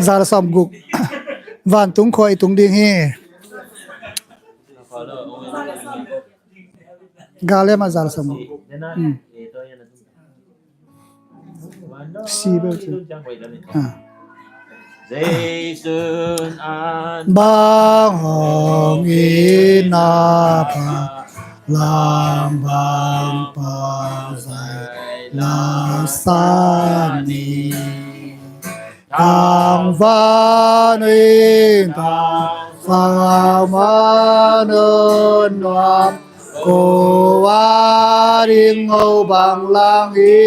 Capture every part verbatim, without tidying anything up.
Za le sawmguk. Vantung khua i tung ding hi. Ga le ma za le sawmguk. Hmm. Si bel ci. Ah. Bang hong in a pha lam bang pa zai la sa ni. Tang van in tang sang ma nun nuam ko a ding ho bang lang hi.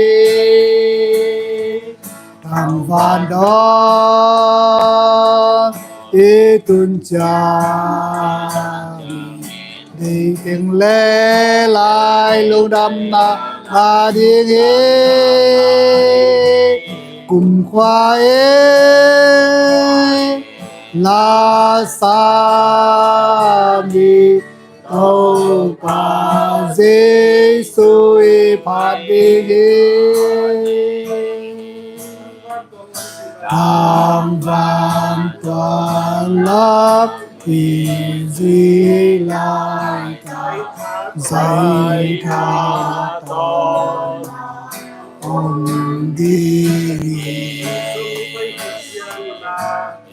Tang van dong i tun ciang dei teng le lai lungdamna a ding hi. Kum khua in la sa mi Topa Jesu i phat ding hi. Tang van tua lam i zui lai ka zai ka tawh om ding hi.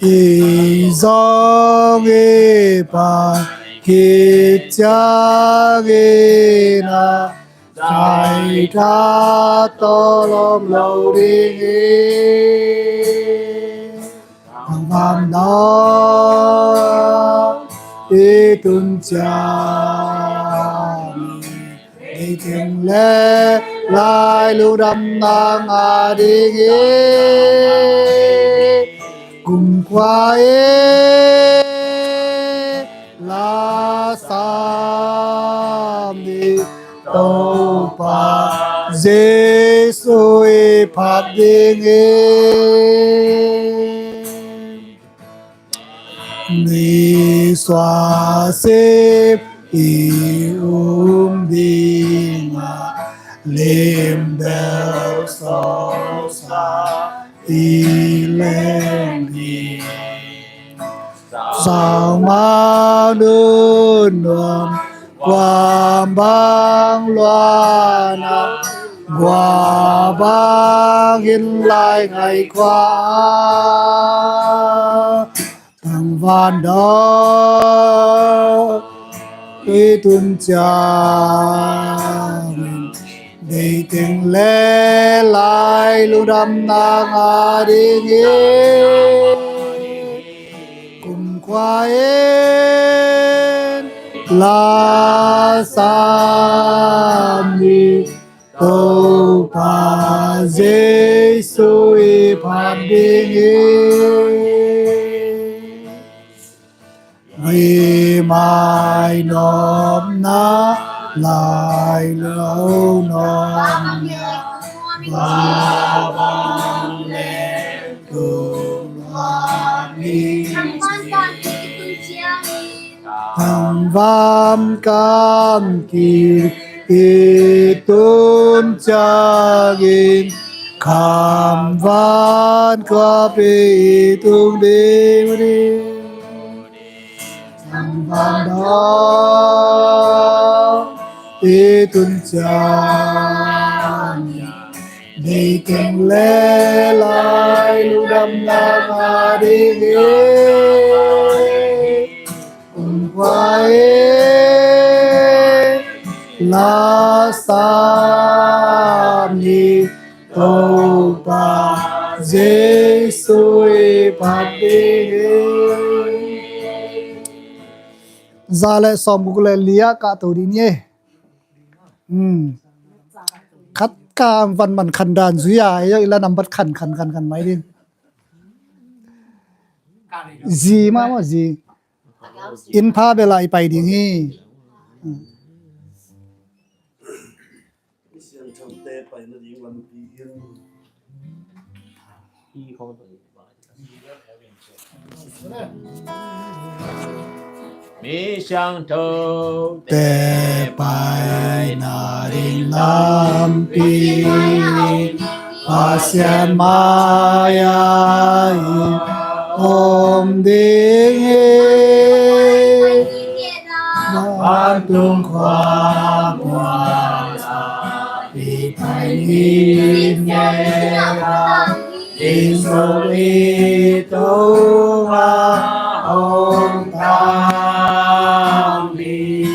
I zong i pai khit ciangin a zai ka tawh om lo ding hi. Tang van dong i tun ciang dei teng le lai lungdamna a ding hi. Kum khua in la sa mi Topa Jesu i phat ding hi. Ni sua sip i um ding a, lim bel so sa i leng ding. Sang ma nun nuam kuam bang luan a, gua bang in lai ngai khua. Tang van dong i tun ciang dei teng le lai lungdamna a ding hi. Kum khua in la sa mi Topa Jesu i phat ding hi. Ri mai nopna lai lo nopna, ba bang le tung wa mi. Tang van kam kik i tun ciangin, kam van kua pi i tung ding ding. Tang van dong i tun ciangin, dei teng le lai lungdamna a ding hi. Kum khua in la sa mi Topa Jesu i phat ding hi. Za le sawmguk le li ah kah to ding hi. Hmm. Khat ka van man khan dan zui a, ei i la nambat khan khan khan khan mai ding. Zi mah maw zi. Inn pha bel ah i pai ding hi. Mi siangthote paina ding lampi Pasian mai-ah i om ding hi. Vantung khua mual ah i pai ni, i zong i tungah om tang ni.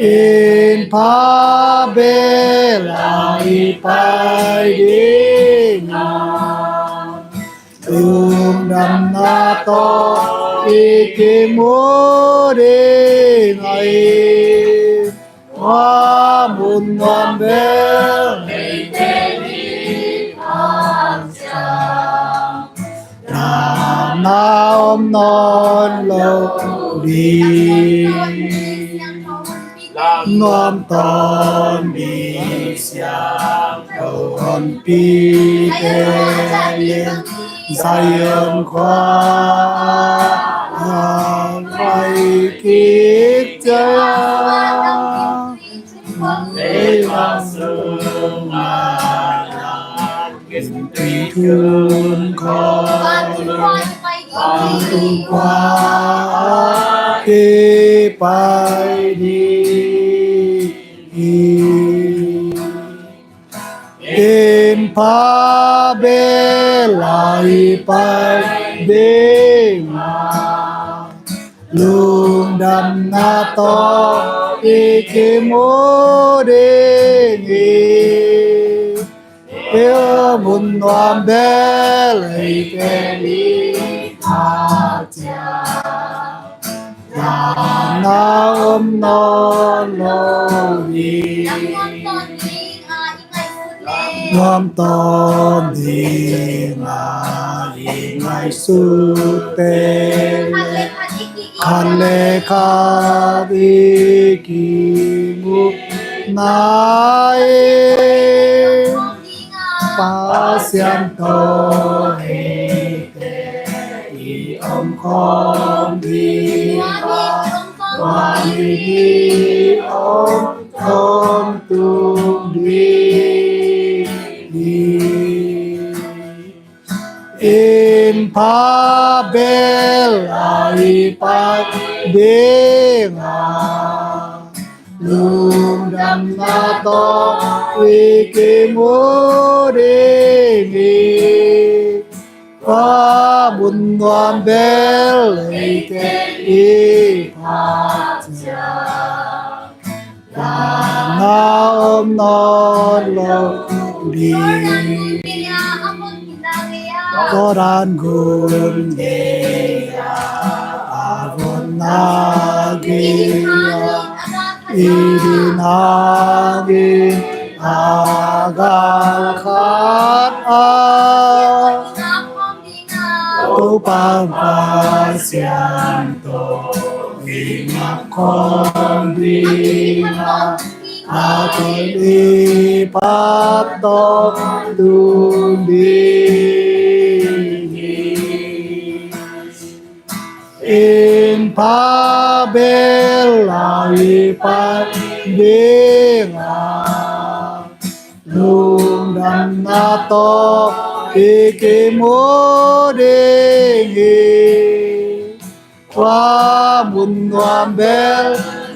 Inn pha bel ah i pai ding a, lungdamna tawh i kimu ding hi. Tua mun nuam bel eite i phat ciang, dahna om nawn lo ding. Nuam tawntung ding Siangtho honpite Zion khua ah pai kik ciang, leivang sungah Tui tun khawng, vantung khua ah i pai ding hi. Inn pha bel ah i pai ding a, lungdamna tawh i kimu ding hi. Tua mun nuam bel eite i phat ciang, dahna om nawn lo ding. Nuam tawntung ding a, i ngaihsut pen, khat le khat i kimuhna hi. Pa Siangtho, eite i omkhawm ding a, tua ni i om tawntung ding hi. Inn pha bel ah i pai ding a, lungdamna tawh i kimu ding hi. Tua mun nuam bel eite i phat ciang, dahna om nawn lo ding. Jordan gun gei-ah a vonna gei-ah i din hangin a gal khat ah, Topa Pasian tawh i ngak khawm ding a, a tawh i phat tawntung ding hi. Inn pha bel ah i pai ding a, lungdamna tawh i kimu ding hi. Tua mun nuam bel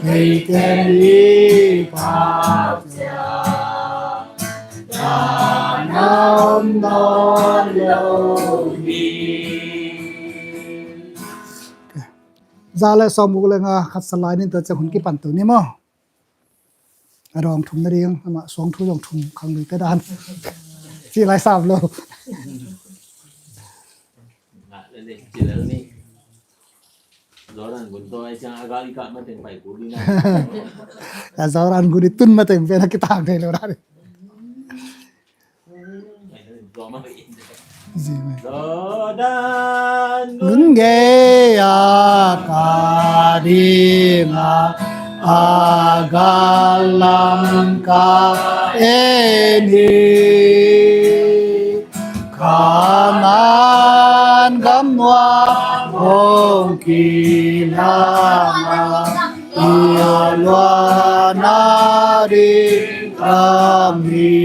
eite i phat ciang, dahna om nawn lo ding. Za le sawm uk le nga khat sa lai ning, tua ciang hun kipan to ni maw. A dawng thum na ding, amah suang thu zong thum khang lui te dan. Ci lai sap lo. Ngah le le, ci lai ni. Jordan gun tawh ai ciang a gal i kah mateng pai kul ding na. A Jordan gun i tun mateng pen a kitang thei lo dan. Jordan gun gei-ah ka ding a, a gal lam ka en hi. Kanaan gam nuam hong kilang a, i a luanna ding gam hi.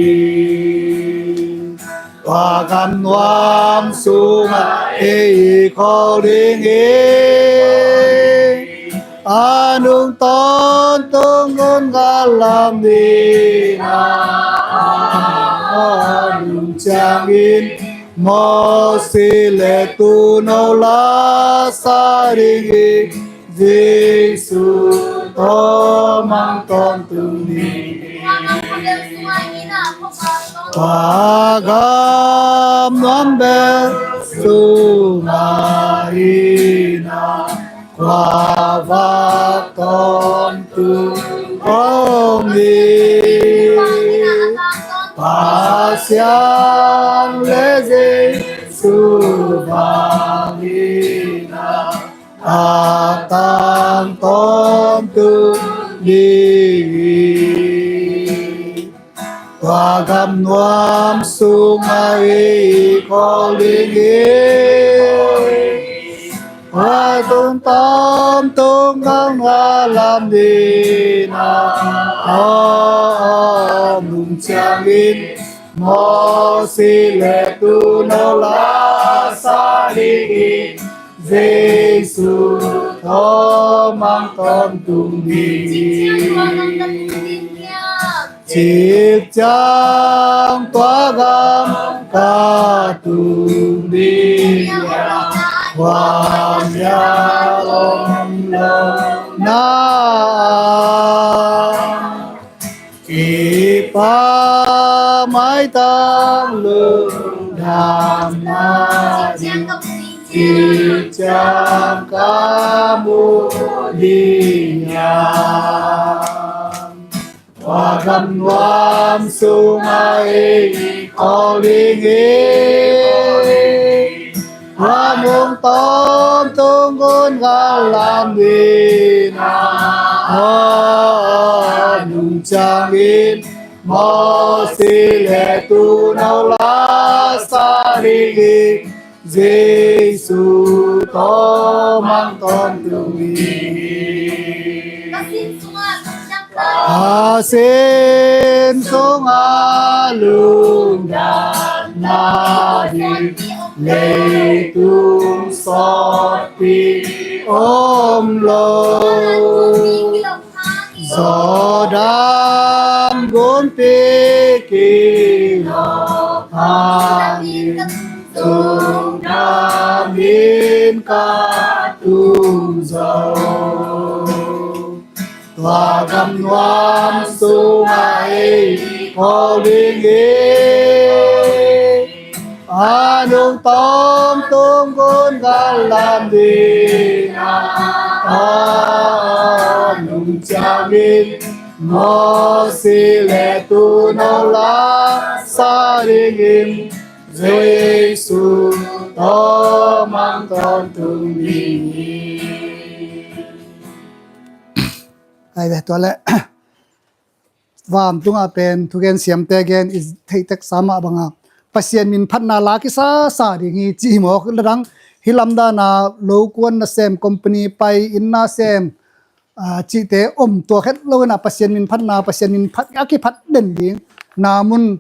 Tua gam nuam sung ei i khawl ding hi. A nung tawntung gun gal lam ding a, a nung ciangin Mosi le tuuno la sa ding hi. Jesu tawh mang tawntung ding hi. Tua gam nuam bel sungah hi na, kua vak tawntung om hi. Pasian le Jesu vang hi na, a tang tawntung ding hi. Tua gam nuam sungah ei i khawl ding hi. A nung tawntung gun gal lam ding a, a nung ciangin Mosi le tuuno la sa ding hi. Jesu tawh mang tawntung ding hi. Cik ciang tua gam ka tung ding hi a, khuamial om lo na. Kei pa maitang lungdamna ding, cik ciang ka mu ding hiam? Tua gam nuam sungah ei i khawl ding hi. A nung tawntung gun gal lam ding a, a nung ciangin Mosi le tuuno la sa ding hi. Jesu tawh mang tawntung ding hi. A sin sungah lungdamna ding, leitung sawtpi om lo. Jordan gunpi kilawm hangin, lungdamin ka tung zo. Tua gam nuam sungah ei i khawl ding hi. A nung tawntung gun gal lam ding a, a nung ciangin Mosi le tuuno la sa dingin, Jesu tawh mang tawntung ding hi. Ai ve, tua leh vantungah pen thugen siamte gen i theih teksa mah bangah Pasian min phatna la kisasa ding hi ci hi mawk. Ladang hi lamdana lokuan nasem, company pai, inn nasem, ah, cihte om tua khet lo inah Pasian min phatna, Pasian min phat a kiphat den ding na mun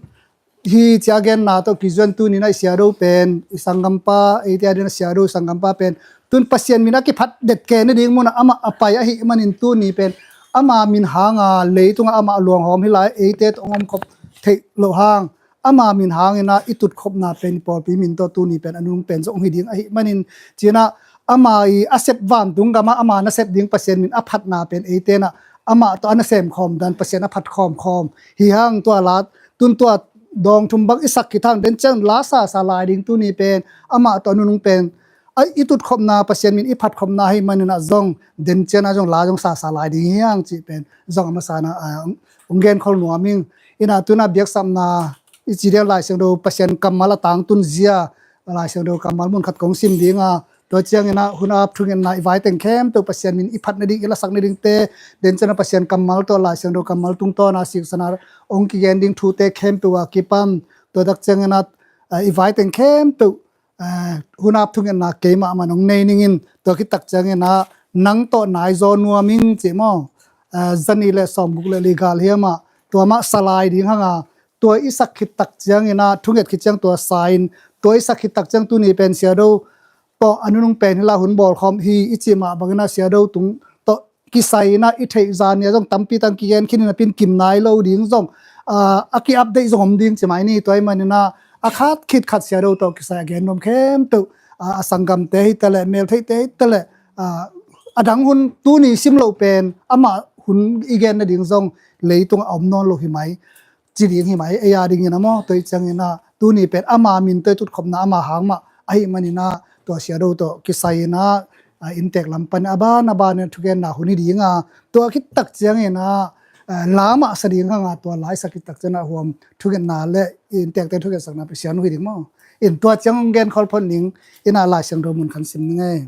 hi cia genna tawh kizuan tuninah i siado pen, i sanggampa, eite a dina siado i sanggampa pen tun Pasian min a kiphat det kei nading munah amah a pai ahih manin tuni pen ama min hanga leitungah amah luanghawm hi lai, eite tawh hong omkhop theih loh hang ama min hanginah i tutkhopna pen i pawlpi min tawh tuni pen a nung pen zong hi ding ahih manin cinah ama i a sep vantung gamah ama nasep ding Pasian min a phatna pen eitenah amah tawh a nasem khawm dan Pasian a phat khawmkhawm hi hang. Tua lat tun tua dawng thum bang i sak khit hang, den ciang la sasa lai ding tuni pen amah tawh a nunung pen a i tutkhopna Pasian min i phatkhopna ahih maninah zong den cianah zong la zong sasa lai ding hi hang cih pen zong a masana, ah, hong genkhol nuam ing. Inah tunah biaksapna i ci diam Lai Siangtho Pasian kammal a tangtun zia Lai Siangtho kammal mun khat kong sim dinga, tua cianginah hun ap thungetna i vaiteng khempeuh Pasian min i phat nading, i lasak nadingte, den cianah Pasian kammal tawh Lai Siangtho kammal tungtawna siksana hong kigen ding thute khempeuh a kipan, tua tak cianginah, ah, i vaiteng khempeuh, ah, hun ap thungetna keimah man hong nei ningin, tua khit tak cianginah nang tawh naizaw nuam ing cih maw? Ah, zanih le sawmguk le li gal hiamah tua mah sa lai ding hanga, tua i sak khit tak cianginah thunget khit ciang tua sa-in, tua i sak khit tak ciang tuni pen siado tawh a nunung pen hi la hun bawlkhawm hi i cih mah bangin ah Sia Do tung tawh kisai in ah i theih zan ni a zong tampi tang kigen khin in a pin kim nai lo ding zong, ah, a ki-update zong om ding ci mai ni. Tua ahih manin ah a khat khit khat Sia Do tawh kisai a gen nuam khempeuh, ah, a sanggamte hi ta leh, meltheihte hi ta leh, ah, a dang hun tuni sim loh pen amah hun i gen nading zong leitung a om nawn lo hi mai, ci ding hi mai, ei a dingin a maw. Tua ih ciangin ah tuni pen ama min tawh i tutkhopna ama hang mah ahih manin ah tua Sia Do tawh kisai in ah, ah, inntek lam pan a ban a ban in thugenna hun hi ding a, tua khit tak ciangin ah, ah, la mah sa ding hang a, tua la i sa khit tak ciangin ah huam thugenna le inntekte thugensakna Pasian uh hi ding maw. In tua ciang hong gen khol phot ning in ah Lai Siangtho mun khat sim ning ei.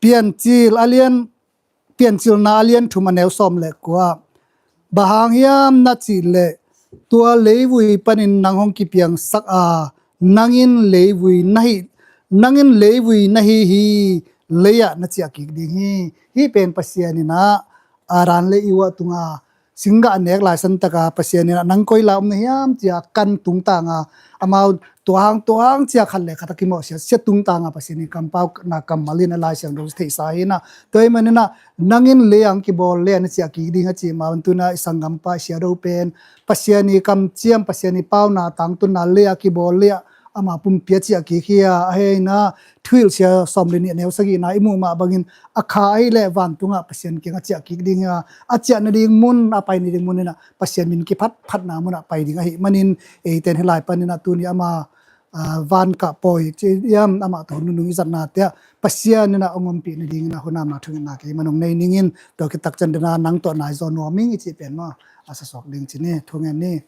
Piancil a lian, Piancilna a lian thum a neu sawm le kua. Bang hang hiam na cih leh tua leivui panin nang hong kipiangsak a, nang in leivui na hi, nang in leivui na hi hi, lei-ah na ciah kik ding hi. Hih pen Pasian in ah Adam le Eva tungah singgah a nek laisan taka Pasian in ah nang koi lai om na hiam ci-a kan tungtang a, amau tua hang tua hang ci-a khat le khat a kimawh siatsia tungtang a Pasian in kampauna kammal in a Lai Siangtho theihsa hi in ah. Tua ahih manin ah nang in lei-ah hong kibawl, lei-ah na ciah kik ding a cih mah bangin tu-in ah i sanggampa Sia Do pen Pasian i kamciam, Pasian i pauna tangtunna, lei-ah kibawl, lei-ah ama pumpi a ciah kik hi a, ahih hang in ah Thuhilhsia sawm le nih a neu sagihna i muh mah bangin a kha ahih leh vantungah Pasian kiang a ciah kik ding hi a, a ciah nading mun, a pai nading mun in ah Pasian min kiphatphatna munah pai ding ahih manin, eite in hih lai panin ah tuni ama, ah, van kah pawi ci hiam, amah tawh nunung i zatnate ah Pasian in ah hong ompih nadingin ah hunamna thungetna kei man hong nei ning in, tua khit tak ciangin ah nang tawh nai zaw nuam ing i cih pen maw, a sa suak ding ci ni, thungen ni.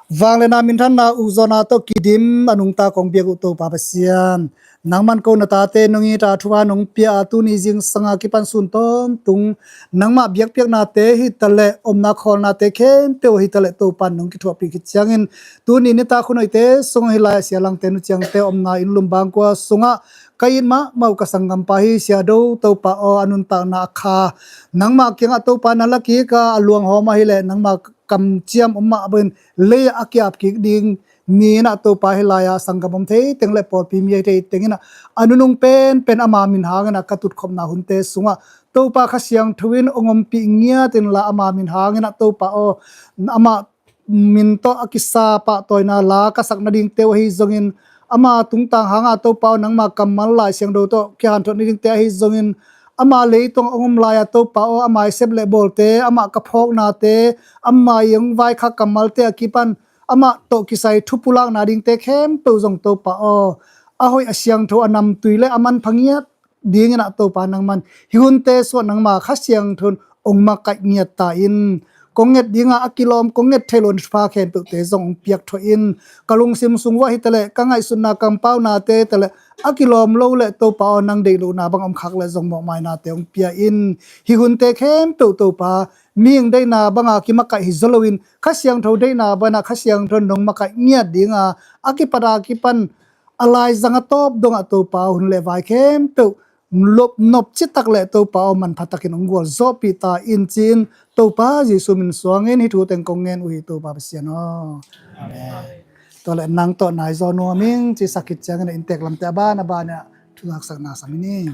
Vangliatna minthanna ukzawhna tawh kidim a nungta kong biak uh Topa Pasian, nangman ko na tate nong it a, thupha nong pia a, tuni zingsang a kipan sun tawntung nangmah biakpiaknate hi ta leh omna khawlnate khempeuh hi ta leh Topa in nong kithuahpih khit ciangin, tuni nitak hun hoihte sungah hih lai-ah Sia Langte, Nu Ciangte omna inn Lumbang kua sungah ka it mahmah uh ka sanggampa hi Sia Do, Topa aw, a nuntakna a kha nangmah kiangah Topa na la kik a, a luanghawm ahih leh nangmah kamciam om mah bangin lei-ah a ki-ap kik ding ni in ah Topa, hih lai-ah sanggam om thei teng le pawlpi mi ahi thei teng in ah a nunung penpen ama min hangin ah ka tutkhopna hunte sungah Topa Kha Siangtho in hong ompih ngiat inla, ama min hangin ah Topa aw, amah min tawh a kisa pahtawina la ka sak nadingte uh ahi zongin, ama tungtang hanga Topa aw, nangma kammal Lai Siangtho tawh kihanthawn nadingte ahi zongin, ama leitung a hong om lai-a Topa aw, ama i sep le bawlte, amah ka phawknate, ama i hong vaikhak kammalte a kipan amah tawh kisai thu pulakna dingte khempeuh zong Topa aw, a hoih a siangtho, a namtui le a manpha ngiat dingin ah Topa nangman hih hunte sungah nangma Kha Siangtho in hong makaih ngiat ta in, kong nget dinga a kilawm, kong nget thei lo na thupha khempeuhte zong hong piak thuah in, ka lungsim sung uah hi ta leh, ka ngaihsutna kampaunate hi ta leh, a kilawm lo le Topa aw, nang deih lohna bang om khak le zong mawhmainate hong pia in, hih hunte khempeuh Topa mihing deihna banga kimakaih hi zaw loin Kha Siangtho deihna banga Kha Siangtho in nong makaih ngiat dinga, a kipat a kipan a laizang a tawp dongah Topa aw, hun le vai khempeuh lop nop citak le Topa aw, manpha takin hong gualzawhpih ta in ci-in, Topa Jesu min suangin hih thu teng kong ngen uh hi, Topa Pasian aw. Amen. Tua leh nang tawh nai zaw nuam ing ci sak khit ciangin a inntek lamte a ban a ban ah thu zaksakna sam hi ni.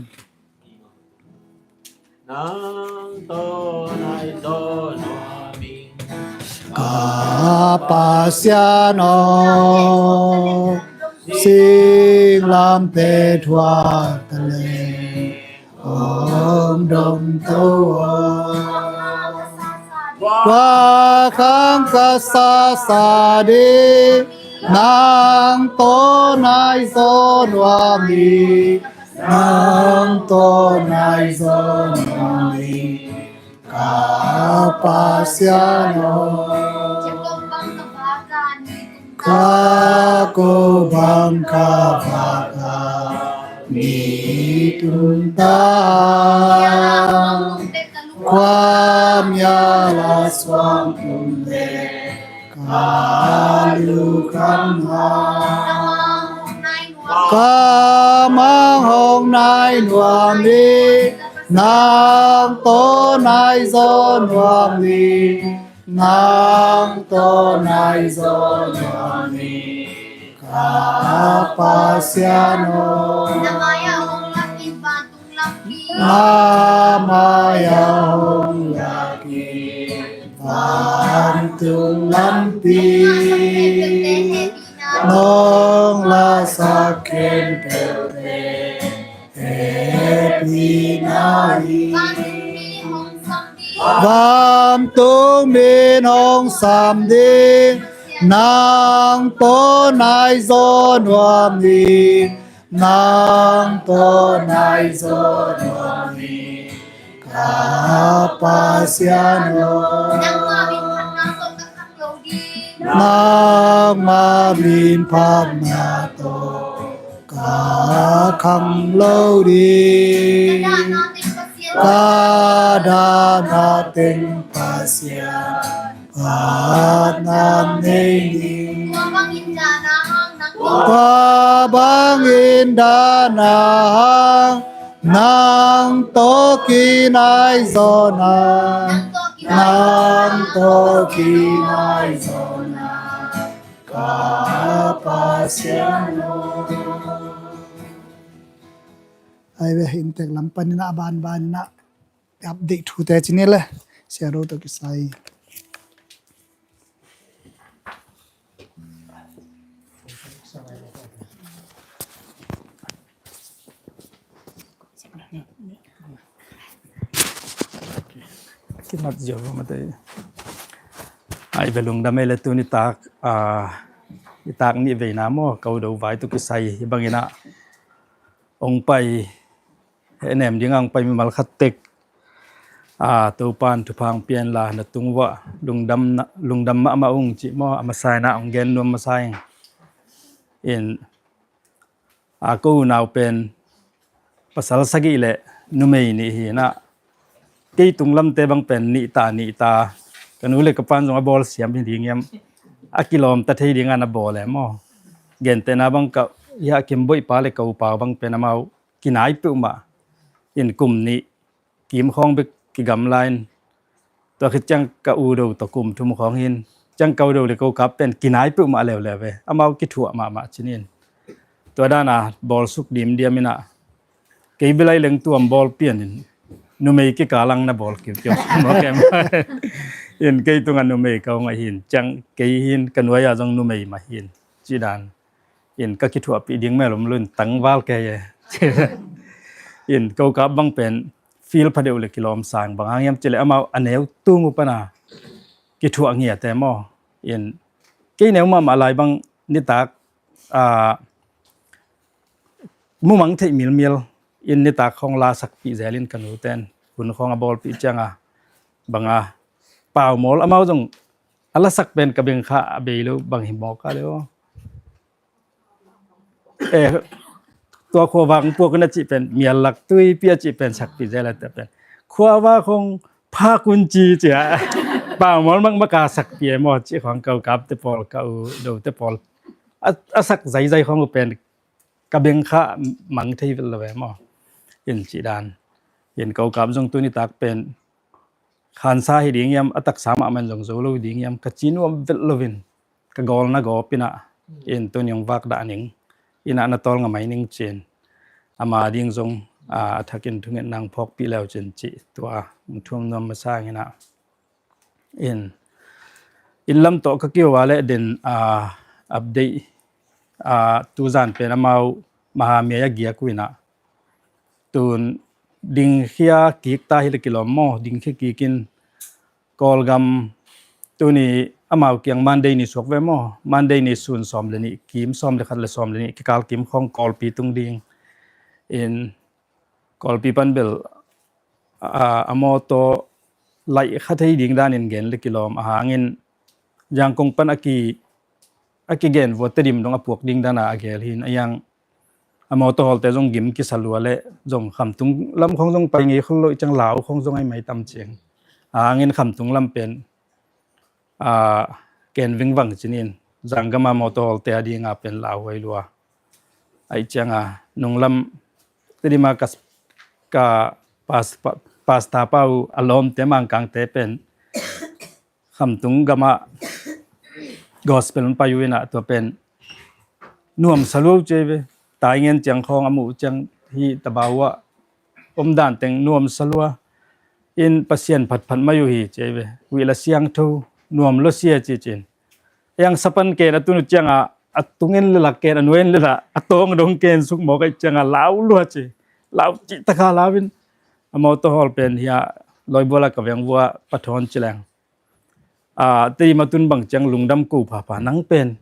Nang tawh nai zaw nuam ing, ka Pasian aw, singlamteh thuak ta leh hong dong to aw. Tua khang ka sasa ding, nang tawh nai zaw nuam ing, nang tawh nai zaw nuam ing, ka Pasian aw. Ka ko bang ka vak a ni tung ta, khuamial a suang tung le ka lukam ha. Ka mang hong nai nuam ing, nang tawh nai zaw nuam ing, nang tawh nai zaw nuam ing, Ka Pasian aw, na mai-ah hong lak in vantung lampi, na mai-ah hong lak in vantung lampi, nong lasak khempeuhte hehpihna hi. Vantung min hong sam ding, nang tawh nai zaw nuam ni, nang tawh nai zaw nuam ni, ka Pasian aw. Nangmah min phatna tawh ka khang lo ding. Ka dahna teng Pasian, phatna nei ding. Tua bangin dahna hang, nang tawh kinai zawna, nang tawh kinai zawna, ka Pasian aw. Ai ve, inntek lam panin a banbanin a update thute ci ni le, Sia Ro tawh kisai. Kimat ziau mate. Ai ve, lungdam ei le, tuni tak, ah, i tak nih veina maw, ko do vai tawh kisai hi bangin a hong pai, hehnem ding a hong pai mimal khat tek, a, Topan thupha hong pia inla, na tung uah lungdam na, lungdam mahmah ung cih maw, a masa in a hong gen nuam masa ing. In, a, ko unau pen pasal sagih le numei nih hi in a, kei tung lamte bang pen nih ta, nih ta. Ka nu le ka pan zong a bawl siam hi ding hiam, a kilawm ta thei ding a na bawl e maw. Gentehna bang ka, ia, Kim Boih pa le ka upa bang pen amau kinai peuhmah. In kum nih kim khawng bek kigamla in, tua khit ciang ka u do tawh kum thum khawng hi in, ciang ka u do le ko kap pen kinai peuhmah leuleu ve. Amau kithuah mahmah ci ni in. Tua dan a bawl suk dimdiam in a, kei bel ai leng tuam bawl pian in, numei kikal ah na bawl kiukiu maw kem. In kei tungah numei ka hong ahi in, ciang kei hi in, ka nuai ah zong numei mah hi in, ci dan. In ka kithuahpih ding mel om lo in, tangval kei e. In ko kap bang pen feel pha deuh le kilawm sang, bang hang hiam cih leh amau a neu tung uh pan a kithuah ngiat e maw. In kei neu mahmah lai bang nitak, a, mumang theih milmil in nitak khawng la sakpih zel in ka nu ten hun khawng a bawlpih ciang a, bang a, Paumawl amau zong a lasak pen ka bengkha a bei lo bang hi mawk a le aw. Eh, tua khuavak puak in a cih pen, mial lak tuipi a cih pen sakpih zel a, tua pen khuavak hong phak un ci ci a. Paumawl makmak a sakpih e maw, cih khawng ko kapte pawl, ka u dote pawl a, a sak zaizai khawng uh pen ka bengkha mang thei vet lo e maw. In cih dan. In ko kap zong tuni tak pen khansa hi ding hiam, a taksa mahmah in zong zo lo ding hiam, ka ci nuam vet lo in, ka gawl na gawp in a, in tuni hong vak dah ning, in a na tawl ngam mai ning ci in, ama ding zong, a, a thakin thungetna hong phawkpih le uh cin cih tua hong thum nuam masa ing in a. In, in lam tawh ka kio a leh den, a, update, a, tuzan pen amau Mahamyai a giak uh in a, tun dingkhia kik ta hi le kilawm maw, dingkhia kik in Kawlgam, tuni amau kiang Monday ni suak ve maw, Monday ni sun sawm le nih, kim sawm le khat le sawm le nih kikal kim khawng Kawlpi tung ding. In Kawlpi pan bel, a, a mawtaw laih kha thei ding danin gen le kilawm, a hangin Zangkong pan a ki, a kigen vua Tedim dong a puak ding dana a gel hi in, a iang a mawtaw hawlte zong gim kisa lua le zong khamtung lam khawng zong pai ngei khol lo, i ciang lau khawng zong ai mai tam ciang. A hangin khamtung lam pen, a, ken vingvang cinin, zanggam a mawtaw hawlte a dinga pen lauhuai lua. Ai cianga nunglam Tedim a ka, ka pas, pa, pasta pa uh a lawmte Mangkangte pen khamtung gamah gospel hong pai uh in a, tua pen nuamsa lua uh ci ei ve. Taingen ciang khawng a muh uh ciang hi tabau ah om dan teng nuamsa lua in Pasian phatphat mai uh hi ci ei ve. Huih la siangtho nuam lua sia ci cin. Yang sapan ken a tun uh ciangah a tungen le la ken a nuain le la a tawng dong ken suk mawk aih ciangah lau lua ci. Lau cih taka lau in a mawtaw hawl pen hi a lawibual a ka veng vua pathawn ci leng. Tedim a tun bang ciang lungdam ko phapha nang pen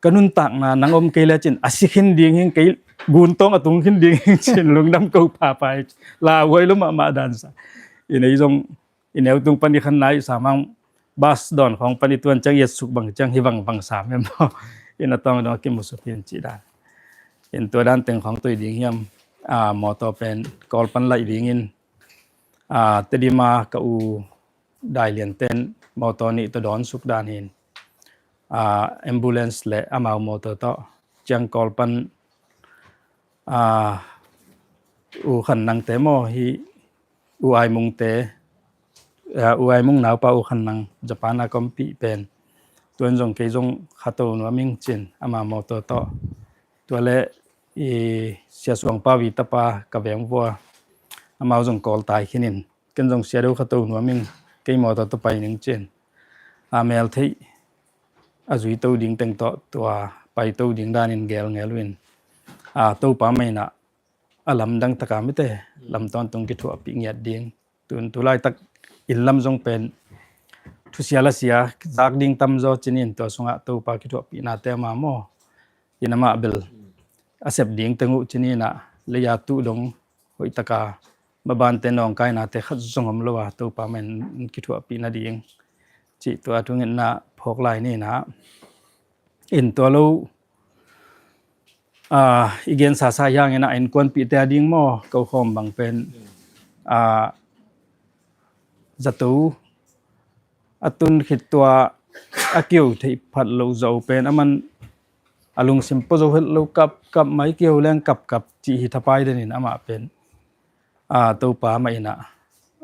ka nuntakna nang om kei le cin a si khin ding hing kei guntawng a tung khin ding hing cin lungdam ko phapha hi. La huai lo mahmah dansa. I nei zong i neu tung pan i khan nai samang bas dawn khawng pan i tuan ciang i a suk bang ciang hi vang vang sam em maw? In a tawng dong a kimusup hin cih dan. In tua dan teng khawng tui ding hiam? Mawtaw pen kawl pan laih dingin Tedim a ka u Dai Lian ten mawtaw nih tawh dawn suk dan hin ambulance le amau mawtaw tawh ciang kawl pan u Khan Nang te maw hi u Ai Mung te u Ai Mung naupa u Khan Nang Japan a ka ompih pen tuan zong kei zong khato nuam ing cin ama mawtaw tawh tua le i Sia Suang Pau i tapa ka veng vua amau zong kawl tai khinin ken zong sia do khato nuam ing kei mawtaw tawh pai ning cin a mel theih a zui to ding teng tawh tua pai to ding danin gelngel uh in Topa mah in a lamdang taka mite lam tawntung kithuahpih ngiat ding. Tun tu laitak inn lam zong pen thusia lasia zak ding tamzaw cinin tua sungah Topa kithuahpihnate ama maw in amah bel a sep ding teng uh cinin ah lei-a tuh dong hoihtaka mabante nawngkainate khat zong om lo a Topa mah in kithuahpih nading cih tua thungetna phawk lai ninah in tua lo i gensa sa hiangin a innkuanpihte a ding maw ko khawm bang pen zato a tun khit tua a kio theih phat loh zo pen a man a lungsim pua zo het lo kapkap mai kio leng kapkap cih hi thapai denin amah pen Topa mah inah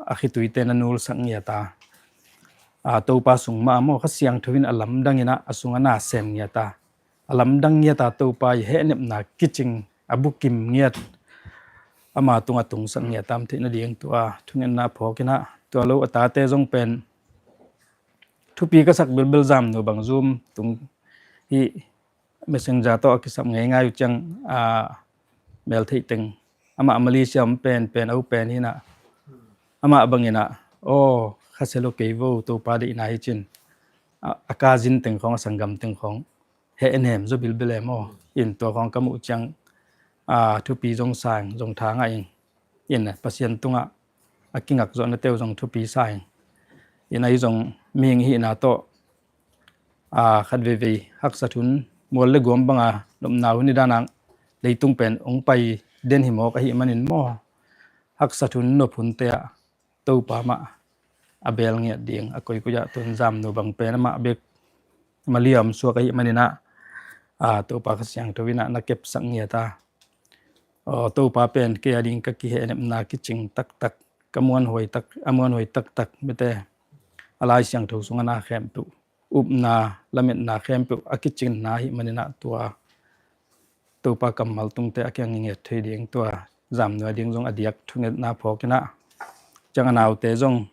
a khituite na nulsak ngiata Topa sung mah a maw Kha Siangtho in a lamdang inah a sung a na sem ngiata a lamdang ngiata Topa i hehnepna kicing a bukim ngiat ama tungah tungsak ngiat tam theih nading tua thungetna phawk inah tua lo a tate zong pen thupi ka sak bilbil Zamnu bang zum tung hi Messenger tawh a kisap ngeingai uh ciang a mel theih teng amah Malaysia om pen pen au pen hinah amah bang inah aw kha sia lo kei vo Topa deihna hi cin a kazin teng khawng a sanggam teng khawng heh nem zaw bilbil e maw in tua khawng ka muh ciang thupi zong sa ing zong tha ngah ing in Pasian tungah a kingak zawhnate uh zong thupi sa ing in ahi zong mihing hihna tawh khat veivei haksat hun mual le guam banga nopna hun i danang leitung pen hong pai den hi mawk ahih manin maw haksat hun nop hunte ah Topa mah a bel ngiat ding a koikoi ah tun Zamnu bang pen amah bek Malaysia om suak ahih maninah Topa Kha Siangtho inah na kepsak ngiat a Topa pen kei a ding ka kihehnepna kicing taktak ka muanhuai tak a muanhuai taktak mite a Lai Siangtho sungah na khempeuh upna lametna khempeuh a kicinna ahih maninah tua Topa kammal tungte a kiang i nget thei ding tua Zamnu a ding zong a diak thungetna phawk inah ciang a naute zong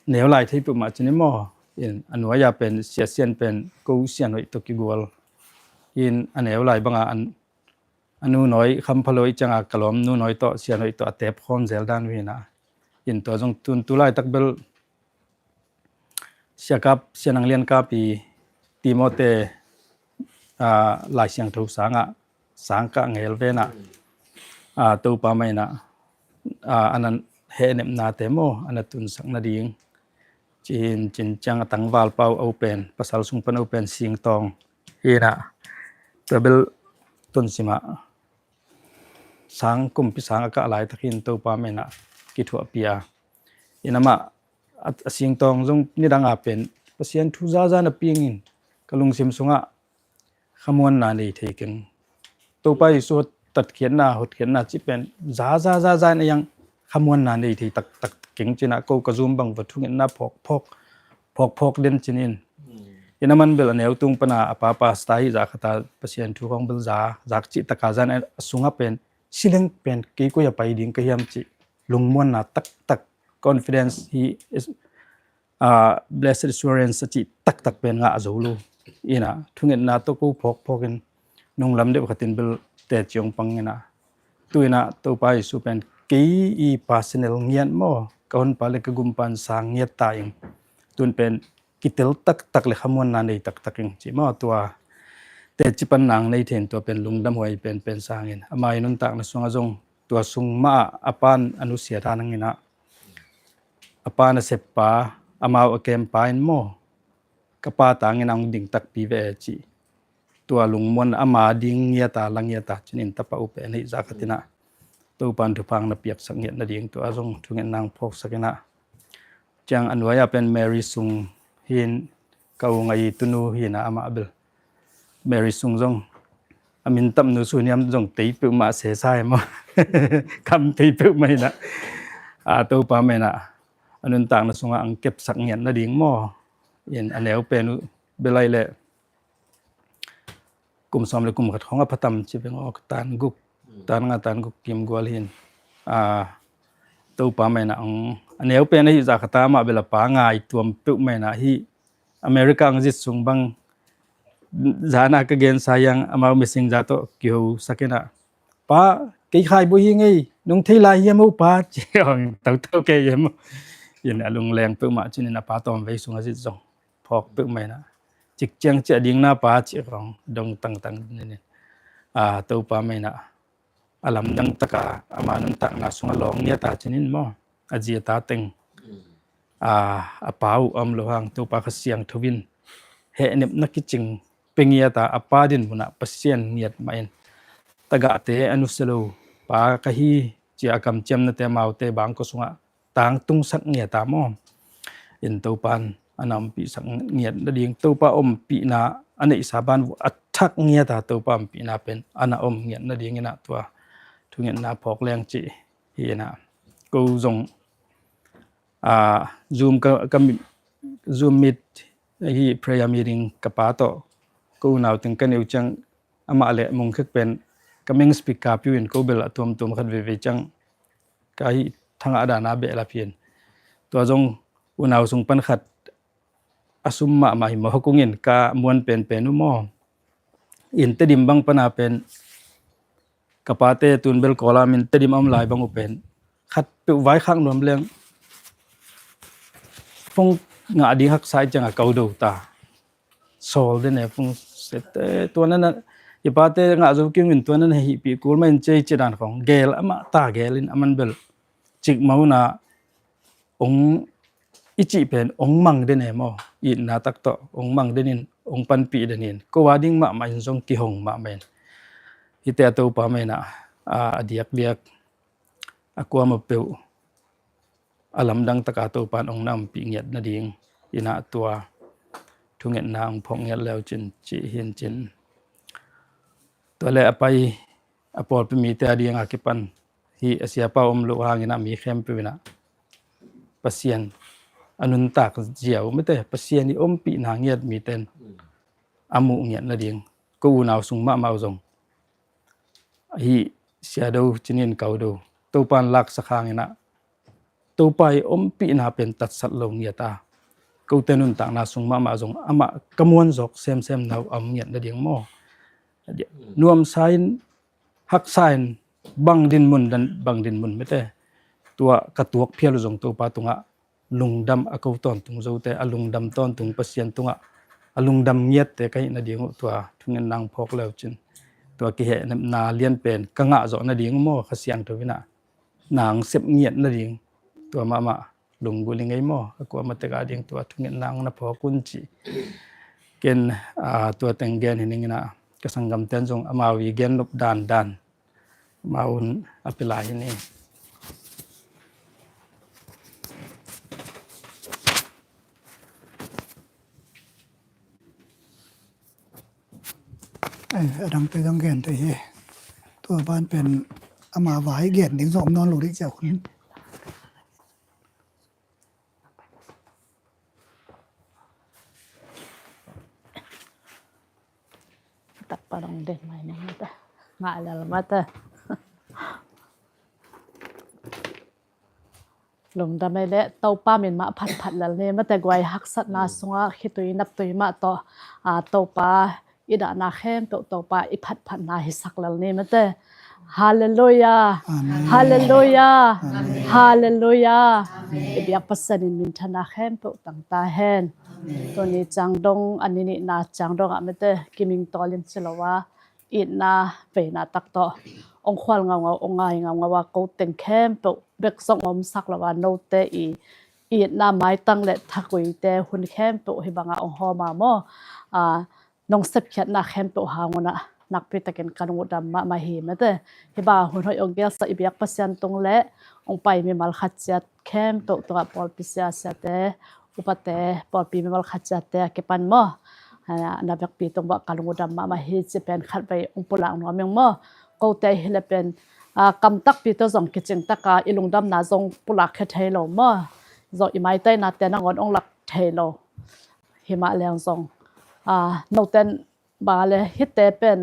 neu lai thei peuhmah cin i maw in a nuai-a pen Sia Sian pen ko Sian hoih tawh kigual in a neu lai banga a nu nawi Kham Pha Lo i cianga ka lawm nu nawi tawh Sian hoih tawh a tep khawm zel dan uh hinah in tua zong tun tu laitak bel Sia Kap Sia Nang Lian Kap i Timote Lai Siangtho sangah sangkah ngel venah Topa mah inah a na hehnepnate maw a na tunsak nading cin cin ciang a tangval pau au pen pasal sung pan au pen Singtawng hinah tua bel tunsimah sang kumpi sang a kah laitak hin Topa mah inah kithuahpih a in amah a Singtawng zong nidanga pen Pasian thu zaza na pingin ka lungsim sungah khamuanna nei thei keng. Topa Jesu tatkhiatna hotkhiatna cih pen zaza zaza in a yang khamuanna nei thei taktak keng cinah ko ka zum bang va thungetna phawkphawk phawkphawk den cinin Ina man bel a neu tung pana a papa sita hi zah khata Pasian thu khong bel za zak cih taka zan a sunga pen sileng pen kei koi a pai ding ka hiam cih lungmuanna taktak, confidence hi, ah, blessed assurance a cih taktak pen ngah zo lo. Ina thungetna tawh ko phawkphawkin nunglam deuh khatin bel teci hong pang ina. Tu ina Topa Jesu pen kei i personal ngiat maw, ka honpa le ka gumpan sang ngiat ta ing. Tun pen kitel taktak le khamuanna nei taktak ing ci maw, tua teci pan nang nei thein tua pen lungdam huai penpen sangin ama i nuntakna sungah zong tua sung mah a pan a nusia tha nang ina. A pa naseppa, amau a kempa in maw, ka pa tangin a hong ding takpi ve e ci. Tua lungmuan ama ding ngiata la ngiata cinin tapa upe a neih zah khatina Topan thupha na piaksak ngiat nading tua zong thungetna hong phawksak ina. Ciang a nuai-a pen Mary Sung hin ka u ngai tunu hina amah bel Mary Sung zong a min tamnu suniam zong tei peuhmah sesa e maw? Kam tei peuhmah hina. A Topa mena a nuntakna sungah ang kepsak ngiat nading maw? In a neu pen uh belai le kum sawm le kum khat khong a phatam ci beng aw, ka tan guk, tan nga tan guk kim gual hin. A Topa mena ang a neu pen ahi zah khata amah bel a pa ngai tuam peuhmah hina hi. America ang zit sung bang zana ka gensa hiang amau messenger tawh kiho sakina, pa kei khaibu hi ngei, nung thei lai hiam o pa ci hong totau kei hiam o. In a lungleng peuhmah cinin a pa tawm vei sung a zit zong phawk peuhmah ina. Cik ciang ci a ding na pa ci hong dong tangtang ninin. A Topa mena a lamdang taka ama nuntakna sungah lawng ngiata cinin maw, a zi a ta teng a, a pa uh a om lo hang Topa Kha Siangtho in hehnepna kicing pe ngiata a pa din munah Pasian ngiat mahin tagahte a nusia lo pa ka hi cia a kamciamnate amaute bangkua sungah tangtungsak ngiata maw? In Topan a na ompihsak ngiat nading, Topa ompihna a neihsa ban uh a thak ngiata Topa ompihna pen a na om ngiat nading ina tua thungetna phawk leng ci hi ina. Ko zong a Zoom ka, ka mi- Zoom meet hi prayer meeting ka pa tawh ko unau teng ka neu ciang amah le mungkhek pen ka meng speaker piu in ko bel a tuamtuam khat veivei ciang ka hi thangah dana behlap hi in. Tua zong unau sung pan khat a sum mahmah hi maw, kungin ka muan penpen uh maw? In Tedim bang pana pen ka pate tun bel Kawlam in Tedim a om lai bang uh pen khat peuh vaikhak nuam leng phone ngah ding haksa i cianga kau do ta. Sawl den e phone sete tua nana i pate ngah zo kim in tua nana hihpih kul mah in cei ci dan khong gel amah ta gel in a man bel cik mauna ong i cih pen ong mang den e maw? Itna tak tawh ong mang den in ong panpih den in ko a ding mahmah in zong kihong mahmah in. Hite a Topa mena a diakdiak a kuama peuh a lamdang taka Topan ong na ompih ngiat nading ina tua thungetna ong phawk ngiat leu cin ci hin cin. Tua le a pai a pawlpi mite a dinga kipan hi a siapa om lo hangina mi khempeuh ina Pasian a nuntak ziau mite Pasian i ompihna ngiat miten a muh ngiat nading ko unau sung mahmah uh zong hi sia do cinin kau do Topan laksak hangina Topa i ompihna pen tatsat lo ngiata kote nuntakna sung mahmah zong amah ka muan zawk semsem nau a om ngiat nading maw? Nuamsa in haksa in bang din mun dan bang din mun mete tua ka tuak phial uh zong Topa tungah lungdam a ko tawntung zote a lungdam tawntung Pasian tungah a lungdam ngiatte ka hih nading uh tua thungetna ong phawk leu cin tua kihehnepna lianpen ka ngah zawh nading uh maw Kha Siangtho ina nang sep ngiat nading tua mahmah lunggulh i ngei maw? A kuamah tek a ding tua thungetna ong na phawk un ci. Ken a tua teng gen hi ning ina ka sanggamten zong amau i gen nop dandan amau un a pia lai hi ni. A dangte zong gen thei hi. Tua ban pen ama vai gen ding zong om nawn lo ding ciah hun. Taktak pa dong den mai ni mate. Ngah lel mate. Lungdam ei leh Topa min mah phatphat lel ni mate. Guai haksatna sungah khitui naptui mah tawh, a, Topa i dahna khempeuh Topa i phatphatna hisak lel ni mate. Halleluiah. Amen. Halleluiah. Amen. Halleluiah. Amen. I biak Pasian in minthanna khempeuh tangta hen. Amen. Tuni ciang dong, a ni nihna ciang dong ah mate, kiming tawlin si lo a, itna veina tak tawh ong khual ngaungau, ong ngai ngaungau a, ko teng khempeuh bek zong omsak lo a, note i itna maitang le thakuite hun khempeuh hih banga ong hawm a maw. A, nong sepkhiatna khempeuh hang un ah nakpi takin ka lungdam mahmah hi mate. Hih banga hun hoih ong gelsa i biak Pasian tung le ong pai mimal khat ciat khempeuh tungah pawlpi sia siate, upate, pawlpi mimal khat ciate a kipan maw, a, na vekpi tung bawh ka lungdam mahmah hi ci pen khatvei ong pulak nuam ing maw. Kote hi le pen, a, kam takpi tawh zong kicing taka i lungdamna zong pulak khia thei lo maw. Zong i maitainate nangawn ong lak thei lo. Himah leng zong, a, noten bang a le hite pen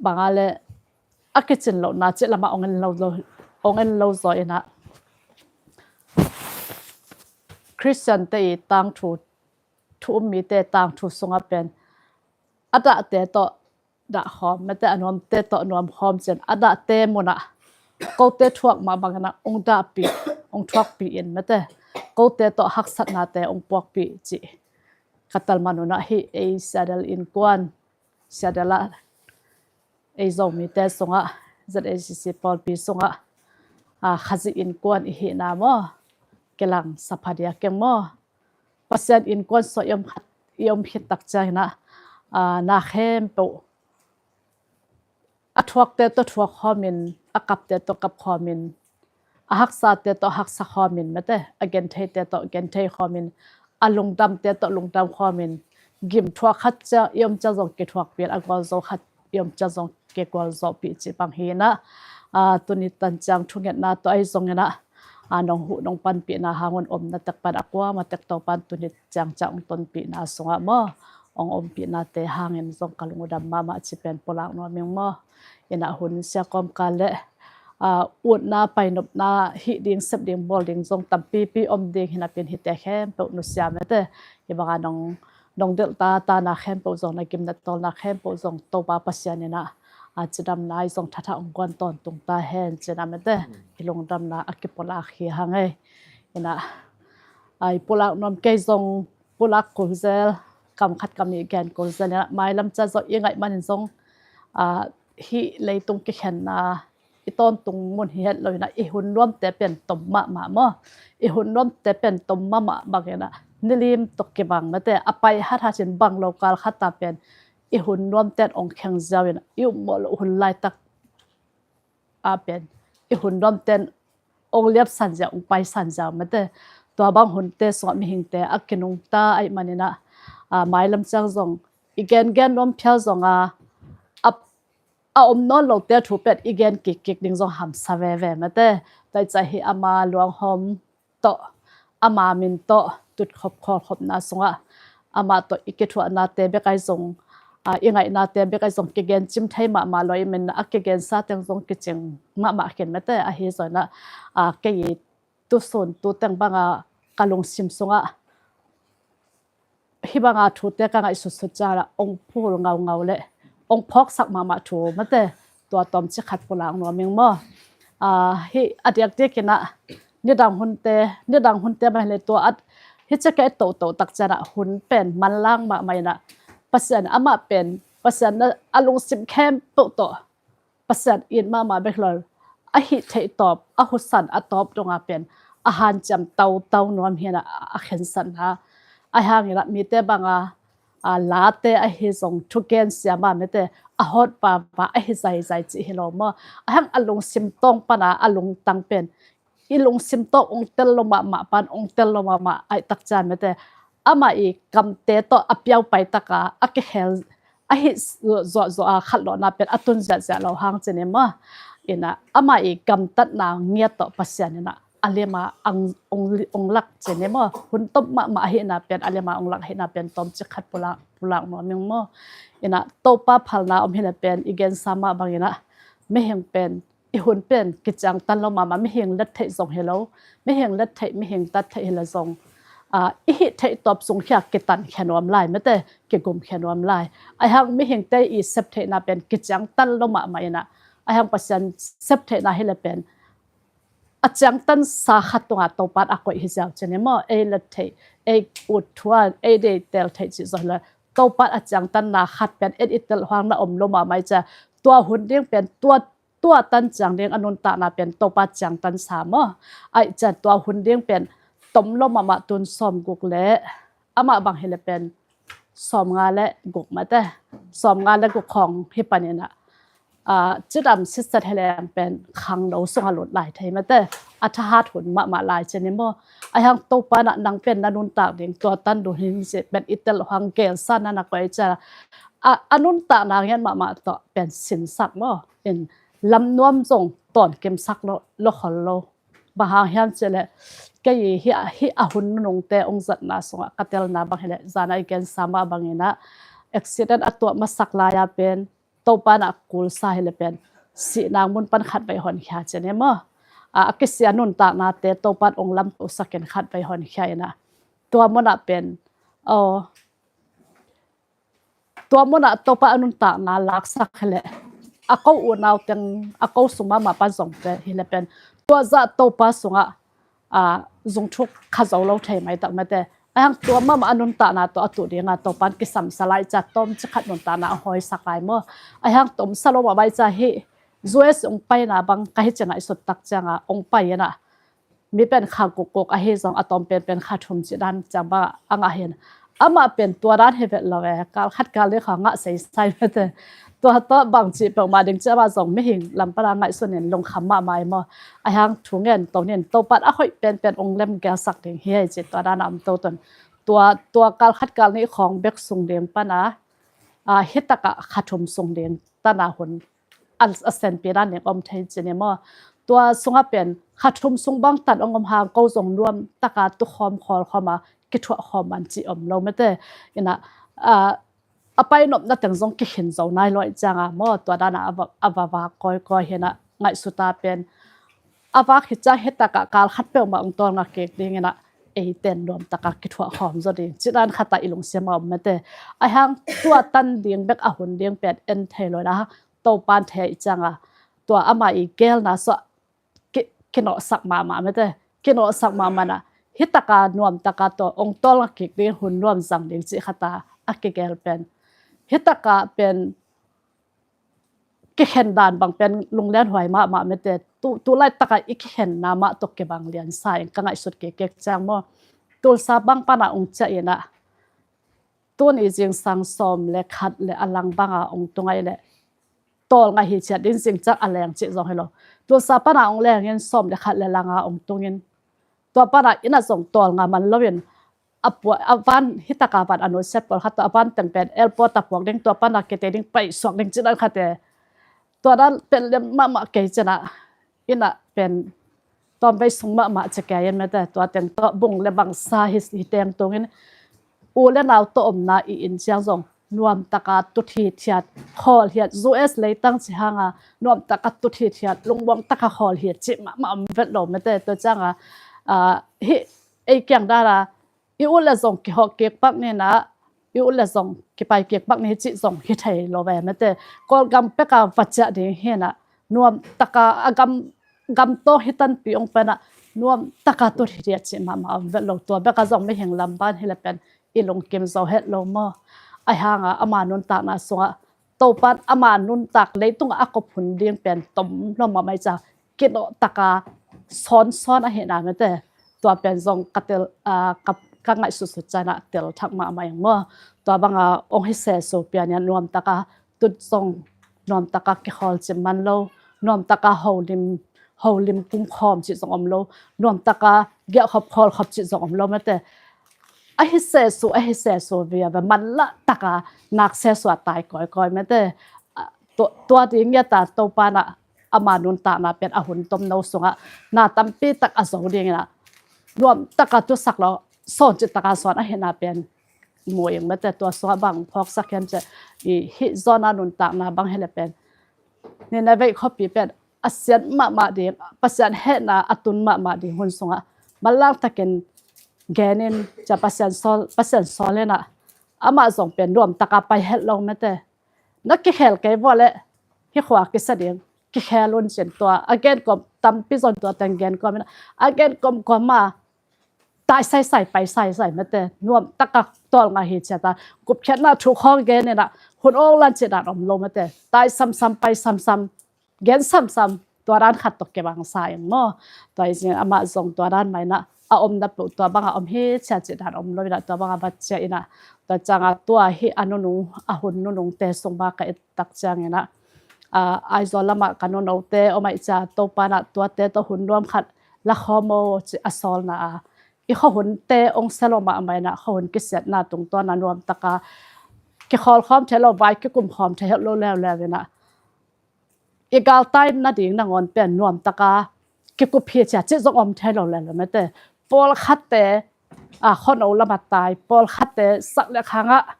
bang a le a kicin lohna cih lamah ong en lo zo, ong en lo zaw in ah, Khristiante i tangthu, thu um mite tangthu sungah pen a dahte tawh dah khawm mate, a nuamte tawh nuam khawm cian a dahte munah kote thuak mah bangin ah ong dahpih, ong thuakpih in mate, kote tawh haksatnate ong puakpih cih ka telman un ah hih ei Siadal innkuan, Siadal ah ei Zomite sungah, Z A C C pawlpi sungah, a, Khazih innkuan i hihna maw, kilang saphadia keng maw. Pasian innkuan sungah i om khat, i om khit tak ciangin ah, a, na khempeuh a thuakte tawh thuak khawmin, a kapte tawh kap khawmin, a haksate tawh haksa khawmin mate, a gentheite tawh genthei khawmin, a lungdamte tawh lungdam khawmin, gim thuak khat ciang i om ciang zong kithuakpih, a gualzo khat i om ciang zong kigualzawhpih cih bang hi in ah, a, tuni tan ciang thungetna tawh ahi zongin ah, a, nong huh nong panpihna hang un omna tek pan a kuamah tek Topan tuni ciang ciang ong tonpihna sungah maw, ong ompihnate hangin zong ka lungdam mahmah ci pen pulak nuam ing maw. In ah hun sia kawmkal le, a, utna, painopna, hih ding, sep ding, bawl ding zong tampipi om ding hi napi in hihte khempeuh nusia mate. Hih banga nong, nong delhta tana khempeuh zong, na gimna tawlna khempeuh zong Topa Pasian in ah, a, cidamna i zong thatha ong guan tawntung ta hen cin ah mate. Hih lungdamna a kipulak hi hang ei. In ah, a, i pulak nuam kei zong pulak kul zel, kam khat kam nih gen kul zel in ah, mailam ciang zong i ngaih manin zong, a, hih leitung kikhenna i tawntung mun hi het lo in ah, i hun nuamte pen tom mahmah maw. I hun nuamte pen tom mahmah bangin ah, nilim tawh kibang mate, a pai hathat in bang lo kal khat ah pen i hun nuamte in ong kheng ziau in ah, i upmawh loh hun laitak ah pen i hun nuamte in ong liapsan ziau, ong paisan ziau mate. Tua bang hunte sungah mihingte a kinungta ahih manin ah, a, mailam ciang zong i gengen nuam phial zong a, a, a om nawn lote thu pen i gen kikkik ding zong hamsa veve mate. Tua i cah hi ama luanghawm tawh, ama min tawh tutkhop khawlkhopna sungah amah tawh i kithuahnate bek ahi zong, a, i ngaihnate bek ahi zong kigen cim thei mahmah lo ahih manin a kigensa teng zong kicing mahmah khin mate. Ahi zongin ah, a, kei i tusun tuteng banga ka lungsim sungah hih banga thute ka ngaihsutsut ciangin ah ong phul ngaungau le ong phawksak mahmah thu mate, tua tawmcik khat pulak nuam ing maw. A, hih a diakdiakin ah nidang hunte, nidang hunte mah hi le tua at hih ciang ka i tohtoh tak ciangin ah hun pen manlang mahmah in ah, Pasian amah pen Pasian na a lungsim khempeuh tawh Pasian it mahmah bek lo, a hih theih tawp, a husan a tawp dongah pen a hanciam tautau nuam hi in ah, a khensatna ahi hangin ah mite banga, a, late ahi zong, thugen siama mite a hawt pampa ahi zaizai cih hi lo maw. Ahi hang a lungsim tawng pana a lungtang pen i lungsim tawh ong tel lo mahmah pan ong tel lo mahmah ahih tak ciang mite, amah i kamte tawh a piaupai taka a kikhel ahi zuahzuah a khatlawhna pen a tun ziahziah lo hang cin i maw. In ah amah i gamtatna ngiat tawh Pasian in ah a lima ang ong, ong lak cene maw, hun tom mahmah ahina pen a lima ong lak ahina pen tom cik khat pulak pulak maw ming maw. Ina Topa phalna om hile pen i gensa mah bangina mihing pen i hun pen kiciangtan lo mahmah, mihing let theih zong hi lo, mihing let theih mihing tat theih hile zong, a, i hih theih tawp sung khia kitan khia nuam lai mete, kigum khia nuam lai. Aihang mihingte i sep theihna pen kiciangtan lo mahmah ina, aihang Pasian sep theihna hile pen a ciangtan sa khat tunga Topan a koih hi ziau cene maw, ei let theih, ei ut thua, ei dei tel theih cih zong hile Topan a ciangtanna khat pen et i tel huang na om lo mahmah i cia. Tua hun ding pen tua tua tan ciang ding a nuntakna pen Topa ciangtan sa maw. Aih cian tua hun ding pen tom lo mahmah tun sawm guk le amah bang hile pen sawm nga le guk mate, sawm nga le guk khawng hi paninah, a, cidam sitset hileng pen khangno sunga lut lai thei mate, a thahat hun mahmah lai ceni maw. Aihang Topa nah nang pen na nuntak ding tua tan dun hin ci pen i tel huang gelsa na na koih cia. A, a nuntakna ngen mahmah tawh pen sinsak maw. In lam nuam zong tawnkimsak lo, lo khol lo. Bang hang hiam cileh kei hi, hi a hun nunungte ong zatna sungah ka telna bang hileh zana i gensa mah banginah accident a tuah masak lai-a pen Topa nah kulsa hileh pen sihnang mun pan khat vei honkhia cene maw. A, a kisia nuntaknate Topan ong lamtosakin khat vei honkhia inah tua munah pen, aw, tua munah Topa a nuntakna laksak hileh a ko unau teng a ko sung mahmah pan zong pen hileh pen tua zah Topa sungah, a, zungthuk kha zo lo thei maitak mate. Aihang tua mahmah a nuntakna tawh a tuh dinga Topan kisamsa lai cia tom cikhat nuntakna a hawisak lai maw. Aihang tomsa lo mahmah i cia hi U S ong paina bang ka hi cia ngaihsut tak cianga ong pai inah mi pen kha gukguk ahi zong a tawm penpen kha thum cih dan ciang bang a ngah hin. Amah pen tua dan hi vet lo e, kal khat kal nih kha ngah seisai mete. Tua tawh bang cih peuhmah ding cih amah zong mihing lam pana ngaihsun in lungkham mahmah i maw. Aihang thu ngen to nin Topan a hoih penpen ong lem gelsak ding hi hei cih tua dan a om to tun. Tua, tua kal khat kal nih khawng bek sung ding pana, a, hitakah kha thum sung ding tana hun a, a senpi dan ning om thei cini maw. Tua sungah pen kha thum sung bangtan ong om hang ko zong nuam taka tukhawm khawlkhawm a kithuah khawm man ci om lo mete. Inah, a, a painopna teng zong kikhin zo nai lo i cianga maw. Tua dana a va, a va vak kawikawi hinah ngaihsuta pen a vak hi ciang hitakah kal khat peuhmah ong tawlnga kik dinginah eiten nuam taka kithuah khawm zaw ding ci dan khata i lungsim a om mete. Aihang tua tan ding bek a hun ding pen en thei lo inah Topan thei i cianga tua ama i gelna suah ki, kinawhsak mahmah mete. Kinawhsak mahmah nah hitaka nuamtaka tawh ong tawlnga kik ding hun nuam zang ding cih khata a kigel pen hitaka pen kikhen dan bang pen lunglian huai mahmah mete. Tu, tu laitaka i kikhenna mah tawh kibang liansa in ka ngaihsut kikek ciang maw. Tulsa bang pana ong ciah inah tun i zingsang sawm le khat le a lang banga ong tungai le tawlnga hi ciat din zingciang a leng cih zong hi lo. Tulsa pana ong lengin sawm le khat le langa ong tungin tua pana inah zong tawlnga man loin a pua, a van hitaka van a nusiat pawlkhat tawh a van teng pen airport a puak ding tua pana kite ding paisuak ding cih dan khate. Tua dan pen lem mahmah kei cinah inah pen tawmvei sung mahmah ci kei in mete. Tua teng tawh bung le bangsa hi, hi teng tungin u le nau tawh omna i in ciang zong nuamtaka tut hithiat khawl hiat U S leitang ci hanga nuamtaka tut hithiat lungmuang taka khawl hiat cih mahmah om vet lo mete. Tua cianga, a, hi ei kiang dana i ut le zong kihawh kik pak ninah i ut le zong kipai kik pak ni hi cih zong hi thei lo ve mete. Kawlgam peka va ciah ding hinah nuamtaka a gam, gam tawh hi tanpi ong penah nuamtaka tut hithiat cih mahmah om vet lo. Tua beka zong mihing lam ban hileh pen i lungkim zo het lo maw. Aihanga ama nuntakna sungah Topan ama nuntak leitungah a kop hun ding pen tom lo mahmah i cia kinawhtaka sawnsawn ahina mete. Tua pen zong ka tel, a, ka, ka ngaihsutsut cianah tel thak mahmah ing maw. Tua banga ong hi sesu piania nuamtaka tut zong nuamtaka kikhawl cim man lo. Nuamtaka holim, holim kumkhawm cih zong om lo. Nuamtaka giahkhop khawlkhop cih zong om lo mete. A hi sesu, a hi sesu via ve manlah taka nak sesu a tai kawikawi mete. A, tua, tua ding ngiata Topanah ama nuntakna pen a hun tomno sungah na tampi tak a zo dingin ah nuam taka tusak lo, sawn cih taka sawn ahihna pen mu ing mate. Tua sungah bang phawksak hiam cih leh, hih Jonah nuntakna bang hi leh pen Nineveh khuapi pen a siat mahmah ding, Pasian hehna a tun mahmah ding hun sungah manlang takin genin, cia Pasian sawl, Pasian sawl in ah amah zong pen nuam taka pai het lo mate. Na kikhel kei vua leh hih khua kisa ding, kikhel un cin tua a gen kawm, tampi zong tua teng gen kawm in ah a gen kawmkawm a tai saisai, pai saisai mate, nuam taka tawlnga hi ciat a, gupkhiatna thu khawng gen in ah hun awng lan cih dan om lo mate, tai samsam, pai samsam, gen samsam, tua dan khat tawh kibang sa ing maw. Tua hi zing amah zong tua dan mah in ah a omna peuh tua bangah om hi cia cih dan om lo in ah tua bangah va ciah in ah, tua ciangah tua hih a nunung, a hun nunungte sung bang ka et tak ciangin ah, ah, Aizawl lamah ka nunote om ahih ciang Topa in ah tuate tawh hun nuam khat la khawm o cih a sawlna a, i khuahunte ong sia lo mahmah in ah khuahun kisiatna tungtawn a nuam taka kikhawlkhawm thei lo, vai kikum khawm thei lo leuleu in ah i galtai nading nangawn pen nuam taka kikup hi cia cih zong om thei lo leuleu mate. Pawlkhatte, a, khuano lamah tai, pawlkhatte sak le khangah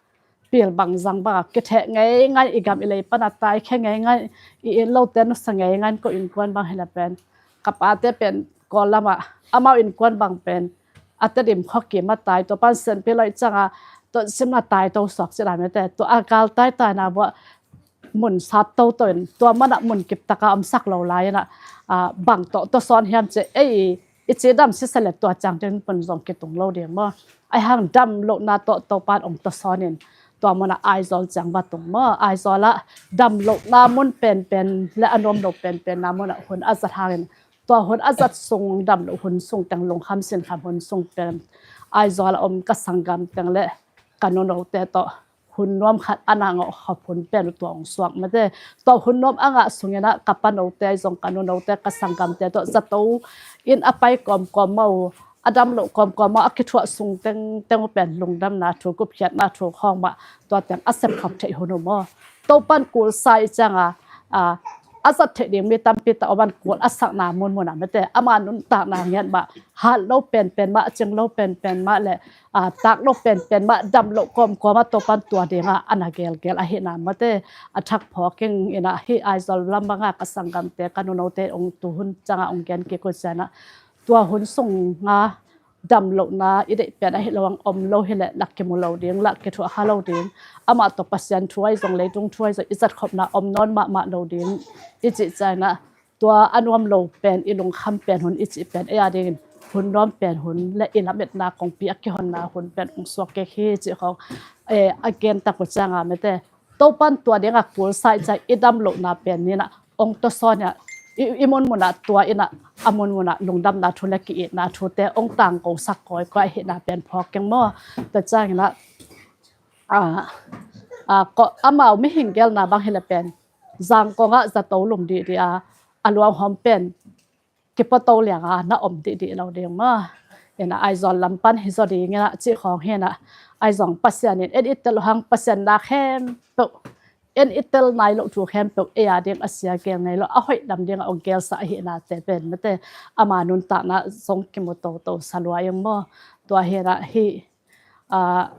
pilbang zang bangah kitheh ngeingai, i gam i lei panah taikhia ngeingai, i inn lote nusia ngeingai, ko innkuan bang hi leh pen, ka pate pen Kawl lamah amau innkuan bang pen a Tedim khuakim ah tai, tua pan Sianpi Lawi ciangah Tonzang ah tai to suak cih dan mate. Tua a galtai taina vuah mun sat toto in tua manah mun kiptaka omsak lo lai in ah, ah, bang tawh tawsawn hiam cih ei i cidam sisa le tua ciang ding pun zong kitung lo ding maw. Ahi hang dam lohna tawh Topan ong tawsawn in tua munah Aizawl ciang va tung maw. Aizawl ah dam lohna mun penpen le a nuam lo penpenna munah hun a zat hangin tua hun a zat sung, dam loh hun sung teng, lungkham sinkham hun sung pen Aizawl a om ka sanggam teng le ka nunote tawh hun nuam khat a na ngah khop hun pen uh tua ong suak mate. Tua hun nuam a ngah sungin ah ka panote, zong ka nunote, ka sanggamte tawh zato in a pai kawmkawm mah uh, a dam loh kawmkawm mah uh, a kithuah sung tengteng uh pen lungdamna thu, gupkhiatna thu khawng mah tua teng a sep khop theih hun uh maw. Topan kulsa i cianga, a, a zat theih ding mi tampi tak om an, kul a sakna munmunah mate, ama nuntakna ngiat mah, hat lo penpen mah, a cing lo penpen mah le, a, tak lo penpen mah, dam loh kawmkawm ah Topan tua dingah a na gelgel ahihna mate, a thak phawk ing in ah, hih Aizawl lam bangah ka sanggamte, ka nunote ong tu hun ciangah ong gen kik uh ciangah, tua hun sunga dam lohna i deih pen ahi lo ang om lo hi leh, lak kimu lo ding, lak kithuah kha lo ding, amah tawh Pasian thu ahi zong, leitung thu ahi zong i zat khopna om nawn mahmah lo ding i cih ciangah, tua a nuam lo pen, i lungkham pen hun i cih pen, ei a dingin hun nuam pen hun le i lametna kongpi a kihonna hun pen ong suak kik hi cih khawng, eh, a gen tak uh cianga mate, Topan tua dingah kulsa i ciang i dam lohna pen in ah ong tawsawn in ah, i, i munmunah tua in ah, a munmunah lungdamna thu le ki-itna thute ong tangkosak kawikawi ahihna pen phawk keng maw. Tua ciangin ah, a, a, ko, amau mihing gelna bang hi leh pen, Zangkong ah zato lum dihdih a, a luanghawm pen kipuato lianga na om dihdih lo ding maw. In ah Aizawl lam pan hi zaw ding in ah cih khawng hi in ah, ahi zong Pasian in en it tel uh hang, Pasian na khempeuh, en it tel nai loh thu khempeuh ei a ding a sia gel ngei lo, a hoih lam dingah ong gelsa ahihnate pen mate, ama nuntakna zong kimu toto sa lua ing maw. Tua hi in ah hih, a,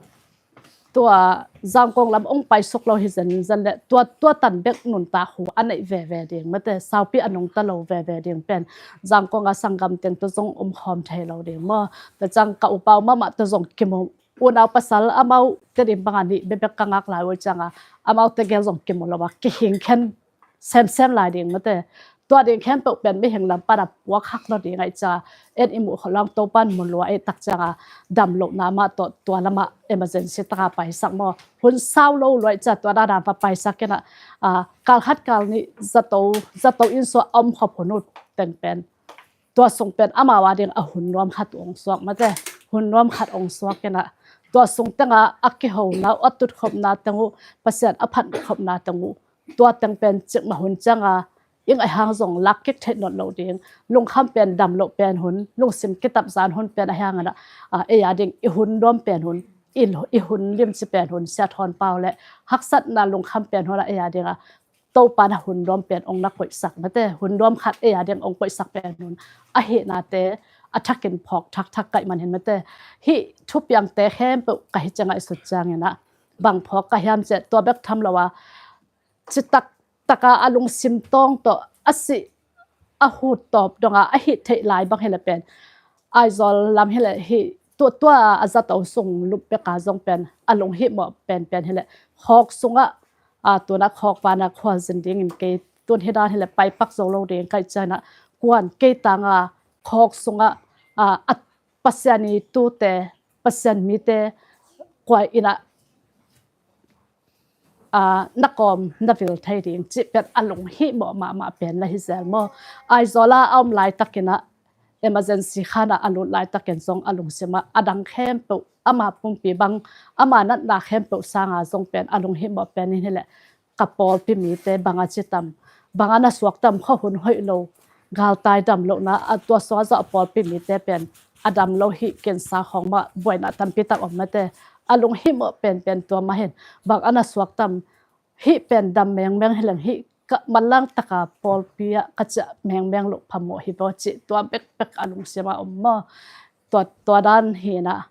tua Zangkong lam ong paisuk lo hi zenzen le, tua, tua tan bek nuntak hu a neih veve ding mate, saupi a nungta lo veve ding pen Zangkong a sanggam teng tawh zong omkhawm thei lo ding maw. Tua ciang ka upa uh mahmah tawh zong kimu, unau pasal amau Tedim bangah nih bekbek ka ngak lai uh cianga, amau tegel zong kimu lo a, kihing khen semsem lai ding mate. Tua ding khempeuh pen mihing lam pana puak hak lo ding ahih cianga, en i muh khol lo ang Topan mu lua ahih tak cianga, dam lohna mah tawh tua lamah emergency taka paisak maw. Hun sau lo lua ahih cianga tua dana va paisak in ah, a, kal khat kal nih zato, zato inn sungah a om khop hun uh teng pen, tua sung pen amau a ding a hun nuam khat ong suak mate, hun nuam khat ong suak in ah, tua sung tenga a kihona uh, a tutkhopna teng uh, Pasian a phatkhopna teng uh, tua teng pen cikmah hun cianga, ing ahi hang zong lak kik theih nawn lo ding, lungkham pen dam loh pen hun, lungsim kitapzan hun pen ahi hangin ah, a, ei a ding i hun nuam pen hun, i, i hun limci pen hun, Sia Thawn Pau le haksatna lungkham pen hun ah ei a ding a Topa na hun nuam pen ong na koihsak mate, hun nuam khat ei a ding ong koihsak pen hun ahi nate a thakin phawk thakthak kaih man hin mate. Hih thupiangte khempeuh ka hi ciang a i sut ciangin ah bang phawk ka hiam ciah tua bek tham lo a citak taka a lungsim tawng tawh a sih a hut tawp donga a hih theih lai bang hileh pen Aizawl lam hileh hih tua tua a zato sung lup beka zong pen a lunghimawh penpen hileh khawk sungah a tuna khawk vana khualzin dingin kei tun hi dan hileh paipak zo lo ding kaih cianah kuan kei tanga khawk sungah a Pasian i tute Pasian mite kuai inah na kawm na vil thei ding cih pen a lunghimawh mahmah pen la hi zel maw? Aizawl a a om laitakinah emergency khanah a lut laitakin zong a lungsimah a dang khempeuh ama pumpi bang ama natna khempeuh sanga zong pen a lunghimawh pen in hileh ka pawlpi mite banga citam banga na suaktam khuahun hoih lo galtai dam lohna a tua suazawh a pawlpi mite pen a dam lo hih kensa khawng mah buaina tampi tak om mate a lunghimawh penpen tua mah hin bang a na suaktam hih pen dam mengmeng hileng hih ka manlang taka pawlpi ah ka ciah mengmeng loh phamawh hi baw cih tua bekbek a lungsimah om maw? Tua dan hinah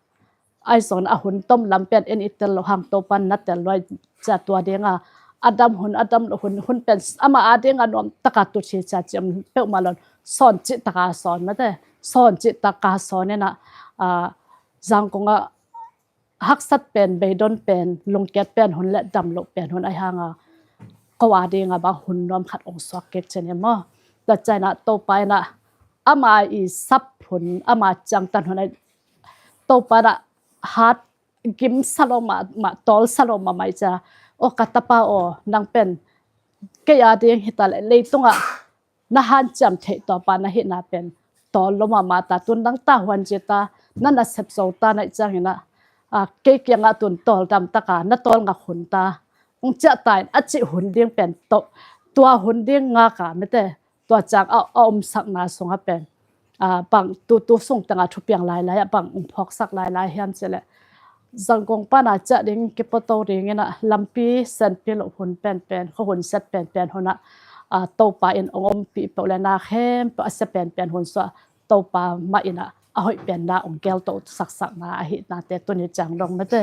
Aizawl a hun tom lam pen en i tel loh hang Topan na tel luai cia tua dinga a dam hun a dam loh hun hun pen ama a dinga nuam taka tuthi cia ciam peuhmah lon sawn cih taka sawn mate sawn cih taka sawn inah Zangkong ah haksat pen beidon pen lungkiat pen hun le dam loh pen hun ahi hanga ko a dinga bang hun nuam khat ong suak kek cian hi maw? Tua cianah Topa inah ama i sap hun ama ciangtan hun ai Topa inah hat gim salo mahmah tawl salo mahmah i cia aw ka tapa aw nang pen kei a ding hita le leitungah na hanciam theih tawpa na hihna pen tawl lo mahmah ta tun dang ta huan ci ta na nasep zo ta naih cianginah kei kiangah tun tawl dam taka na tawl ngak hun ta ong ciah ta in a cih hun ding pen tawh tua hun ding ngaka mete tua ciang a omsakna sungah pen bang tutu sung tengah thupiang lailai ah bang ong phawksak lailai hiam cileh Zangkong pana ciah ding kipato dinginah lampi senpi loh hun penpen khuahun set penpen hunah Topa in ong ompih peuh le na khempeuh a sia penpen hun suah Topa mah inah a hoih penna ong gelto saksakna ahihnate tuni ciang dong mete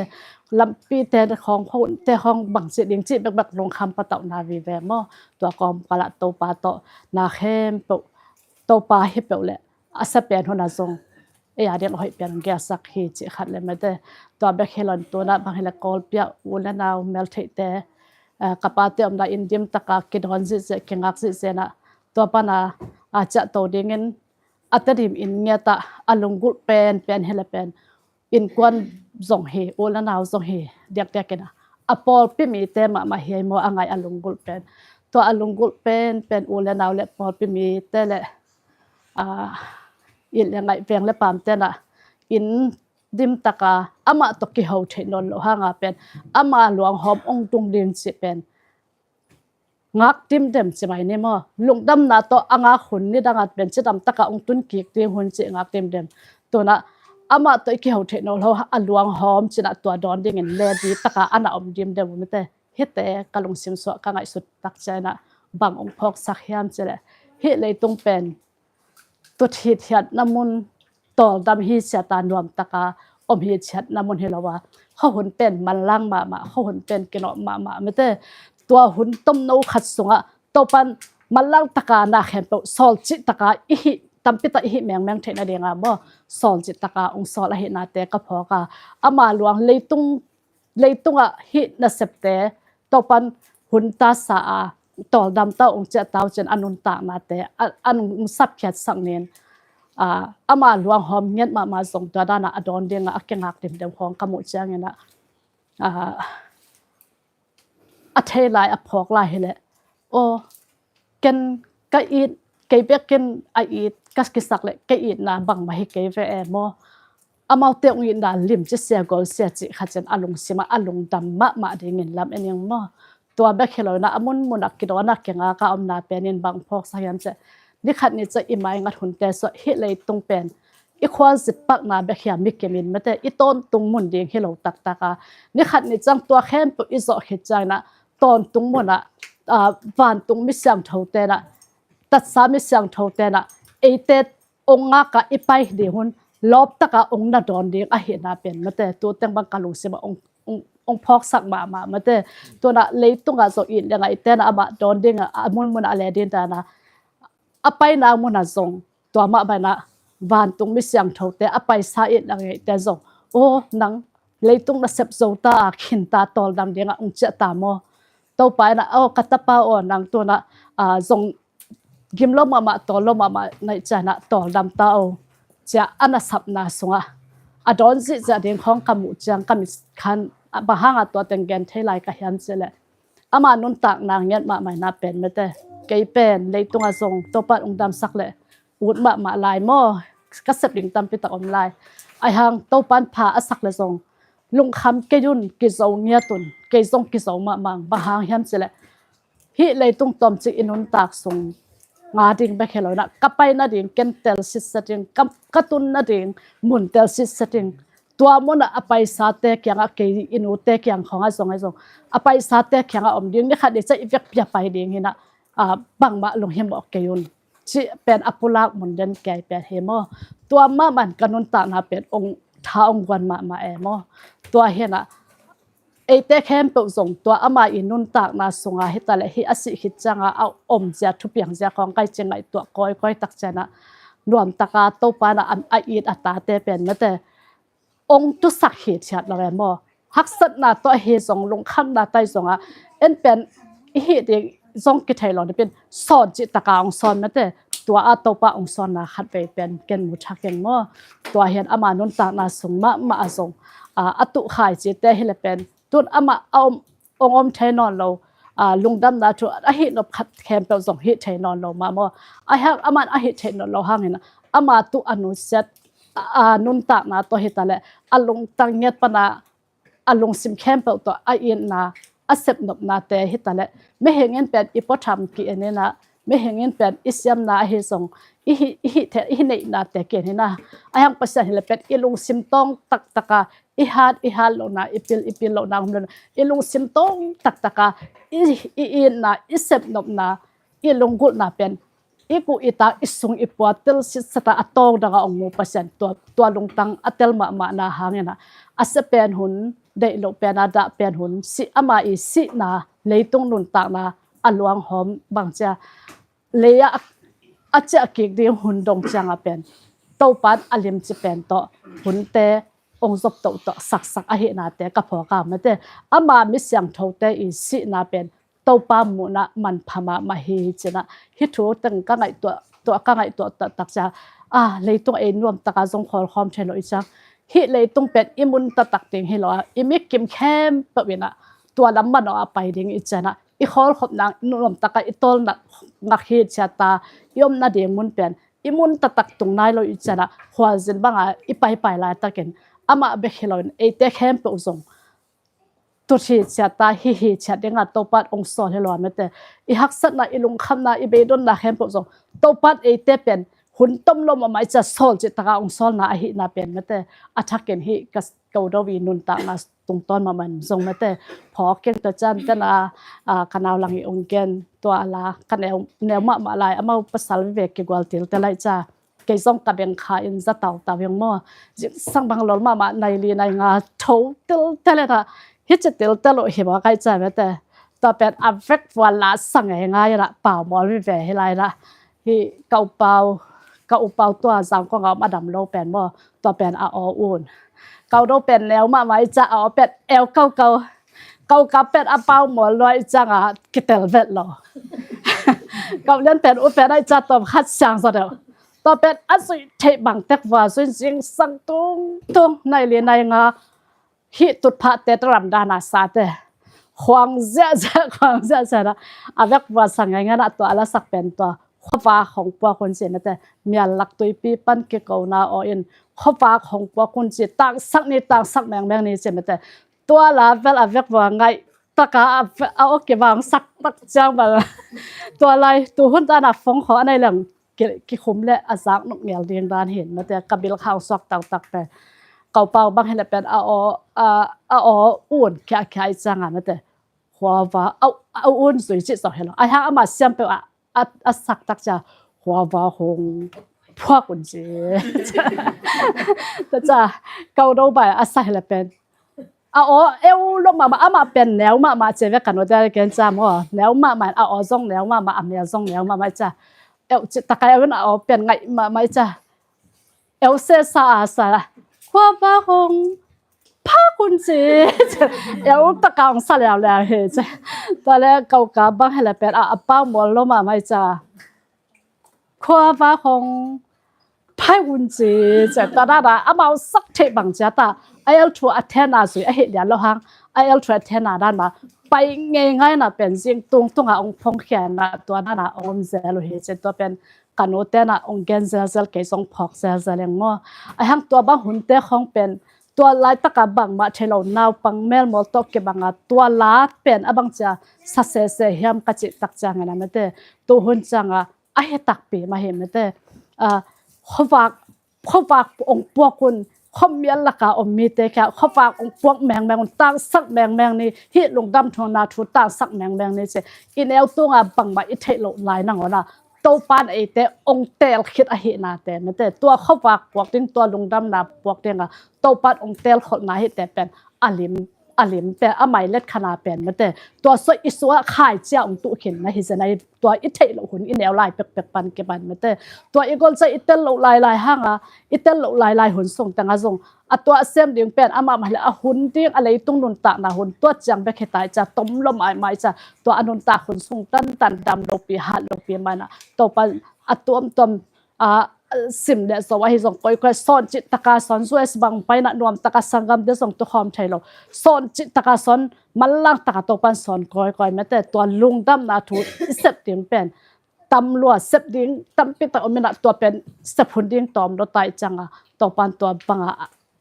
lampite khawng khuahunte khawng bangcih ding cih bekbek lungkham patauhna vive maw? Tua kawmkalah Topa tawh na khempeuh Topa hi peuh le a sia pen hunah zong ei a ding a hoih pen gelsak hi cih khat le mete tua bek hi lon tunah bang hileh Kawlpi ah u le nau meltheihte ka pate omna in dim taka kidawn zihzeh kingak zihzeh nah tua pana a ciahto dingin a Tedim in ngiatah a lunggulh penpen hileh pen innkuan zong hi u le nau zong hi diakdiakinah a pawlpi mite mahmah hi ai maw a ngai a lunggulh pen tua a lunggulh penpen u le nau le pawlpi mite le it le ngaih veng le pamtenah in dim taka amah tawh kiho theih nawn loh hanga pen ama luanghawm ong tung ding cih pen ngak dimdem ci mai ni maw? Lungdamna tawh a ngak hun nidangah pen cidam taka ong tun kik ding hun cih ngak dimdem tunah amah tawh i kiho theih nawn lo a luanghawm cinah tua dawn dingin ledi taka ana om dimdem umte hite ka lungsim suah ka ngaihsut tak cianah bang ong phawksak hiam cileh hih leitung pen tut hithiatna mun tawldam hi ciata nuamtaka om hi ciatna mun hi lo a khuahun pen manlang mahmah khuahun pen kinawh mahmah mete tua hun tomno khat sungah Topan manlang taka na khempeuh sawl cih taka i hih tampi tak i hih mengmeng theihna dinga maw sawl cih taka ong sawl ahihnate ka phawka ama luang leitung leitungah hih nasepte Topan hun tasa a tawldam tau ong ciah tau cin a nuntaknate a nung sapkhiatsak nin ama luanghawm ngiat mahmah zong tua dana a dawn dinga a kingak dimdem khawng ka muh cianginah a thei lai a phawk lai hileh aw ken ka it kei bekin a it ka kisak le ka itna bangmah hi kei ve e maw? Amaute ong itna lim ci sia gol sia cih khat cin a lungsimah a lungdam mahmah dingin lam ening maw? Tua bek hi lo inah a munmunah kidawnah kingaka omna penin bang phawksak hiam cih nikhat ni cih i maingat hunte suah hih leitung pen i khualzin pakna bek hiam mi kimin mete i tawntung mun ding hi lo taktaka nikhat ni ciang tua khempeuh i zawh khit cianginah tawntung munah ah, vantung misiangtho tenah, tatsa misiangtho tenah eite ong ngaka i pai ding hun lawptaka ong na dawn ding ahihna pen mate, tu teng bang ka lungsimah ong, ong, ong phawksak mahmah mate. Tunah leitungah zong it liangah i tenah amah dawn dingah a munmunah a le ding tenah a paina munah zong tua mah banah vantung misiangthote a paisa it liangah i ten zong, aw nang leitung nasep zo ta a khinta tawldam dingah ong ciah ta maw? Topa inah aw ka tapa aw nang tunah, ah, zong gim lo mahmah tawl lo mahmah naih cianah tawldam ta aw, ciah a nasapna sungah a dawn zihziah ding khawng ka muh ciang ka mit khan bang hangah tua teng gen thei lai ka hiam cihleh ama nuntakna ngiat mahmah inah pen mate, kei pen leitungah zong Topa in ong damsak leh ut mahmah lai maw? Ka sep ding tampi tak om lai. Aihang Topa in pha a sak leh zong lungkham kei un, kizo ngiat un, kei zong kizo mahmah ing. Bang hang hiam cihleh hih leitung tawmcik i nuntak sung nga ding bek hi lo inah ka pai nading ken tel sitset ding, ka, ka tun nading mun tel sitset ding. Tua munah a paisate kiangah kei i nute kiang khawngah zong ahi zong a paisate kiangah om ding, ni khat ni ciah i vekpi-a pai ding hinah, ah, bangmah lunghimawh kei un. Cih pen a pulak mun den kei pen hi maw? Tua mahmah in ka nuntakna pen ong tha ong guan mahmah e maw? Tua hinah eite khempeuh zong tua ama i nuntakna sungah hitaleh hih a sih khit ciangah a omzia thupiangzia khawng kai ci ngaihtuah kawikawi tak cianah nuamtaka Topa inah a, a it a tate pen mate ong tusak hithiat lo e maw? Haksatna tawh ahi zong lungkhamna tai zongah en pen i hih ding zong kithei lo napin sawn cihtaka ong sawn mate, tua a Topa ong sawnna khatvei pen ken mu thak ing maw? Tua hian ama nuntakna sung mahmah a zong, ah, a tuhkhai cite hileh pen tun amah a om, ong om thei nawn lo, ah, lungdamna thu a hih nop khat khempeuh zong hih thei nawn lo mah maw? Aihang aman a hih thei nawn lo hangin ama tuh a nusiat, ah, nuntakna tawh hitaleh a lungtang ngiat pana a lungsim khempeuh tawh a itna a sepnopnate hitaleh mihing in pen i puatham ki-en inah mihing in pen i siamna ahi zong i hih, i hih, i hih neihnate ki-en inah aihang Pasian hileh pen i lungsim tawng taktaka i hat i hat lohna, i pil i pil lohna om lo inah i lungsim tawng taktaka i, i itna, i sepnopna, i lunggulhna pen i guh i tak i sung i pua tel sitsata a tawng dangah ong mu Pasian tua, tua lungtang a tel mahmahna hanginah a sia pen hun, deih loh pen a dah pen hun, sih ama i sihna leitung nuntakna a luanghawm bang cia lei-ah a ciah kik ding hun dong ciangah pen Topa in a limci pen tawh hunte ong zoptoh tawh saksak ahihnate ka phawk a mate, ama misiangthote i sihna pen Topa muhna manpha mahmah hi cinah hih thu teng ka ngaihtuah, tuah ka ngaihtuah taktak ciang, ah, leitung ei nuamtaka zong khawlkhawm thei lo i ciang hih leitung pen i mun taktak ding hi lo a i mikim khempeuh inah tua lam manawh a pai ding i cianah i khawlkhopna nuamtaka i tawlnak ngak hi ciata i omna ding mun pen i mun taktak tung nai lo i cianah khualzin banga i paipai laitakin amah bek hi loin eite khempeuh zong tut hi ciata hih hi ciat dingah Topa in ong sawl hi lo a mate, i haksatna i lungkhamna i beidonna khempeuh zong Topa in eite pen hun tom lo mahmah i ciah sawl cihtaka ong sawlna ahihna pen mate a thakin hih ka Kodo i nuntakna tungtawn mahmah in zong mate phawk keng tua cian tena, ah, ka nau lang i ong gen tua a la ka neu, neu mahmah lai amau pasal vive kigual til te lai ca kei zong ka beng kha in za tautau hiang maw? Zingsang bang lol mahmah nai li nai nga tho tel tel e ta. Hi ci tel tel uh hi maw kai ca mate. Tua pen a vek vua la sang e ngai la pau mawl vive hi lai la. Hi ka upau, ka upau tua zang kong a om a dam lo pen maw? Tua pen a aw un. Kau do pen neu mahmah i ca a aw pen eu kau kau. Kau ka pen a pau mawl lua i cang a kitel vet lo. Kau lian pen u pen a i ca tom khat siang zaw deuh. Tua pen a zui theih bang tek vua zui zingsang tung tung nai li nai nga hih tutphah te ta ram dana sa te. Khuang ziahziah, khuang ziahziah na. A vek vua sang ngai ngai na tua a la sak pen tua. Khuavak hong puak hun ci na te. Mial lak tuipi pan kikona aw in. Khuavak hong puak hun ci. Tangsak ni, tangsak mengmeng ni ci na te. Tua la vel a vek vua ngaih taka a, a aw kivangsak tak ciang bal. Tua lai, tu hun tana fong kho a nei leng ki, kikhum le a zak nok ngel ding dan hin, mate, ka bil khang suak tautak pe. Kau pau bang hi le pen a aw, a, a aw un kia kia i cianga, mate. khuava a, a un zui cih zong hi lo. Ahi hang amah siam peuh a, a, a sak tak cia khuava hong phuak un ci. Tua cia kau do bai a sa hi le pen a aw eu lo mahmah, amah pen neu mahmah ci ve ka nu te ken cia maw, neu mahmah, a aw zong neu mahmah, a mel zong neu mahmah cia. Eu cih tak a eu in a aw pen ngaih mahmah cia. Eu sesa a sa la khuava hong phuak un ci. Eu taka hong sa leuleu hi ci. Tua le kau ka bang hi le pen a, a pau mual lo mahmah cia. Khuava hong phuak un ci ci. Tua dan a amau sak theih bang cia ta a el thu a thena zui ahi lian lo hang a el thu a thena dan ma pai ngeingai na pen zing tung tunga hong phongkhia na tua dan a hong om zel uh hi ci. Tua pen ka nu te na hong gen zelzel, kei zong phawk zelzel eng maw. Ahi hang tua bang hunte khawng pen tua laitaka bangmah thei lo naupang melmawl tawh kibanga tua la pen a bang cia sa sese hiam ka cih tak ciangin a mete tu hun cianga a hi takpi mah hi mete. A, khuavak, khuavak hong puak un, khuamial laka om mite kia khuavak hong puak mengmeng un, tangsak mengmeng ni, hih lungdam thuna thu tangsak mengmeng ni ci. I neu tunga bangmah i theih loh lai nangawn a Topan eite hong teel khit ahihnate mete tua khuavak puak ding, tua lungdamna puak dinga Topan hong teel kholhna hihte pen a lim, a lim pen a mai let khana pen mete tua sua i sua khai cia hong tuh khin na hi zen a, tua i theih loh hun i neu lai pekpek pan kipan mete tua i gol cia i tel loh lailai hanga i tel loh lailai hun sung tanga zong a tua a sem ding pen amah mah le a hun ding a leitung nuntakna hun tua ciang bek hi ta i cia tom lo maimai cia tua a nuntak hun sung tantan dam lopi hat lopi mana Topa a tuamtuam a sim le zo ahi zong koikoi sawn cih taka sawn U S bang paina nuam taka sanggam te zong tukhawm thei lo sawn cih taka sawn manlang taka Topan sawn koikoi mete tua lungdamna thu i sep ding pen tam lua sep ding tampi tak om ina tua pen sep hun ding tawm lo ta i cianga Topan tua banga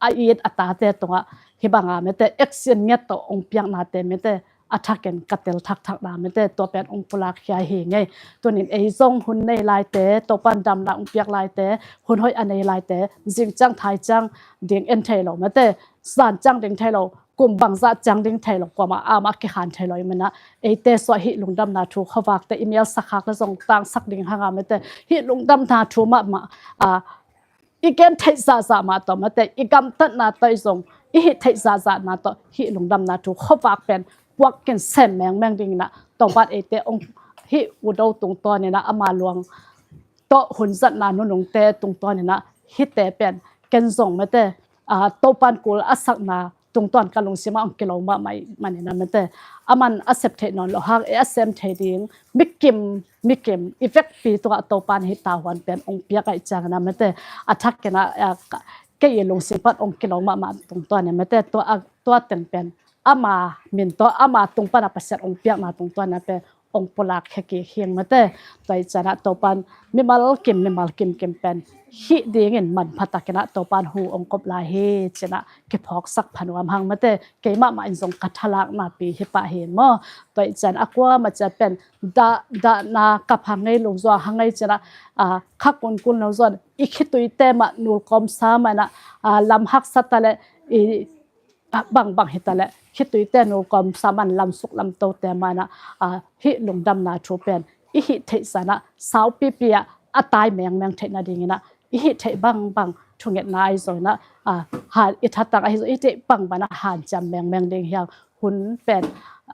a it a tate tungah hih banga mete action ngiat tawh hong piaknate mete a thakin ka tel thakthakna mete tua pen hong pulak khia hi ngei. Tunin ei zong hun nei laite, Topan damna hong piak laite, hun hoih a nei laite, zing ciang thai ciang ding en thei lo mete, zan ciang ding thei lo, kum bangzah ciang ding thei lo, kuamah amah kikhan thei lo i mana eite suah hih lungdamna thu khuavakte i mialsak khak le zong tangsak ding hanga mete hih lungdamna thu mahmah a i gen theih zahzah mah tawh mate i gamtatna tawh i zong i hih theih zahzahna tawh hih lungdamna thu khuavak pen puak kin sem mengmeng dingin ah Topan eite hong hih udo tungtawn in ah ama luang tawh hun zatna nunungte tungtawn in ah hihte pen ken zong mate, aa, Topan kul a sakna tungtawn ka lungsim ah hong kilo mahmah ih manin ah mate aman a sep theih nawn loh hang e a sem thei ding mikim mikim i vekpi tungah Topan hih tahuan pen hong piak ahih ciangin ah mate a thakin ah, aa, ka, kei i lungsim pan hong kilo mahmah tungtawn in ah mate tua, aa, tua teng pen ama min tawh ama tung pan ah Pasian hong piakna tungtawn in ah pen hong pulak khia kik hi ing mate. Tua ih ciangin ah Topan mimal kim mimal kimkim pen hih dingin manpha takin ah Topan hu hong kop lai hi ci-in ah kiphawksak pha nuam hang mate. Keimah mah in zong ka thalakna pi hi pah hi maw. Tua ih ciangin a kuamah ciat pen dah, dahna kap hang ngei lungzuang hang ngei ci-in ah, aa, kha kunkun lo zuan i khituite mah nulkawm sa mah in ah, aa, lam haksa ta leh i bangbang hi ta leh khituite nulkawm sa man lamsuk lamtote man ah, aa, hih lungdamna thu pen i hih theih zah in ah saupipi ah a tai mengmeng theih nadingin ah i hih theih bangbang thungetna ahi zongin ah, aa, han i thatang ahi zong i theih bangbang ah hanciam mengmeng ding hi hang hun pen,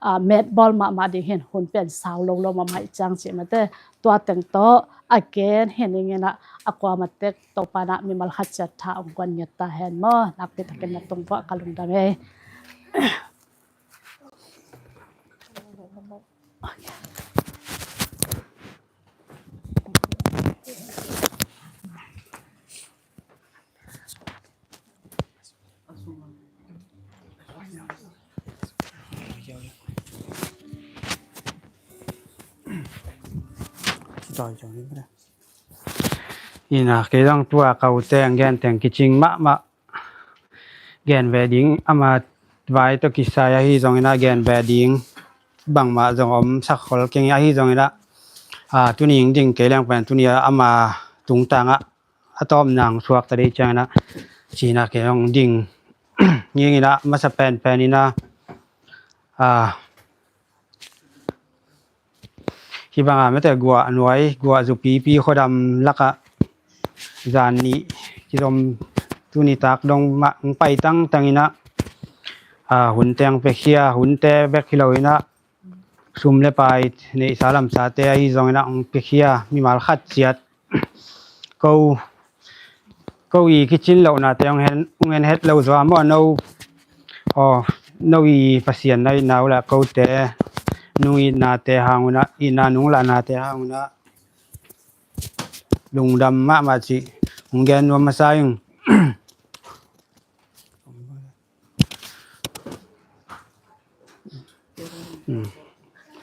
aa, metbawl mahmah ding hi in hun pen sau lolo mahmah ih ciang cih mate tua teng tawh a gen hi ning in ah a kuamah tek Topan ah mimal khat ciat tha hong guan ngiat ta hen maw. Nakpi takin na tung vuah ka lungdam ei. Ina kei zong tua ka u teng gen teng kicing mahmah gen ve ding ama vai tawh kisai ahi zongin ah gen ve ding bangmah zong om sak khol keng ahi zongin ah, aa, tuni ing ding kei leng pen tuni ah ama tungtang ah a tawpna hong suak ta dih ciangin ah cina kei hong ding ngingin ah masa penpen in ah, aa, Hih banga mete guah nuai, guah zupipi khuadam lakah zan nih kizom, tuni tak dong mah hong pai tangtang inah, a, hunte hong piakhia, hunte bek hi lo inah, sum le pai neihsa lamsate ahi zong inah hong piakhia, mimal khat ciat. Ko, ko i kicin lohnate hong en, hong en het lo zaw maw, no, aw, no i Pasian na itna uh lah kote nung itnate hang unah, itna nung lahnate hang unah lungdam mahmah cih hong gen nuam masa ing. Hmm.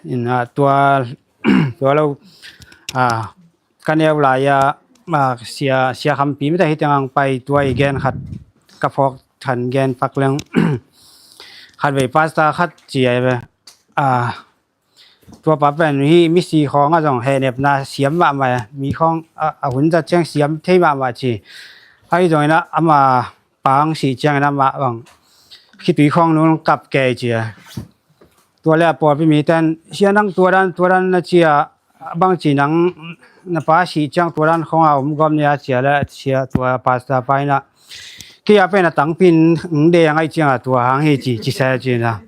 Inah tua, tua lo, a, ka neu lai-a, a, sia, sia Khampi mete hih tengah hong pai, tua i gen khat ka phawk than gen pak leng. Khatvei pastor khat ci a hi ve. A, tua pa pen hih misi khawngah zong hehnepna siam mahmah, mi khawng a, a hun zat ciang siam thei mahmah ci. Ahi zong inah ama pa hong sih ciang inah amah bang khitui khawng nung kap kei ci a. Tua le a pawlpi mite in, "Sia, nang tua dan, tua dan na ci a, bangci nang na pa sih ciang tua dan khawng a om gawm nia?" ci a le, sia tua pastor pa inah, "Kei a pen a tangpi in hong deng ahih ciangah tua hang hi," ci, ci sa ci inah.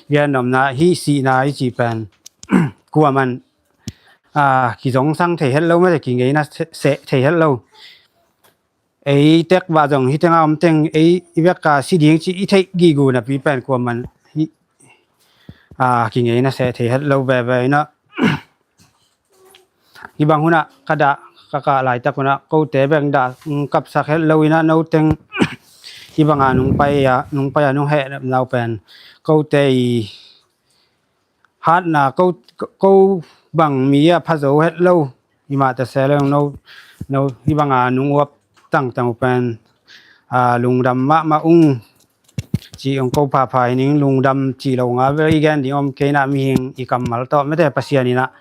Gen nopna, hih sihna i cih pen kuaman, a, kizongsang thei het lo, mete kingeina seh, seh thei het lo. Ei tek bah zong hih tengah om teng, ei i bek a si ding ci i theih gihgu napi pen kuaman hih, a, kingeina seh thei het lo veve inah. Hih bang hunah ka dah, ka kah laitak hunah kote bek dah, mm, kapsak het lo inah, no teng hih banga nung pai a, nung pai a nung hehnepna uh pen kote i hatna, ko, ko bang mi a pha zo het lo. Himah ta se leng no, no, hih banga nung uap tangtang uh pen, a, lungdam mahmah ung ci ung ko phapha hi ning. Lungdam cih lo nga bel i gen ding om kei inah, mihing i kammal tawh mete Pasian inah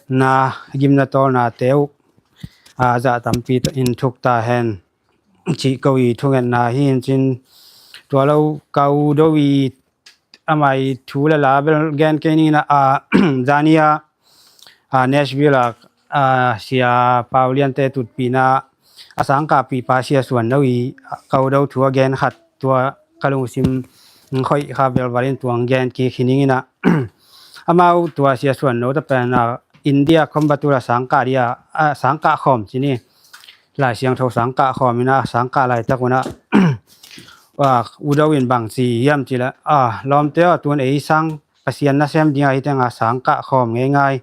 na gimna tawlnate uh, a, zah tampi in thuk ta hen cih ko i thungetna hi. Hi cin tua lo ka u Do i ama i thu le la bel gen kei ning inah, a, zani a, a, Nashville ah, a, sia Pau Liante tutpihna a sangkahpihpa Sia Suan No i ka u Do thu a gen khat tua ka lungsim khoih kha velval in tua hong gen kik hi ning inah. Amau tua Sia Suan No te pen, a, India Coimbatore a sangkah dia, a, sangkah khawm ci ni. Lai Siangtho sangkah khawm inah, sangkah laitak unah, a, U Do in bang ci hiam cih leh, a, lawmte aw, tun ei sang Pasian nasem dingah hih tengah sangkah khawm ngeingai.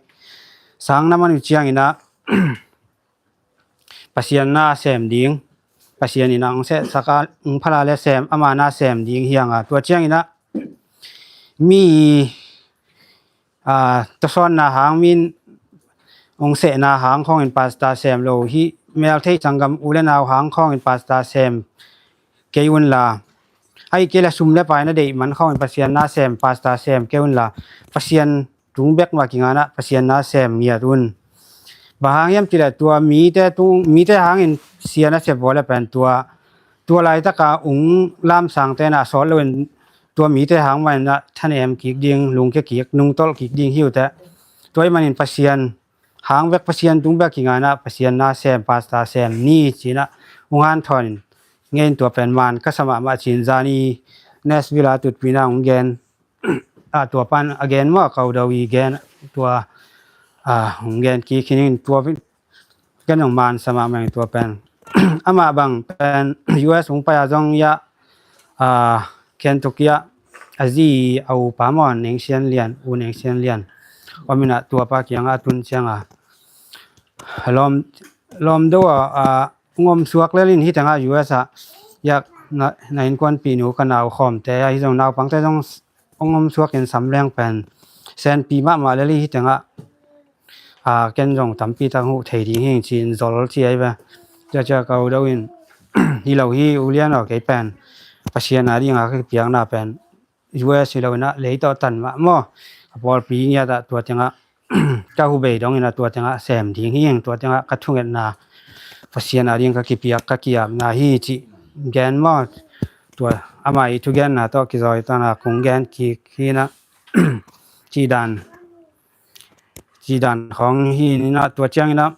Sang na man uh ciang inah Pasian na sem ding, Pasian inah hong sehsak a, hong phala le sem, ama na sem ding hi hang a. Tua ciang inah mi, a, tawsawnna hang, min hong sehna hang khawngin pastor sem lo, hih meltheih sanggam u le nau hang khawngin pastor sem kei unla, ahih kei leh sum le pai na deih man khawngin Pasian na sem, pastor sem kei unla, Pasian tung bek mah kinganah Pasian na sem ngiat un. Bang hang hiam cih leh tua mite tung, mite hangin sia na sep uh le pen tua, tua laitaka ung lamsangte na sawt loin tua mite hang maninah thanem kik ding, lungkia kik, nungtolh kik ding hi uh teh. Tua ahih manin Pasian hang bek, Pasian tung bek kinganah Pasian na sem, pastor sem ni cinah hong hanthawnin ngein tua pen man ka sa mahmah cin zani Nashville a tutpihna hong gen, a, tua pan a gen maw, ka u Do i gen, tua, a, hong gen kik hi ning. Tua pen ken hong man sa mahmah ing tua pen. Amah bang pen U S hong pai a zong ia, a, Kentucky ah a zi a upa maw, Neng Sian Lian, U Neng Sian Lian om inah tua pa kiangah a tun cianga lawm, lawm Do a, a, hong om suak lel in hih tengah U S ah, ia, na, na innkuanpih nu ka nau khawmte a, hih zong naupangte zong hong om suakin sam leng pen senpi mahmah lel hi hih tengah, a, ken zong tampi tak huh thei ding hi ing ci-in zol ci ahi ve. Cia cia ka u Do in, hi lo hi U Lian aw, kei pen Pasian a dinga ka kipiakna pen U S hi lo inah lei tawh tan mah maw, ka pawlpi ngiatah tua tengah ka hu bei dong inah tua tengah sem ding hi ing, tua tengah ka thungetna Pasian a ding ka kipiak, ka ki-apna hi cih gen maw. Tua ama i thugenna tawh kizawi tana kong gen kik hi inah cih dan. cih dan khawng hi in ah, tua ciangin ah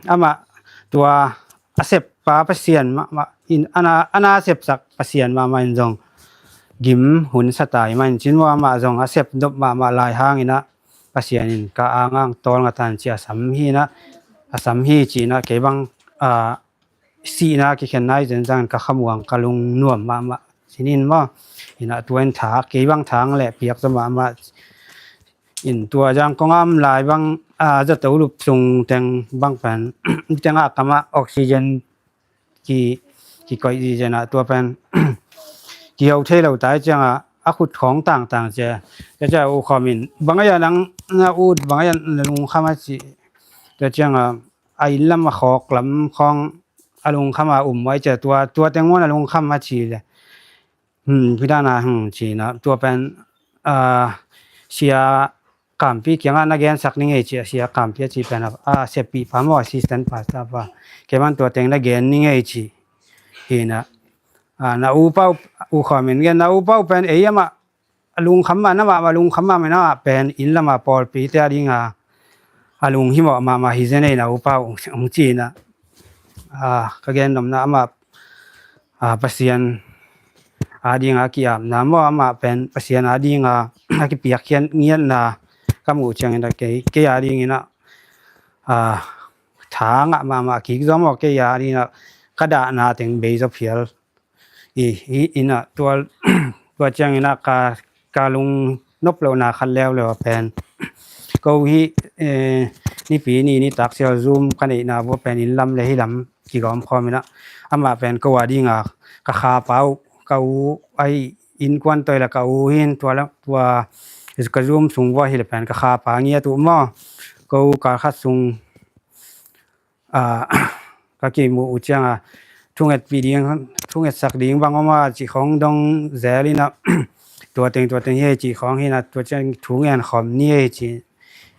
amah tua a seppa Pasian mahmah in, a na, a na sepsak Pasian mahmah in zong gim hun sa ta hi mah in cin maw, amah zong a sep nop mahmah lai hangin ah Pasian in ka ang ang tawlnga tan ci a sam hi in ah, a sam hi ci in ah, kei bang a sihna kikhenna hi zenzang in ka khamuang ka lungnuam mahmah cin in maw. In ah tua in tha, kei bang thang le piak zaw mahmah in, tua zang kong am lai bang a zato lup sung teng bang pen teng a kamah oxygen ki, kikoih zizen ah tua pen kiho thei lo tai ciangah a khut khawng tangtang cia. Tua ciah U Khawm in bang a ya nang na ut, bang a ya na lungkham a ci. Tua ciangah a inn lam a khawk lam khawng a lungkham a um mai cia, tua, tua teng muan a lungkham a ci le. Hmm, pidana hung ci na tua pen a sia Kampi kiangah na gensak ni ngei ci a, sia Kampi a ci pen a, a seppih pa maw, assistant pastor pa. Kei man tua teng na gen ni ngei ci. Hi na, a, na upa uh, U Khawm in gen, na upa uh pen ei amah a lungkham mah, na mahmah lungkham mah, na mah pen inn lamah pawlpite a dinga a lunghimawh mahmah hi zen ei, na upa uh hong ci na. A, ka gen nopna amah a, Pasian a dinga ki-apna maw, amah pen Pasian a dinga a kipiakkhiat ngiatna ka muh ciangin a kei, kei a dingin a, a, tha ngah mahmah kik zaw maw, kei a dingin a ka dahna teng bei zaw phial. I, i, in a tua, tua ciangin a ka, ka lungnop lohna khat leuleu a pen ko hi, eh, nipi ni nitak sial Zoom ka neihna vua pen inn lam le hi lam kigawm khawm in a, amah pen ko a dinga ka khapa uh, ka u ahi, innkuan toi la ka u hin tua la, tua ka Zoom sung vua hi le pen ka khapa ngiat uh maw. Ko kal khat sung, a, ka kimuh uh cianga thungetpih ding, thungetsak ding bang om a cih khawng dong zel in a, tua teng, tua teng hi ei cih khawng hi na, tua ciang thu ngen khawm ni ei ci.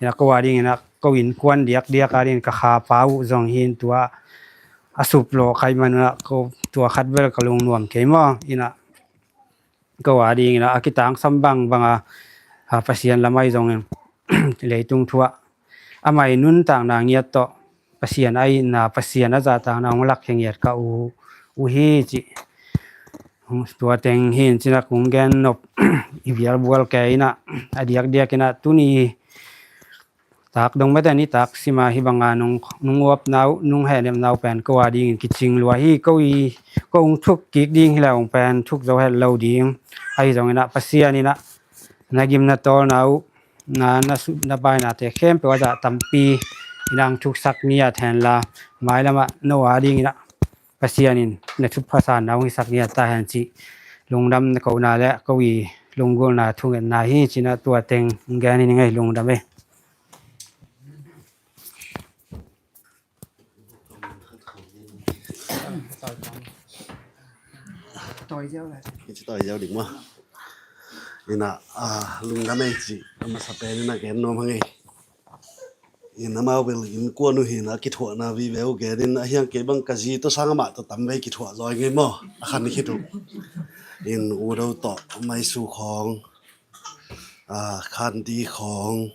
Ina ko a dingin a, ko innkuan diakdiak a dingin ka khapa uh zong hi in tua a sup lawh kaih man a, ko tua khat bel ka lungnuam kei maw. Ina ko a dingin a, a kitangsam bangbang a, a, Pasian lam ahi zongin leitung thu ah amah i nuntakna ngiat tawh Pasian a itna, Pasian a zahtakna hong lakkhia ngiat ka u, u hi cih. Tua teng hi in cin a kong gen nop i bialbual kei in a, a diakdiak in a tuni tak dong mete nitak sima hi banga nung, nung uapna uh, nung hehnepna uh pen ko a dingin kicing lua hi. Ko i, ko hong thuk kik ding hi le hong pen thuk zo het lo ding. Ahi zongin a Pasian in a na gim na tawlna uh, na, na sut na bainate khempeuh a zah tampi in a hong thuksak ngiat hen la, mailam ah no a dingin a Pasian in na thupha sanna hong hisak ngiat ta hen cih lungdam na kohna le ko i lunggulhna thungetna hi cin a tua teng gen hi ning ei, lungdam ei. Tawi ziau lai. Kici tawi ziau ding maw. Ina, a, lungdam ei ci a masa pen ina gen nuam hang ei. Ina amau bel innkuan uh hi na kithuahna vive uh gen in a hiang kei bang ka zi tawh sang amah tawh tam vei kithuah zaw ngei maw. A khan khit uh. In udo tawh maisu khawng, a, khanti khawng,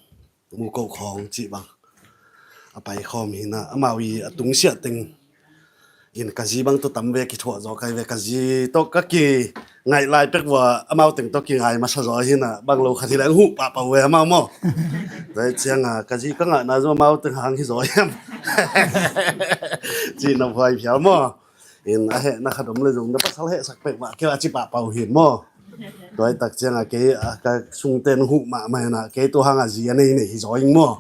mukoh khawng cih bang a pai khawm hi na, amau i a tungsiah teng in ka zi bang tawh tam ve kithuah zaw kai ve, ka zi tawh ka kingaih lai pek vua amau teng tawh kingai masa zaw hi na, bang lo khat hi leng huh pahpah uh ve amau maw. Zai cianga ka zi ka ngahna zaw amau teng hang hi zaw hiam? Cih na huai phial maw. In a hehna khat om le zong na pasal hehsak pek mah kei a ci pahpah uh hin maw. Tuaitak cianga kei a ka sungten huh mahmah hi na, kei tu hanga zi a nei nei hi zaw ing maw.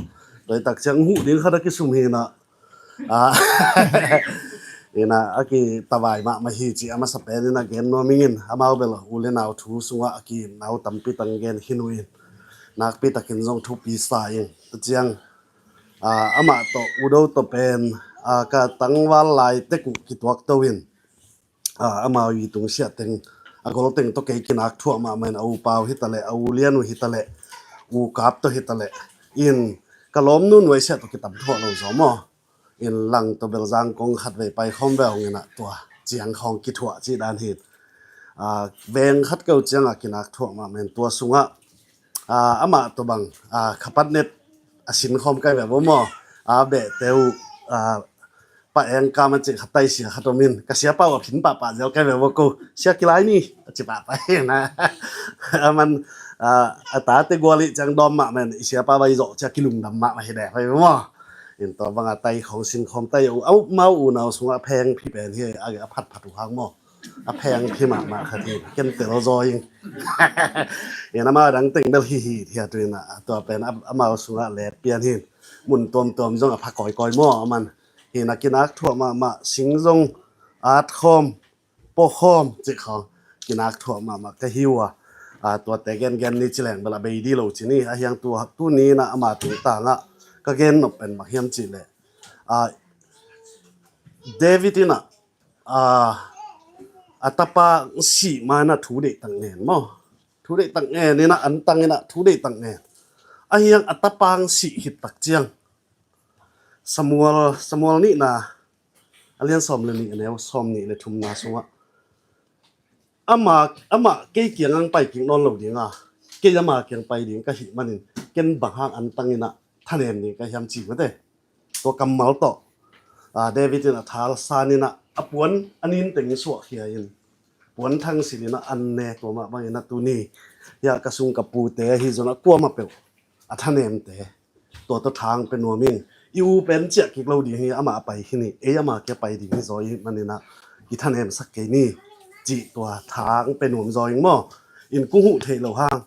Tuaitak ciang huh ding khat a kisum hi na. A, ina a kitavai mahmah hi ci a masa pen ina gen nuam ing in, amau bel u le nau thu sungah a ki nau tampi tang gen khin uh in nakpi takin zong thupi sa ing. Tua ciang a, amah tawh udo tawh pen a, ka tangval lai tek uh kituak to in, a, amau i tungsiah teng a gol teng tawh kei kinak thuah mahmah in a u pau hi taleh, a u lian uh hi taleh, u kap tawh hi taleh in ka lawm nu nuaisiah tawh kitam thuah lo zaw maw. In lang tawh belzang kong khat vei pai khawm ve hong in a tua ciang khawng kithuah cih dan hi. A, veng khat keu ciangah kinak thuah mahmah in tua sungah a, amah tawh bang a, khapat net a sinkhawm kai ve vo maw. A behte uh, a, pa eng kam a cih khat tai sia khat om in, ka siapa uh a phin pahpah zel kai ve vo ko, sia kilai ni a ci pahpah hi na. A man, a, a tate gual ih ciang dawm mahmah in, i siapa vai zawh cia kilungdam mahmah hi deh pai ve maw. In tua banga tai khawng sinkhawm tai uh, amau unau sungah a pheng phi pen hi a, a phatphat uh hang maw. A pheng phi mahmah khat hi, ken tel zaw ing. In amau dang teng bel hi hi hi a tu in a, tua pen a, amau sungah let pian hi. Mun tuamtuam zong a pha kawikawi maw a man. Hi na kinak thuah mahmah, sing zong at khawm, pawkhawm cih khawng kinak thuah mahmah ka hi uh a. A, tuate gengen ni ci leng bel a bei di lo ci ni. A hiang tua, tuni in a ama tungtangah ka gen nop pen bang hiam cih leh, a, David in a, a, a tapa sih ma in a thu deihtak ngen maw. Thu deihtak ngen in a, antang in a thu deihtak ngen. A hiang a tapa sih khit tak ciang Samuel, Samuel nihna a lian sawm le nih a neu sawm nih le thumna sungah, amah, amah kei kiang ang pai kik nawn lo ding a, kei ama kiang pai ding ka hih manin ken bang hang antang in a thanem ding ka hiam ci mate. Tua kammal tawh, a, David in a thal san in a, a puan a nin teng suahkhia in, puan thang silh in a an ne. Tua mah bangin a tuni hiah ka sung ka pute ahi zong a kuamah peuh a thanemte tua tawh thang pe nuam ing. I u pen ciah kik lo ding hi, amah a pai hi ni, ei ama kia pai ding hi zaw ih manin a kithanemsak kei ni cih tua thang pe nuam zaw ing maw. In kung huh theih lo hang,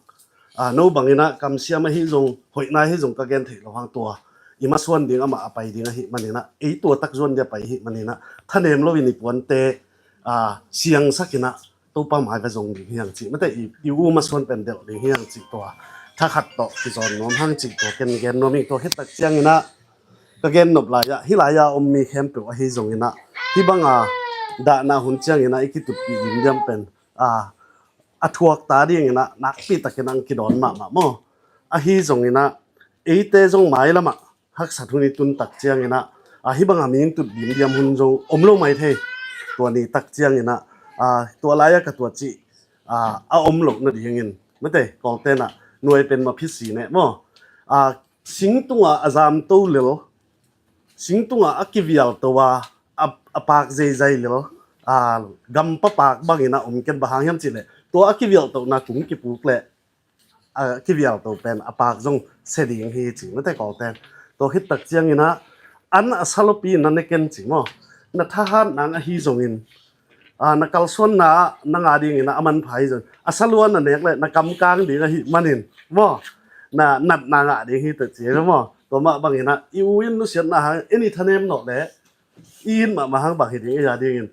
a, no bangin a kamsiam ahi zong, hoihna ahi zong ka gen theih lo hang tua i masuan ding amah a pai ding ahi manin a, ei tua tak zuan dia pai ahi manin a, thanem lo in i puante, a, siangsak in a Topa mai va zong ding hiang cih mate, i, i u masuan pen delh ding hiang cih tua thakhat tawh kizawn nuam hang cih tua ken gen nuam ing. Tua khit tak ciangin a ka gen nop lai-ah, hih lai-a om mi khempeuh ahi zongin a, hih banga dahna hun ciangin a i kitutpih limliam pen, a, a thuak ta dingin a nakpi takin ang kidawn mahmah maw. Ahi zongin a eite zong mailamah haksat hun i tun tak ciangin a, a, hih banga mi in tut limliam hun zong om lo mai thei. Tua ni tak ciangin a, a, tua lai-a ka tua cih, a, a om loh nadingin mate, Kawlten a nuai pen maphi si neh maw. A, singtunga a zamto lel, singtunga a kivialto a, a, a pak zeizai lel, a, gampa pak bangin a om ken bang hang hiam cih leh, tua a kivialtohna kung kipuk leh, a, kivialto pen a pak zong se ding hi ci mate Kawlten. Tua khit tak ciangin a, an a sa lopi na ne ken ci maw. Na thahat nang ahi zongin, a, na kalsuanna ah na ngah dingin a manpha hi zong, a sa lua na nek leh na kamkang ding ahi manin maw, na natna ngah ding hi ta ci maw. Tua mah bangin a i u in nusiatna hang en i thanem nawh leh i it mahmah hang bang hi ding, ei a dingin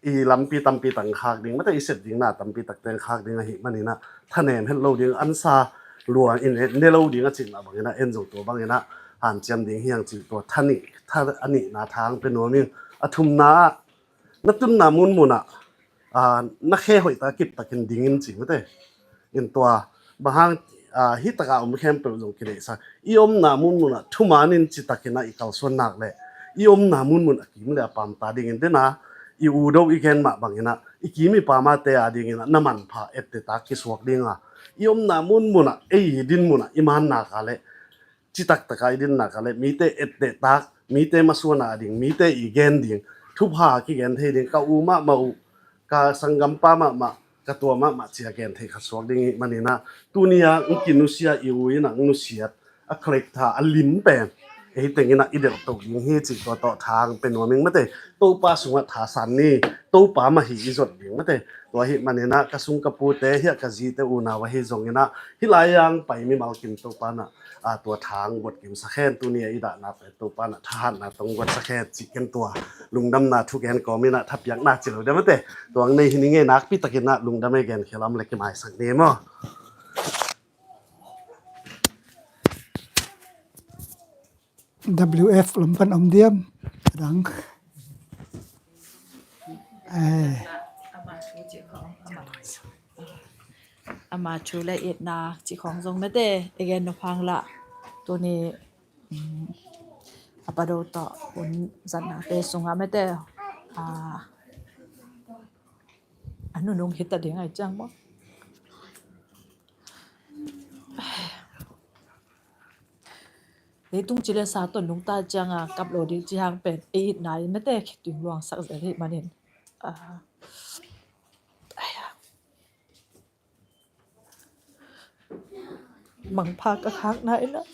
i lampi tampi tang khak ding mate, i sep dingna tampi tak teng khak ding ahi manin a, thanem het lo ding, an sa lua in ne lo ding a cihna bangin a, en zong tua bangin a hanciam ding hiang cih tua tha nih, tha a nihna thang pe nuam ing. A thumna ah na tunna munmun ah, a, na khe hoih ta kip takin ding in ci mate. In tua bang hang, a, hih taka om khempeuh zong kideihsak. I omna munmun ah thuman in ci takin a i kalsuan nak leh, i omna munmun a kim le a pam ta dingin dena, i u do i gen mah bangin a, i kim i pamate a dingin a na manpha etteh tak kisuak ding a, i omna munmun ah, ei i dinmun ah i man nak a leh, citak taka i din nak a leh, mite etteh tak, mite masuan a ding, mite i gen ding, thupha kigen thei ding, ka u mahmah uh, ka sanggampa mahmah, ka tua mahmah cia gen thei khat suak ding ih manin a, tuni a ng kinusia i u in a ng nusiat a kholek tha a lim pen ei tengin a i delh to ding hi cih tua tawh thang pe nuam ing mate. Topa sungah thasan ni, Topa mah hi i zot ding mate. Tua hi manin a ka sung ka pute hiah ka zite unau ahi zongin a, hih lai-a ang pai mimal kim Topa na, a, tua thang guat kim sakhen, tuni a i dahna pen Topa na thahatna tong guat sakhen cih ken tua lungdamna thugen kawmin a thapiakna ci lo deuh mate. Tua ang nei hi ni ngei, nakpi takin a lungdam ei gen khial a om leh kimaisak ni maw. W F lam pan om diam? Dang. Eh. Ama thu le itna cih khawng zong mate, i gen nop hang lah. Tuni, um, a pa do tawh hun zatnate sungah mate, a, a nunung hita ding ai ciang maw. Leitung ci le sa tawh nungta cianga kap lo ding ci hang pen ei itna in mate khitui luangsak zel hi manin, ah, mangpha ka khakna inah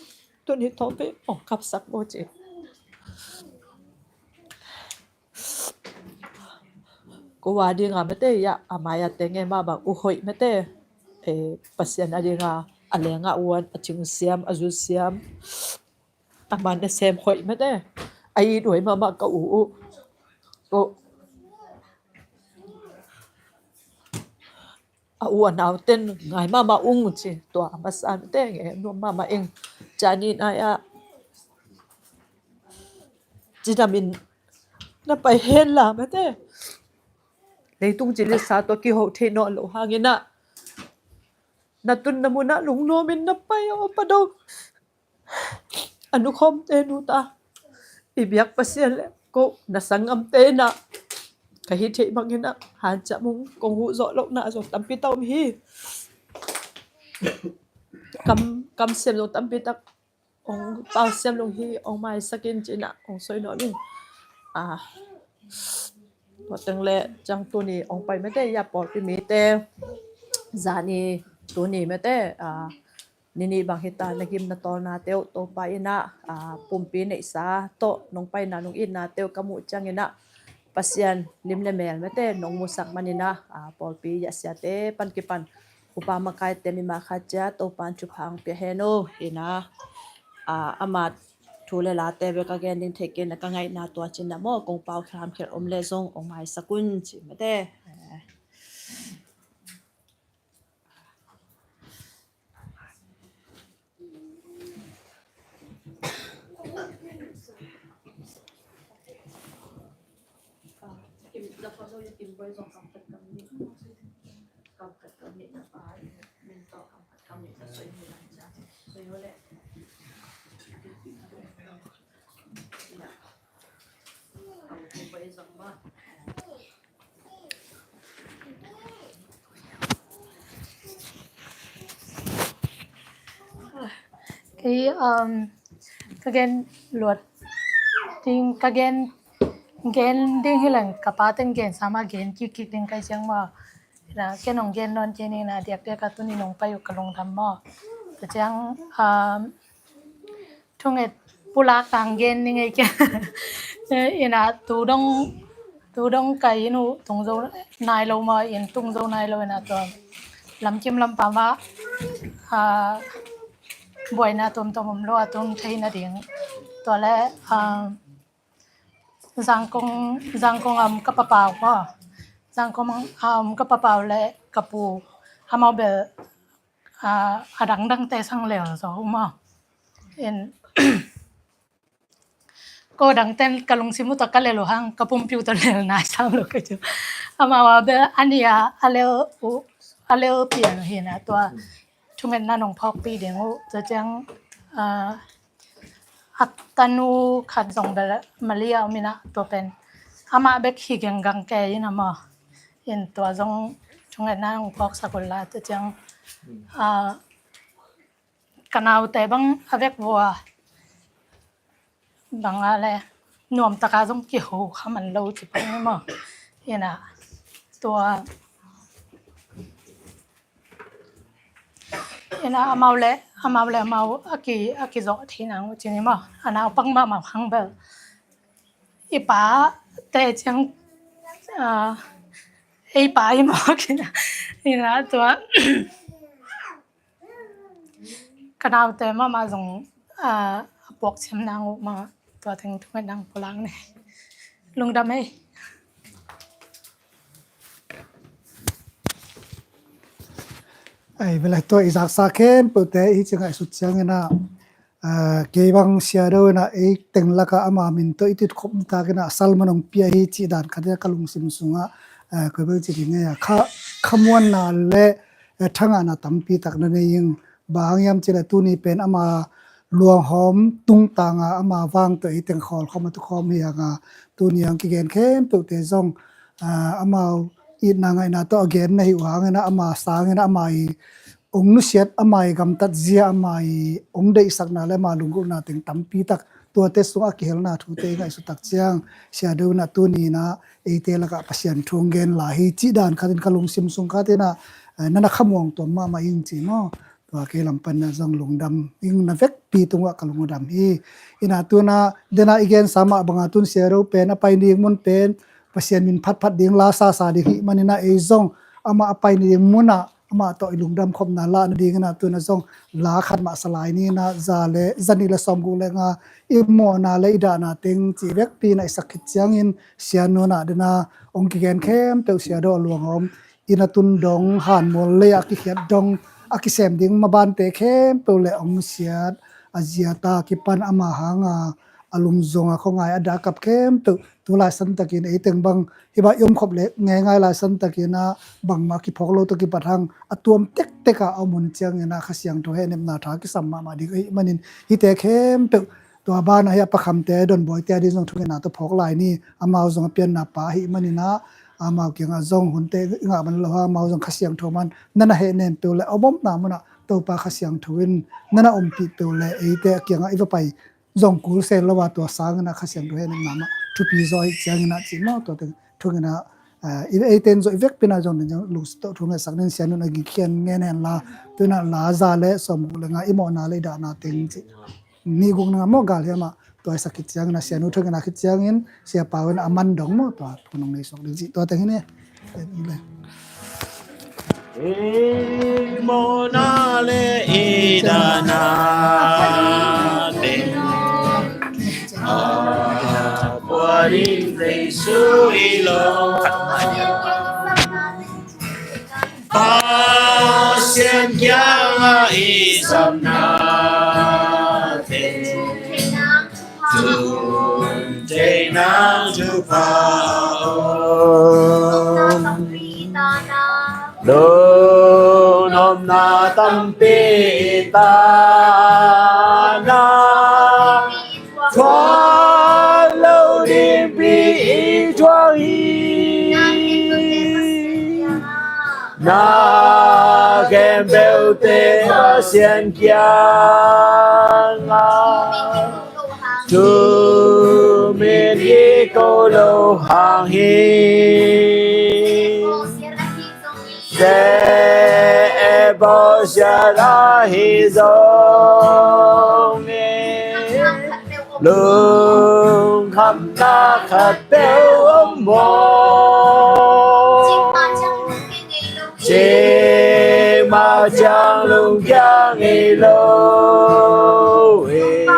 tuni thawpi ong kapsak bo ci. Ko a dinga mate ya a mai a tenge ma bang uh hoih mate, eh, Pasian a dinga a lenga uan a cingsiam a zusiam a man a sem hoih mate a i duai mama ka u uh. Ko a u a nauten ngai mama ung ci tua a masa mate nge nuam mama ing cani nai a cinamin na pai hen la mate. Leitung ci le sa tua kiho thei naw lo hanginah na tun na munah lungnuamin na pai aw pa do. A nukhawmte nuta i biak Pasian le ko na sanggamte inah ka hi theih banginah hanciam ung kong huh zawh lohna zong tampi tak om hi. Kam, kam siam zong tampi tak ong pau siam lung hi ong maisak in cinah ong soi nawn ing. Ah, tua teng le ciang tuni ong pai mate ya pawlpi mite zani tuni mate, ah, nini bang hita na gim na tawlna teuh Topa inah, ah, pumpi neihsa tawh nong paina nong itna teuh ka muh cianginah Pasian lim le mel mate nong musak maninah, ah, pawlpi yahsiate pan kipan upa makaite mi makhat cia Topan thupha ang pia hen uh inah, ah, ama thu le late bek a gen ding thei kei na ka ngaihna tua cinah maw kong pau khamkhial om le zong ong maisak un ci mate. Kei, um, ka gen luat ding, ka gen, gen ding hi leng ka pa ten gen sama gen kik kik ding kai siang ma. Na ken ong gen non ken ina diak diak ka tuni nong pai uh ka lungdam maw. Ka ciang, um, thunget pulak tang gen ni ngei kia. Ina tu dong, tu dong ka inu tung zo nai lo ma in tung zo nai lo ina tua lamkim lampa ma, ah, buaina tuamtuam om lo a tung thei nading. Tua le, ah, Zangkong, Zangkong a om ka papau maw. Zangkong a om ka papau le ka pu amau bel, ah, a dangdangte sang lel zo maw. In ko dangten ka lungsim uh tawh ka lel uh hang ka pumpi uh tawh lel nai sam lo ka cu. Amau a bel a nia a lel uh a lel pian uh hi na tua thungetna nong phawkpi ding uh tua ciang, ah, a tanu khat zong bel Malaysia om ina tua pen amah bek hi genggang ke ina maw. In tua zong thungetna nong phawksak uh la tua ciang, ah, ka naute bang a vek vua bang a le nuam taka zong kiho kha man lo ci pang ni maw. Ina tua ina amau le amau le amau a ki a kizawh thei nang uh ci ni maw. A naupang mahmah hang bel i pa te ciang, ah, ei pa i maw kina ina tua ka naute mahmah zong, ah, a puak siam nang uh mah tua teng thunget nang pulang ne. Lungdam ei. Ai, vele tua i zaksa khempeuhte i ci ngaihsut ciangina, ah, kei bang siado ina ei teng laka ama min tawh i titkhop nitakina salman ong pia hi cih dan khatia ka lungsim sungah, ah, koi bel ci ding ngeia kha, khamuanna le, eh, thangahna tampi tak na nei ing. Bang hang hiam cih le tuni pen ama luanghawm tungtanga ama vang tawh ei teng khawlkhawm a tukhawm hi hanga tuni hang kigen khempeuhte zong, ah, amau itna ngaihna tawh a gen na hi uh hangina ama sangina ama i hong nusiat, ama i gamtat zia, ama i hong deihsakna le ama lunggulhna teng tampi tak, tuate sungah a kihelna thute i ngaihsut tak ciang, Sia Do in ah tuni in ah eite lakah Pasian thu hong gen lai hi cih dan khat in ka lungsim sung khat in ah, eh, na na khamuang tuam mahmah ing ci maw. Tua kei lam pan ah zong lungdam ing, na vekpi tungah ka lungdam hi. In ah tu in ah, den ah i gensa mah bang a, tun Sia Do pen a pai ding mun pen Pasian min phatphat ding, la sasa ding hih manin ah, ei zong amah a pai ding mun ah amah tawh i lungdam khopna lah nading in ah tu in ah zong la khat mah sa lai ni in ah, za le, za nih le sawmguk le nga, i mawhna le i dahna teng cih vekpi in ah i sak khit ciangin, Sia Nu in ah den ah hong kigen khempeuh, Sia Do a luang a om, inn a tun dong, hanmual lei ah a kikhiat dong, a kisem ding mabante khempeuh le hong siat, a zia ta kipan ama hang a, a lungzong a khuangai a dah kap khempeuh, tu laisan takin ei teng bang hih bang i om khop le ngeingai laisan takin ah bangmah kiphawk lo tawh kipat hang a tuam tektek a om hun ciangin ah Kha Siangtho hehnepna tha kisam mahmah ding ahih manin, hihte khempeuh, tua banah hih a Pa Khamte, Donbawite a ding zong thungetna tawh phawk lai ni. Amau zong a pianna pa ahih manin ah, amau kiangah zong hunte i ngah man lo hang, amau zong Kha Siangtho man na na hehnem peuh le, a om omna munah Topa Kha Siangtho in na na ompih peuh le, eite a kiangah i va pai zong kul se lo a, tua sangin ah Kha Siangtho hehnepna mah thupi zaw ahih ciangin ah ci maw, tua teng thungetna, ah, i, eite in zong i vekpi in ah zong den zong lungsim tawh thungetsak ning. Sia Nu in a gingkhian ngen hen la, tu in ah la za le sawmguk le nga, i mawhna le i dahna teng ci, nih guk na nga maw, gal hiam ah, tua i sak khit ciangin ah, Sia Nu thungetna khit ciangin Sia Pau in a man dong maw, tua thu nong nei suak ding ci, tua teng hi ni. I mawhna le i dahna teng a pua ding Jesu i lawm. Pasian kiangah i sapna teng, tun thei nang thupha om. Lungnopna tampi i tan a, thuak lo dingpi i thuak hi. Na khempeuhte Pasian kiangah, thu min i ko lo hang hi. Ze e bawsiat ahi zongin, lungkhamna khat peuh om maw? Cikmah ciang lungkia ngei lo hi.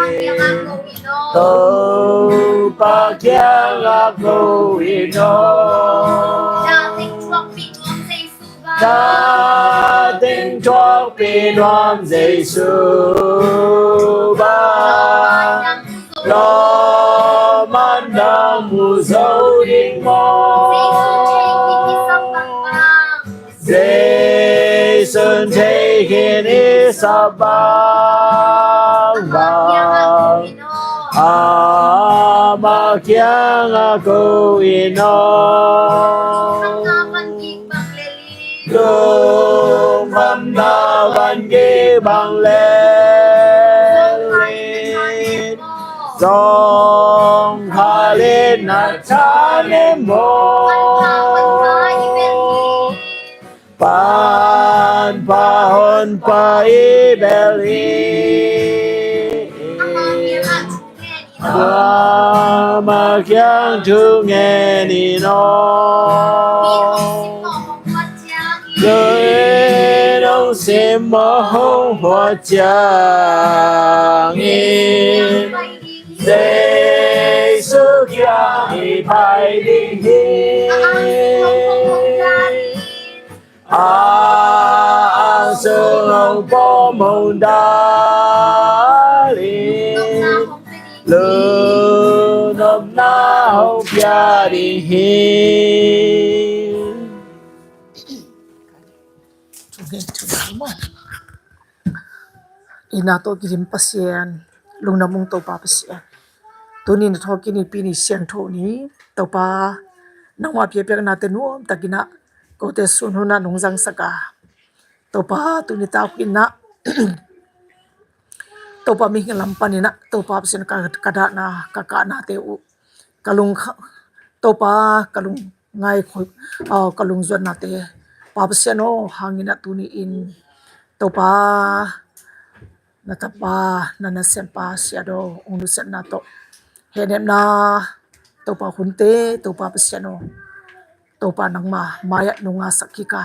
Topa kiangah ko in aw. Dateng thuakpih nuam Jesu bang, lawmman dang mu zo ding maw? Jesu'n thei khin i sap bangbang, Ama kiangah ko in aw. Lungkhamna van gik bang lel in, zawngkhal in na thanem maw? Panpha Honpa i bel hi. Ama kiang thungen in aw. Tui nong simmawh hong huat ciangin, Jesu kiang i pai ding hi. A ang sung hong pom hong dal in, lungnopna hong pia ding hi. Ina tawh kidim Pasian, lungdam ung Topa Pasian. Tuni na thawhkik nipi ni siangtho ni, Topa, nangmah piakpiaknate nuamtakin ah kote sun hunah nong zangsak a, Topa, tuni tak uh in ah Topa, mihing lam panin ah Topa Pasian, ka, ka dahna, ka kahnate uh, ka lung kha-, Topa, ka lung ngai khoi, ah, ka lung zuannate, Pa Pasian aw, hangin ah tuni in Topa, na tapa, na nasempa Sia Do hong nusiatna tawh hehnepna, Topa, hunte, Topa Pasian aw, Topa nangma mai-ah nong ngasak kik a,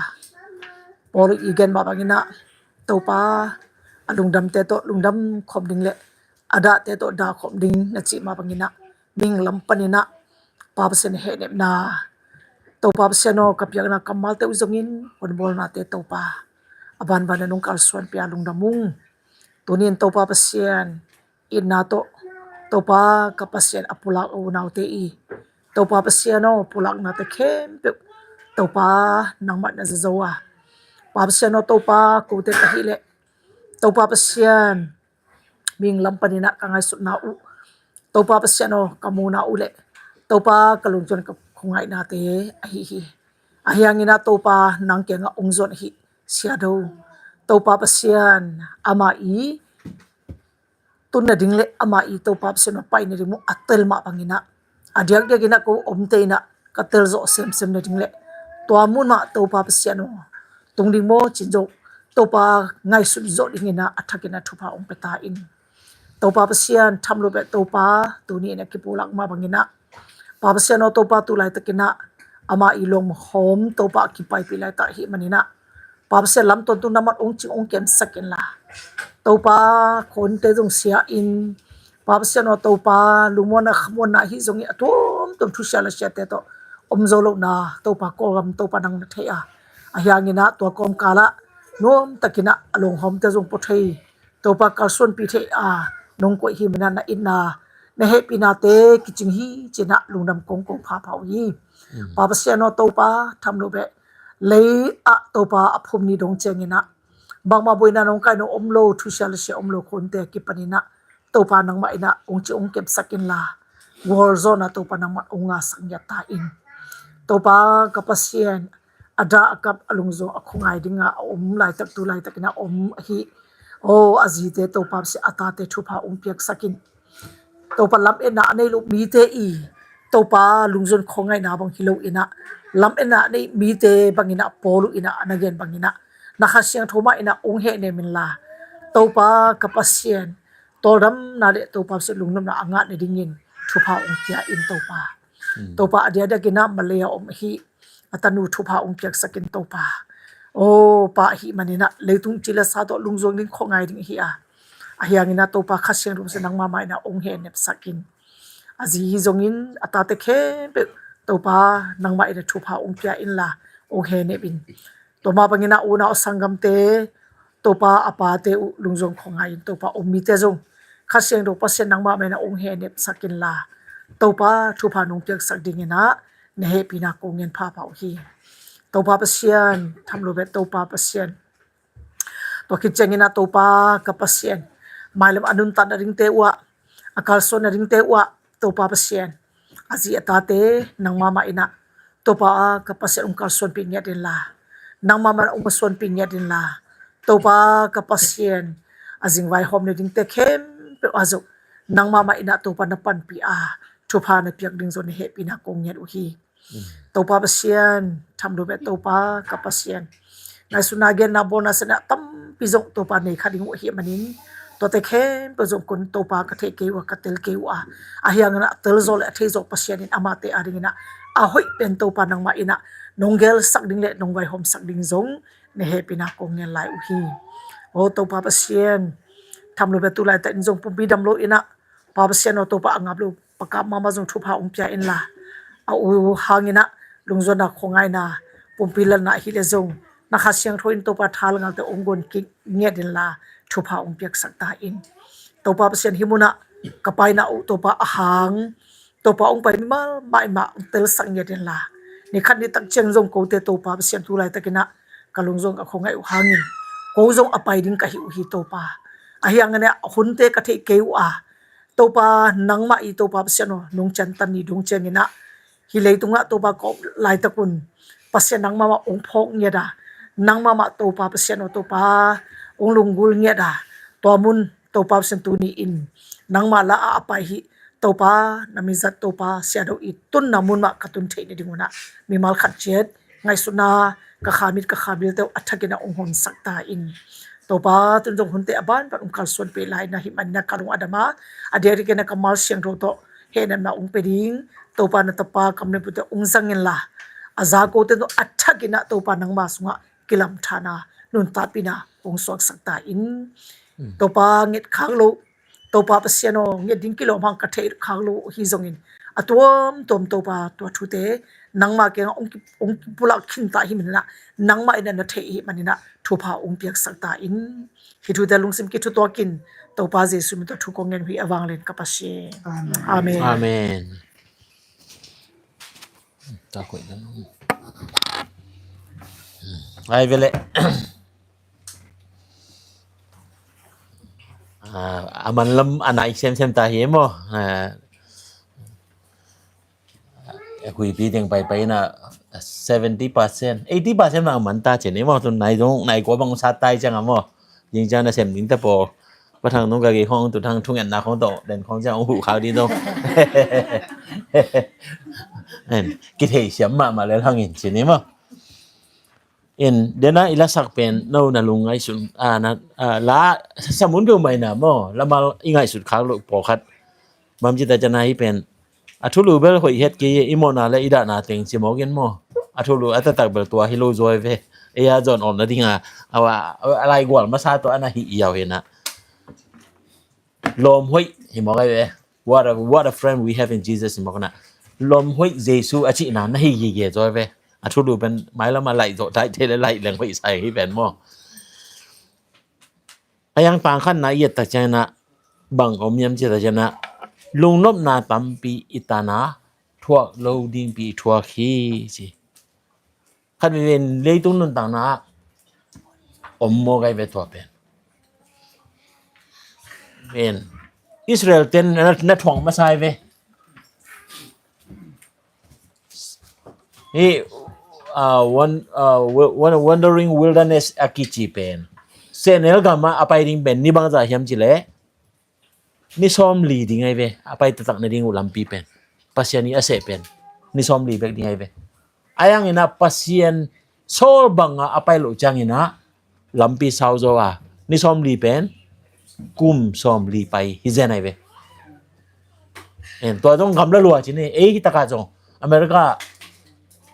Paul i gen mah bangin ah Topa, a lungdamte tawh lungdam khawm ding le a dahte tawh dah khawm ding na cih mah bangin ah mihing lam panin ah Pa Pasian hehnepna, Topa Pasian aw, ka piakna kammalte uh zongin honbawlnate Topa, a banban ah nong kalsuanpih a lungdam ung. Tuni in Topa Pasian, itna tawh Topa ka Pasian, a pulak a unaute i Topa Pasian aw, pulaknate khempeuh Topa nangmah na zazo a, Pa Pasian aw, Topa kote ka hih leh Topa Pasian, mihing lam panin ah ka ngaihsutna uh, Topa Pasian aw, ka muhna uh le Topa ka lungzuan, ka khongainate ahi hi. Ahi hangin ah Topa, nang kiangah hong zuan ahi Sia Do, Topa Pasian, ama i tun nading le ama i Topa Pasian aw, pai nading mun a tel mah bangin ah, a diakdiakin ah ko omte in ah ka telzawh semsem nading le tua mun mah Topa Pasian aw, tung ding maw cin zong Topa, ngaihsut zawh dingin ah a thakin ah thupha hong pia ta in. Topa Pasian, tham lo beh Topa, tuni in ah kipulak mah bangin ah Pa Pasian aw, Topa, tu laitakin ah ama i luang hawm Topa a kipaipih laitak ahih manin ah Pa Pasian, lamtawntung nangmah hong cing hong kemsak inla, Topa, khonte zong sia in, Pa Pasian aw, Topa, lungmuanna khamuanna ahi zongin a tuamtuam thusia lasiate tawh om zo lohna Topa, Kawlgam Topa nang na thei a, ahi hangin ah tua kawmkal ah nuamtakin ah a luang hawmte zong pua thei, Topa, kalsuanpih thei a nong koih hi manin ah na itna, na hehpihnate kicing hi ci-in ah lungdam kong ko phapha uh hi. Pa Pasian aw, Topa, tham lo beh lei ah Topa a phum ni dong ciangin ah bangmah buaina nong kai nong om lo, thusia lasia om lo khonte kipanin ah Topa nangmah in ah hong cing hong kemsak inla, gualzawhna Topa nangmah hong ngasak ngiat ta in. Topa ka Pasian, a dah a kap a lungzong a khuangai dingin a om laitak, tu laitakin a om ahi, aw, a zite Topa Pasian, a tate thupha hong piaksak in. Topa, lametna a nei loh mite i Topa lungzuan khawngaihna bang hi lo in ah, lametna a nei mite bangin ah Paul in ah a na gen bangin ah na Kha Siangtho mah in ah hong hehnem inla, Topa ka Pasian, tawldamna le Topa Pasian lungnopna a ngah nadingin thupha hong pia in Topa. Topa, a diakdiakin ah Malay a om ahi a tanu thupha hong piaksak in Topa. Aw, pa ahih manin ah leitung ci le sa tawh lungzuang ding khawngai ding ahi a, ahi hangin ah Topa Kha Siangtho Pasian nangmah mah in ah hong hehnepsak in. A zi hi zongin a tate khempeuh Topa nangmah in ah thupha hong pia inla hong hehnep in. Tua mah bangin ah unau sanggamte, Topa a pate uh lungzuang khawngai in Topa om mite zong Kha Siangtho Pasian nangmah mah in ah hong hehnepsak inla, Topa thupha nong piaksak dingin ah na hehpihna kong ngen phapha uh hi. Topa Pasian, tham lo beh Topa Pasian, tua khit ciangin ah Topa ka Pasian, mailam a nuntak nadingte uh ah, a kalsuan nadingte uh ah Topa Pasian, a zi a tate nangmah mah in ah Topa ka Pasian hong kalsuanpih ngiat inla, nangmah mah in ah hong suanpih ngiat inla, Topa ka Pasian, a zingvaihawm nadingte khempeuh ah zong nangmah mah in ah Topa na panpih a, thupha na piak ding zong na hehpihna kong ngen uh hi. Topa Pasian, tham lo beh Topa ka Pasian, ngaihsutna, genna, bawlna, siatna tampi zong Topa nei kha ding uh ahih manin, tuate khempeuh zong kong, Topa, ka theih kei uh a, ka tel kei uh a, ahi hangin ah a telzawh le a theihzawh Pasian in amahte adingin ah a hoih pen Topa nangmah in ah nong gelsak ding le nong vaihawmsak ding zong na hehpihna kong ngen lai uh hi. Aw Topa Pasian, tham lo beh tu laitak in zong pumpi dam lo in ah, Pa Pasian aw, Topa a ngap lo pakap mahmah zong thupha hong pia inla, a u hangin ah lungzuanna khawngaihna, pumpi lalna ahih leh zong na Kha Siangtho in Topa thalngalte hong guan kik ngiat inla thupha hong piaksak ta in. Topa Pasian, hih munah ka paina uh Topa a hang, Topa hong pai mimal mah in mah hong telsak ngiat inla, ni khat ni tak ciang zong kote Topa Pasian tu laitakin ah ka lungzuan ka khawngaih uh hangin ko zong a pai ding ka hi uh hi Topa. Ahi hangin ah hunte ka theih kei uh a, Topa nangmah i Topa Pasian aw, nong ciantan ni dong ciangin ah hih leitungah Topa ka om laitak un Pasian nangmah mah hong phawk ngiat a, Nangmah mah Topa Pasian aw, Topa, hong lunggulh ngiat a, tua mun Topa Pasian tuni-in nangmah la a a pai hi. Topa, na mizat Topa Siahdoh i tunna mun mah ka tun theih nading un ah, mimal khat ciat ngaihsutna, ka kha mit ka kha bilte uh a thakin ah hong honsak ta in. Topa, tun zong hunte a banban hong kalsuan peh lai na hih manin ah ka lung a dam a, a diakdiakin ah ka mal siangtho tawh hehnepna hong pia ding. Topa, na tapa kam le pute hong zang inla, a za kote tawh a thakin ah Topa nangma sungah kilamthana, nuntakpihna hong suaksak ta in. Topa, nget khak loh, Topa Pasian aw, nget ding kilawm hang ka theih khak loh hi zongin, a tuamtuam Topa tua thute nangma kiangah hong ki-, hong pulak khinta hi manin ah, nangmah in ah na theih hi manin ah thupha hong piaksak ta in. Hih thute lungsim kithutuakin Topa Jesu min tawh thu kong ngen uh hi, a vanglian ka Pasian. Amen. Amen. Amen. Ta koih dan. Ai vele. Ah, a man lam a nai semsem ta hi maw. Ah, huipi teng paipai na seventy percent, eighty percent na a man ta ci ni maw. Tun nai zong nai kua bang sat tai ciang a maw. Zing ciang na sem ding ta paw. Pa Thang nung ka gei khong, tu thang thungetna khong tawh den khong ciang hong huh khak ding tawh. En, kithei siam mahmah lel hangin ci ni maw. En, dena i lasak pen no na lung ngaihsun, a, na, a, la samun peuh mai na maw, lamal i ngaihsut khak loh pawlkhat. Bang ci ta ciang a hih pen a thulu bel hoih het kei, i mawhna le i dahna teng ci mawk in maw. A thulu a taktak bel tua hi lo zaw ve. Ei a zawn om nading a, a, a, a laigual masa tawh a na hih i au hi na. Lawm hoih hi mawk ai ve. What a, what a friend we have in Jesus hi mawk na. Lawm hoih Jesu a cihna na hi gige zaw ve. A thulu pen mailam a laih zawh tai thei le laih leng hoih sai hi pen maw. A yang pang khatna i et tak ciangin ah bang om hiam ci tak ciangin ah, lungnopna tampi i tan a, thuak lo dingpi i thuak hi ci. Khat veve in leitung nuntakna ah om maw gai ve tua pen. En, Israel ten na, na thuak masa hi ve. Hih, ah, wan-, ah, wa-, wan-, wandering wilderness a kici pen, sehnel gam ah a pai ding pen ni bangzah hiam ci leh, ni sawmli ding ahi ve. A pai taktak nading uh lampi pen, Pasian ii a seh pen, ni sawmli bek ding ahi ve. A yang in ah Pasian sawl bang ah a pai loh ciangin ah lampi sau zaw a, ni sawmli pen kum sawmli pai hi zen ahi ve. En, tua zong gamla lua ci ni, ei hi tak ah zong America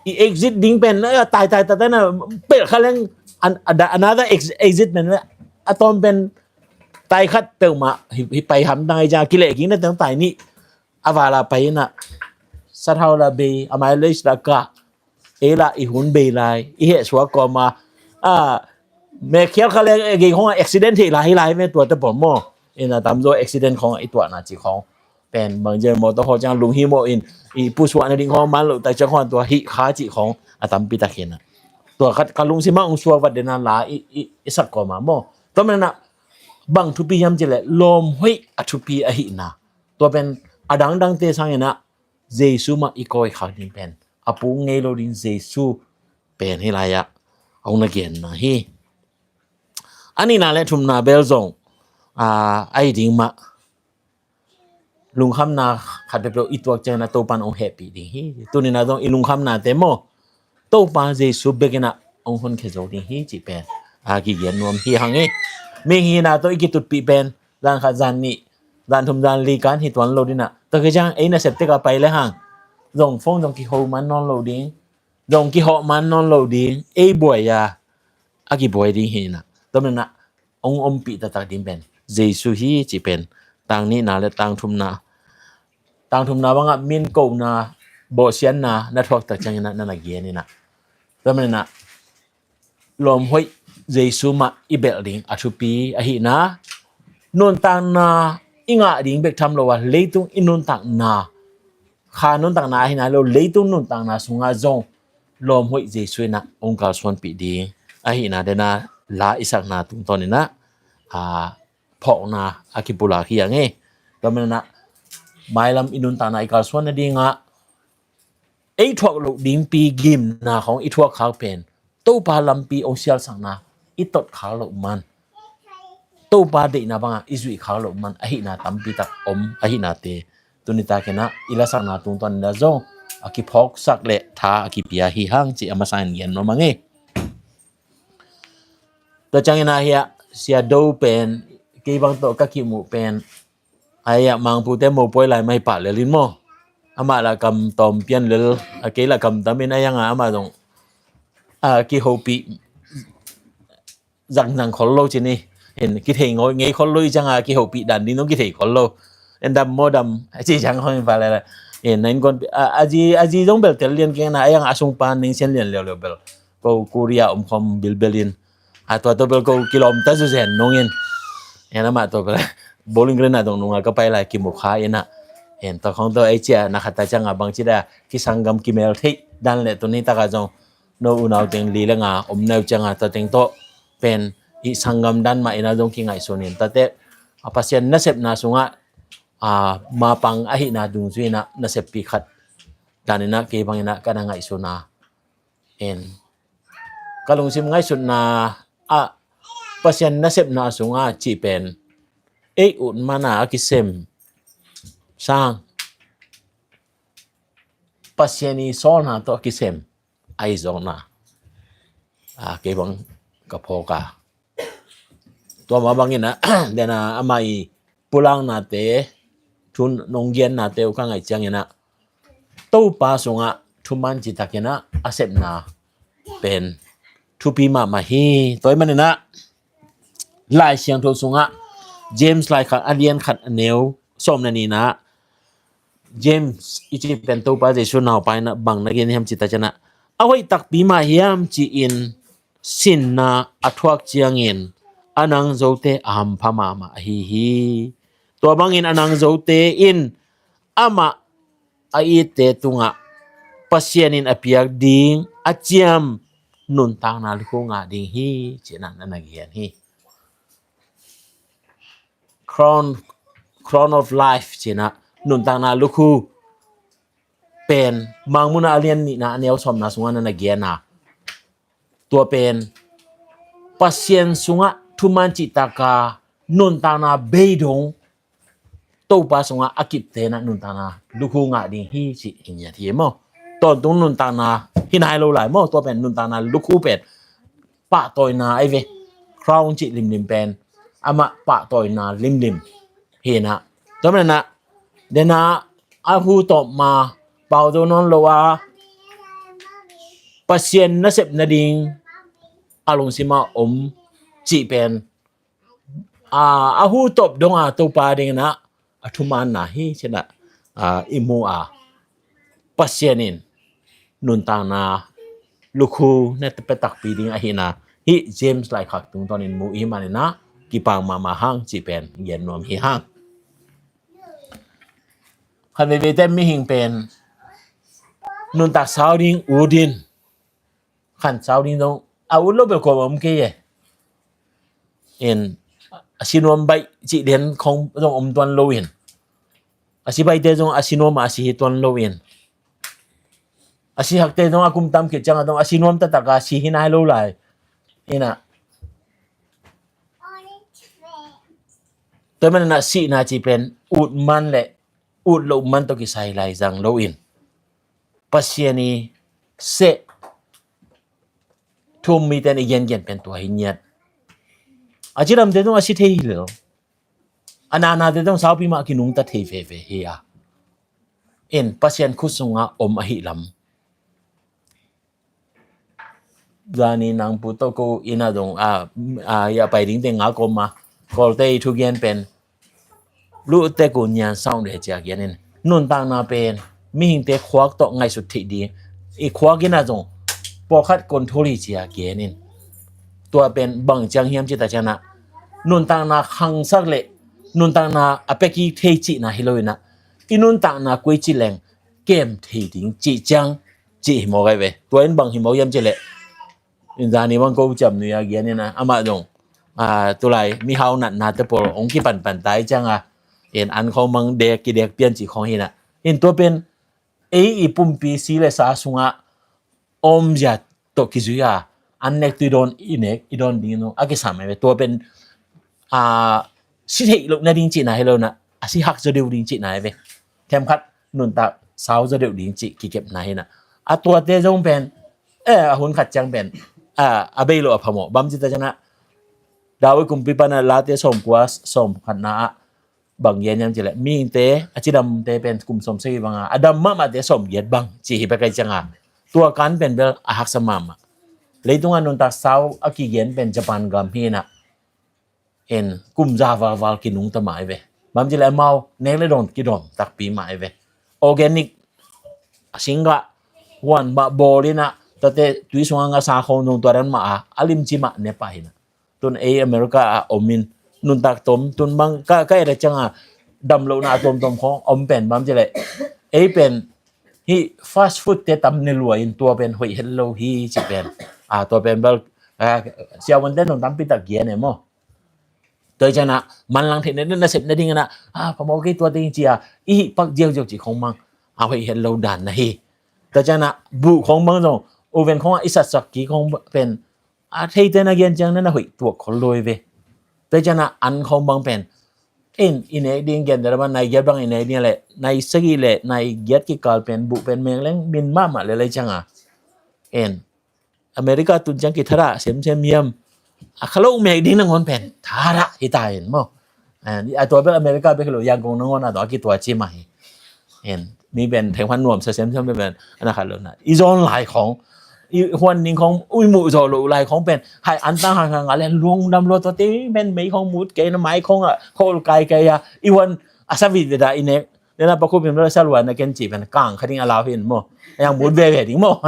i exit ding pen, eh, tai, tai, tai, tai na, pelh kha leng, an-, ada-, another ex-, exit pen, a tawm pen tai khat peuhmah hi, hi pai hamtang ahi ciang, kileh kik na teng tai nih, a val a pai in ah, sathau la bei, a mileage la kah, ei lah i hun bei lai, i heh suak kawm a, a, mekhial kha le, eh, gei khong a accident thei lai, hi lai, me tua te pawm maw. In a tamzaw accident khong i tuahna ci khong pen, bang zel mawtaw haw ciang lung hi mawh in, i pusuah nading khong man loh tak ciang khong tua hih kha cih khong a tampi tak hi na. Tua khat ka lungsim ah hong suak vat den a la i, i, i sak kawm a maw. Tua manin ah bang thupi hiam ci leh lawm hoih a thupi ahihna. Tua pen a dangdangte sangin ah Jesu mah i kawi khak ding pen, a puk ngei lo ding Jesu pen hih lai-ah hong na genna hi. A nihna le thumna bel zong, aa, ahi ding mah, lungkhamna khat peuhpeuh i tuak ciangin ah Topa'n hong hehpih ding hi. Tuni-in ah zong i lungkhamnate maw, Topa Jesu bek in ah hong honkhia zo ding hi cih pen a kigen nuam hi hang hi. Mihing hihna tawh i kitutpih pen zan khat, zan nih, zan thum, zan li kan hi tuan lo ding ah, tua khit ciang ei nasep tek a pai le hang zong phone zong kiho man nawn lo ding, zong kihawh man nawn lo ding, ei buai a, a kibuai ding hi in ah. Tua manin ah hong ompih taktak ding pen Jesu hi cih pen tang nihna le tang thumna, tang thumna bangah min kohna, bawhsiatna na thuak tak ciangin ah na na gen in ah. Tua manin ah lawm hoih Jesu mah i belh ding a thupi ahihna, nuntakna i ngah ding bek tham lo a, leitung i nuntakna, kha nuntakna ahihna lo, leitung nuntakna sungah zong lawm hoih Jesu in ah hong kalsuanpih ding ahihna dena la i sakna tungtawn in ah, aa, phawkna a kipulak hi hang hi. Tua manin ah mailam i nuntakna i kalsuan nadingah ei thuak loh dingpi gimna khong i thuak khak pen Topa lampi ong sialsakna i tot khak loh man, Topa deihna banga i zuih khak loh man ahihna tampi tak om ahihnate, tuni takin ah i lasakna tungtawn in ah zong a kiphawksak le tha a kipia hi hang cih a masa in gen nuam ing. Tua ciangin ah hiah Sia Do pen, kei bang tawh ka kimuh pen, a hiah Mangpute mopawi lai mah hi pah lel in maw. Amah lah kam tawm pian lel, a kei lah kam tam in a hiang ah amah zong a kihopih zangzang khol lo ci ni. Hin kithei ngei, ngei khol lo i ciang a kihopih dan ding zong kithei khol lo. En dam maw dam, a ci ciang hong hi pah lel. Hin na innkuan a, a zi, a zi zong bel tel lian keng na, a hiang a sung pan ning sian lian leuleu bel. Ko Korea om khawm bilbel in. A tua tawh bel ko kilawm ta zuzen nung in. En amah tawh bel Bowling Green ah dong nunga ka pai lai kimu kha in ah. En tua khawng tawh ei cia na khat ta ciang a bangci da kisanggam kimel theih dan le tuni taka zong no unau teng li le nga om neu ciang a tua teng tawh pen i sanggam dan mah in ah zong kingaihsun in tate a Pasian nasepna sungah a mapang ahihna dungzui in ah naseppi khat dan in ah kei bang in ah ka na ngaihsun a. En ka lungsim ngaihsutna ah Pasian nasepna sungah cih pen ei ut mana a kisem sang Pasian i sawlna tawh a kisem a i zawkna a kei bang ka phawk a. Tua mah bangin ah dena ama i pulaknate, thu nong giannate uh ka ngaih ciangin ah Topa sungah thuman citakin ah a sepna pen thupi mahmah hi. Tua ahih manin ah Lai Siangtho sungah James laikhak a lian khat a neu sawm na nihna ah James i cih pen Topa Jesu naupa in ah bang na gen hiam citakin ah a hoih takpi mah hiam ci-in sinna a thuak ciangin a nangzote a hampha mahmah ahi hi. Tua bangin a nangzote in amah a itte tungah Pasian in a piak ding a ciam nuntakna lukhu ngah ding hi, ci-in ah na na gen hi. Crown, Crown of Life ci-in ah nuntakna lukhu pen Mangmuhna a lian nihna a neu sawmna sungah na na gen a. Tua pen Pasian sungah thuman cihtaka nuntakna bei dong Topa sungah a kipte in ah nuntakna lukhu ngah ding hi ci-in hi maw. Tawntung nuntakna hi nai lo lai maw, tua pen nuntakna lukhu pen pahtawina ahi ve. Crown cih limlim pen amah pahtawina limlim hi in ah. Tua manin ah dena a hu tawp ma pau zo nawn lo a Pasian nasep nading a lungsim a om cih pen a, a hu tawp dong a Topa ding in ah a thumanna hi ci-in ah i mu a Pasian in nuntakna lukhu na pia takpi ding ahihna hih James laikhak tungtawnin mu i hih manin ah kipang mahmah hang cih pen gen nuam hi hang. Khat veivei te mihing pen nuntak sau ding ut in khan sau ding zong a ut lo bel kua om kei e. In a si nuam baih cih lian khong zong om tuan lo in a si baihte zong a si nuam a si hi tuan lo in a si hakte zong a kum tam khit ciang a zong a si nuam taktak a si hi nai lo lai. In ah tua manin ah sihna cih pen ut man le ut loh man tawh kisai lai zang lo in Pasian i seh thu-um mite in i gengen pen tua hi ngiat. A cidamte zong a si thei hi lo. A nanate zong saupi mah a kinungta thei veve hi a. In Pasian khut sungah om ahih lam. Zani nang pu tawh ko inn ah zong a, a, a pai dingte ngak om a, Kawlte i thugen pen luhte ko nian saun le cia gen in nuntakna pen mihingte khuak tawh ngaihsut theih ding i khuak inn ah zong pawlkhat control hi cia gen in. Tua pen bang ciang hiam cih tak ciangin ah nuntakna khangsak le nuntakna a pia kik thei cihna hi lo in ah i nuntakna koi ci leng kem thei ding cih ciang cih hi mawk ahi ve. Tua in bang hi mawk hiam cih leh in zani bang ko ciam nui a gen in ah amah zong a, tulai mihau natnate pawl hong kipanpan ta i ciang a in an khawng mang dek kidek pian cih khawng hi in ah in tua pen ei i pumpi si le sa sungah om zia tawh kizui a an nek tu i dawn, i nek i dawn ding in a kisam ai ve. Tua pen a si theih loh nading cihna hi lo na, a si hak zaw deuh ding cihna ai ve. Themkhat nuntak sau zaw deuh ding cih kikepna hi na. A tuate zong pen eh a hun khat ciang pen a a bei lo a phamawh bang ci ta ciang a, David kumpi pan a Late sawmkua sawmkhatna ah bang gen hiam cih leh, mihingte a cidamte pen kum sawmsagih bang a, a dam mahmahte sawmgiat bang ci hi bek ai ciang a, tua kan pen bel a haksa mahmah. Leitung a nuntak sau a kigen pen Japan gam hi na, en kum za valval kinungta mah ai ve. Bang ci leh amau nek le dawn kidawm takpi mah ai ve. Organic a singgah huan mah bawl in a, tate tui sungah ngasa khawng zong tua dan mah a, a limci mah ne pah hi na. Tun ei America ah om in nuntak tom, tun bang ka ka et a ciang a, damlohna a tomtom khawng om pen bang ci leh, ei pen hih fast food te tam ne lua in tua pen hoih het lo hi ci pen. A tua pen bel a siavuante zong tampi tak gen e maw. Tua hi ciang a manlang theih na, na sep nading in a, a phamawh kei tua ding ci a, i hih pak ziauziau cih khawng bang a hoih het lo dan na hi. Tua hi ciang a buh khawng bang zong oven khawng ah i satsak kik khawng pen a theite na gen ciang na na hoih tuak khol lo ai ve. Tua hi ciang a an khawng bang pen, en i nek ding gen deuh bang nai giat bang i nek ding leh nai sagih leh nai giat kikal pen buh pen meng leng min mahmah lel ai ciang a, en America tun ciang kithadah semsem hiam? A kha lo mek ding nangawn pen thadah hi ta in maw. A tua bel America bek hi lo, Yangon nangawn a tua kitua ci mah hi. En mi pen thenghuan nuamsa semsem bek pen a na khat lo na, i zawn lai khawng, i huan ning khawng i muh zawh loh lai khawng pen hai an tang hang hang a le lungdam lua, tuate pen mei khawng mut kei na, mai khawng a khawl kai kei a, i huan a sa vit vit a i nek. Dena pakhup in bel a sa lua na ken ci pen kang kha ding a lau hi in maw. A yang mut veve ding maw.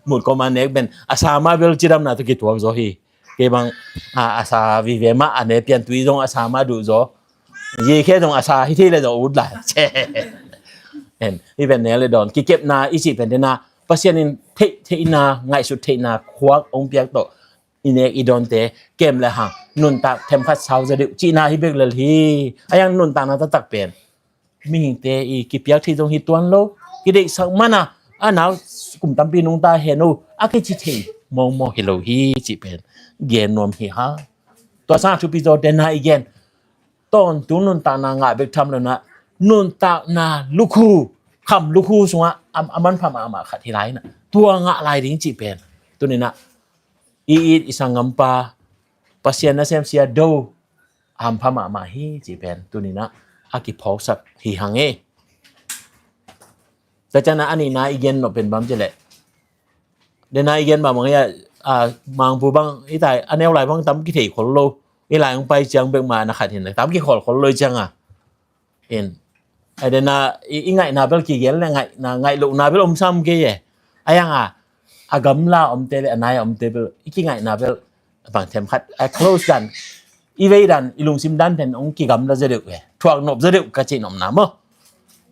Mut kawm a nek pen a sa mah bel cidamna tawh kituak zaw hi. Kei bang a, a sa vive mah a ne pian tui zong a sa mah duh zaw. Ye khe zong a sa hi thei le zong ut lai. En, i pen nek le dawn kikepna i cih pen dena Pasian in theih theihna, ngaihsut theihna khuak ong piak tawh i nek i dawnte kem le hang nuntak themkhat sau zaw deuh cihna hi bek lel hi. A yang nuntakna taktak pen mihingte i kipiak thei zong hi tuan lo, kideihsak man a, a nau kum tampi nungta hen uh a kici thei mawngmawng hi lo hi cih pen gen nuam hi hang. Tua sang a thupi zaw dena i gen, tawntung nuntakna ngah bek tham lo na, nuntakna lukhu, kham lukhu sungah a, a manpha mahmah khat hi lai na, tua ngah lai ding cih pen tuni na i it i sanggampa, Pasian nasem sia do a hampha mahmah hi cih pen tuni na a kiphawksak hi hang e. Tua ciang a nihna i gen nop pen bang ci leh, dena i gen bang bang hi a, a Mangpu bang i tai a neu lai bang tam kithei khol lo, i lai hong pai ciang bek mah na khat hi na tam kikhol khol lo i ciang a. In a dena i, i ngaihna bel kigen le ngaihna, ngaih lohna bel om sam kei e. A yang a, a gamla omte le a nai a omte bel i kingaihna bel bang themkhat a close dan, i vei dan, i lungsim dan pen ong kigamla zaw deuh e, thuak nop zaw deuh ka cih nopna maw.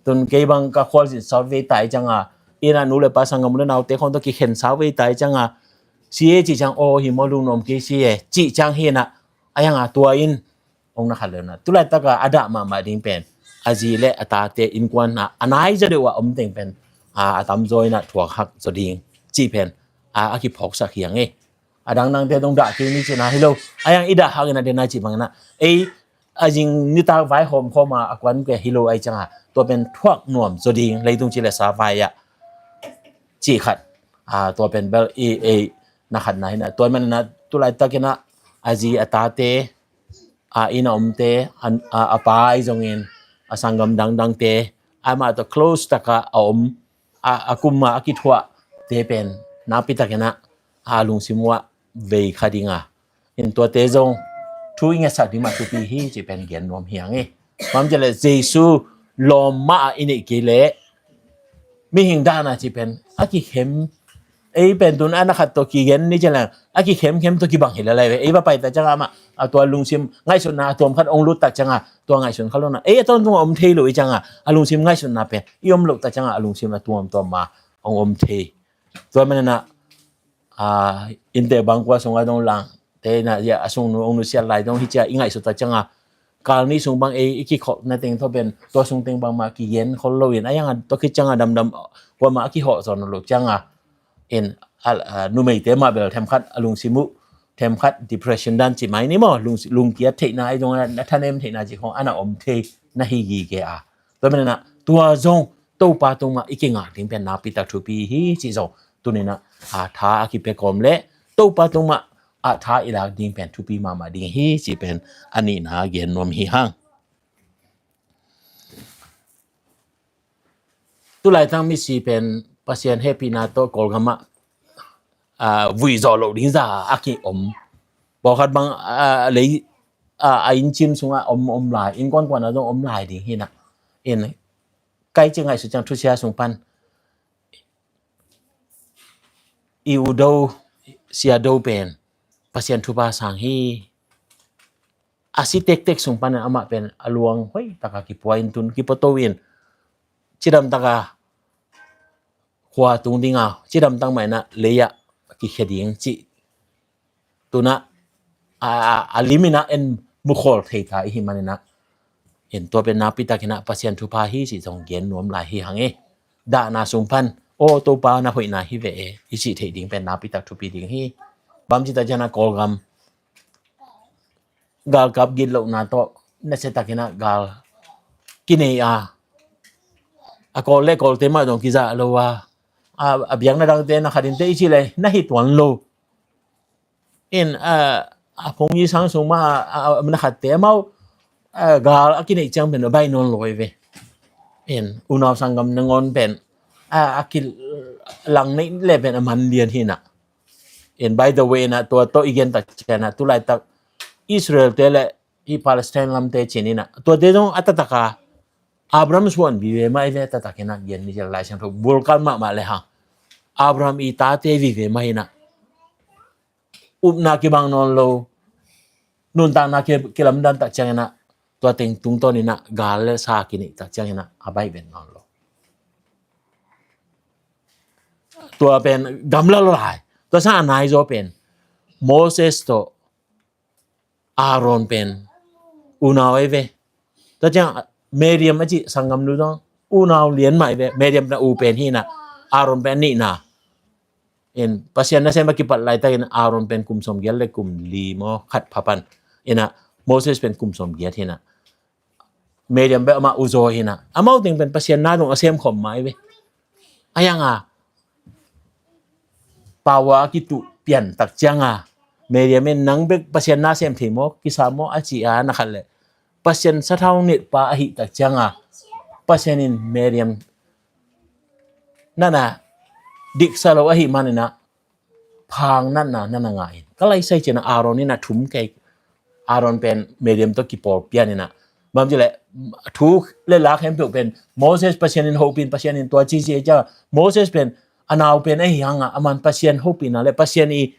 Tun kei bang ka khualzin sawt vei tai ciang a, inn a nu le pa, sanggam u le naute khawng tawh kikhen sau vei tai ciang a, si e cih ciang, aw hi maw, lungnuam kei si e cih ciang hi na, a yang a tua in ong na khat lo na, tulaitak a a dah mahmah ding pen a zi le a tate innkuan a, a nai zaw deuh a om teng pen a, a tamzaw in a thuak hak zaw ding cih pen a, a kiphawksak hi hang e. A dangdangte dong dah kei ni cihna hi lo. A yang i dah hak in a dena cih bang in a, ei a zing nitak vai hawm khawm a, a kuan kei hi lo ai ciang a, tua pen thuak nuam zaw ding, leitung ci le sa vai ah cih khat. A, tua pen bel i, ei na khatna hi na, tua man in a tulaitak in a, a zi a tate, a inn a omte, a, a, a pa i zongin a sanggam dangdangte, amah tawh close tak a a om, a, a kum a a kithuahte pen nakpi tak in a, a lungsim uh ah vei kha ding a, in tuate zong thu i ngetsak ding mah thupi hi cih pen gen nuam hi hang e. Bang ci leh Jesu lawm mah a i neih kei leh mihing dan a cih pen a kikhem, ei pen tun a na khat tawh kigen ni ci leh a kikhemkhem tawh kibang hi lel ai ve. Ei va pai ta ciang a mah a tua lungsim ngaihsutna a tuam khat ong lut tak ciang a, tua ngaihsun kha lo na, ei a tawntung a om thei lo i ciang a, a lungsim ngaihsutna pen i om loh tak ciang a, a lungsim a tuamtuam a ong om thei. Tua man in a, a, innte bangkua sungah dong lang te in a, a sungnu ong nusiat lai dong hi ci a i ngaihsut tak ciang a, kal nih sung bang ei i kikholhna teng thaw pen tua sung teng bangmah kigen khol lo in, a yang a tua khit ciang a damdam kuamah a kihawh zaw nawn lo ciang a, in a, a, numeite mah bel themkhat a lungsim uh, themkhat depression dan ci mai ni maw, lung, lungkiat theihna ahi zongin a thanem theihna ci khong a na om thei na hi gige a. Tua manin ah tua zong Topa tungmah i kingak ding pen nakpitak thupi hi ci zong tuni-in ah, a, tha a kipia kawm leh Topa tungmah a tha i lak ding pen thupi mahmah ding hi ci pen a nihna gen nuam hi hang. Tulaitak misi pen Pasian hehpihna tawh Kawlgam ah, a, vui zawh loh ding zah a kiom. Pawlkhat bang, a, lei, a, a inncim sungah om, om lai, innkuan kuan ah zong om lai ding hi-in ah. In, kai ci ngaihsut ciang thusia sung pan i u do, sia do pen Pasian thupha sang hi. A si tektek sung panin amah pen a luang hoih taka kipua in tun kipuato in, cidam taka khua tung ding a, cidam tak mah in ah lei ah kikhia ding cih tun ah, a, a, a lim in ah en mukhawl thei ta i hih manin ah, in tua pen nakpi takin ah Pasian thupha hi cih zong gen nuam lai hi hang e. Dahna sung pan, aw, Topa na hoihna hi ve e, i cih theih ding pen nakpi tak thupi ding hi. Bang ci tak ciang ah Kawlgam galkap gitlohna tawh nasia takin ah gal kinei a, a Kawl le Kawlte mah zong kizah lo a, a, a biakna dangte na khat in te i cih leh na hi tuan lo. In, a, a phung i sang sung mah a, a, na khatte amau, a, gal a kineih ciang pen a baih nawn lo hi ve. In, unau sanggam nangawn pen, a, a kilang neih leh pen a man lian hi-in ah. In, by the way, in ah tua tawh i gen tak ciang ah tulaitak Israel te le i Palestine lamte cin in ah, tuate zong a taktak a Abraham suan vive mah hi ve, a taktak in ah gen ni ciang Lai Siangtho bulkal mahmah le hang Abraham i tate vive mah hi-in ah, upna kibang nawn lo, nuntakna ki, kilamdan tak ciangin ah, tua teng tungtawn in ah gal le sa kineih tak ciangin ah a baih vet nawn lo. Tua pen gamla lai. Tua sang a nai zaw pen Moses tawh Aaron pen unau ahi ve. Tua ciang Miriam a cih sanggamnu zong unau lian mah ahi ve. Miriam pen a u pen hi-in ah, Aaron pen a nihna. In, Pasian nasem a kipat laitakin Aaron pen kum sawmgiat le kum li maw, khat pha pan. In ah Moses pen kum sawmgiat hi-in ah, Miriam pen amah u zaw hi-in ah, amau teng pen Pasian na dong a sem khawm mah ahi ve. A yang a power a kituh pian tak ciang a, Miriam in nang bek Pasian na sem thei maw, kisa maw a ci a, na khat leh Pasian sathau nilhpa ahih tak ciang a, Pasian in Miriam natna diksa lo ahih manin ah phang natna na na ngah in. Ka lai sai cih in ah Aaron in a thum kei. Aaron pen Miriam tawh kipawl pian in ah, bang ci leh thu le la khempeuh pen Moses Pasian in hopih in, Pasian in tua ci ci ciang, Moses pen a nau pen ahi hang a, aman Pasian hopihna le Pasian i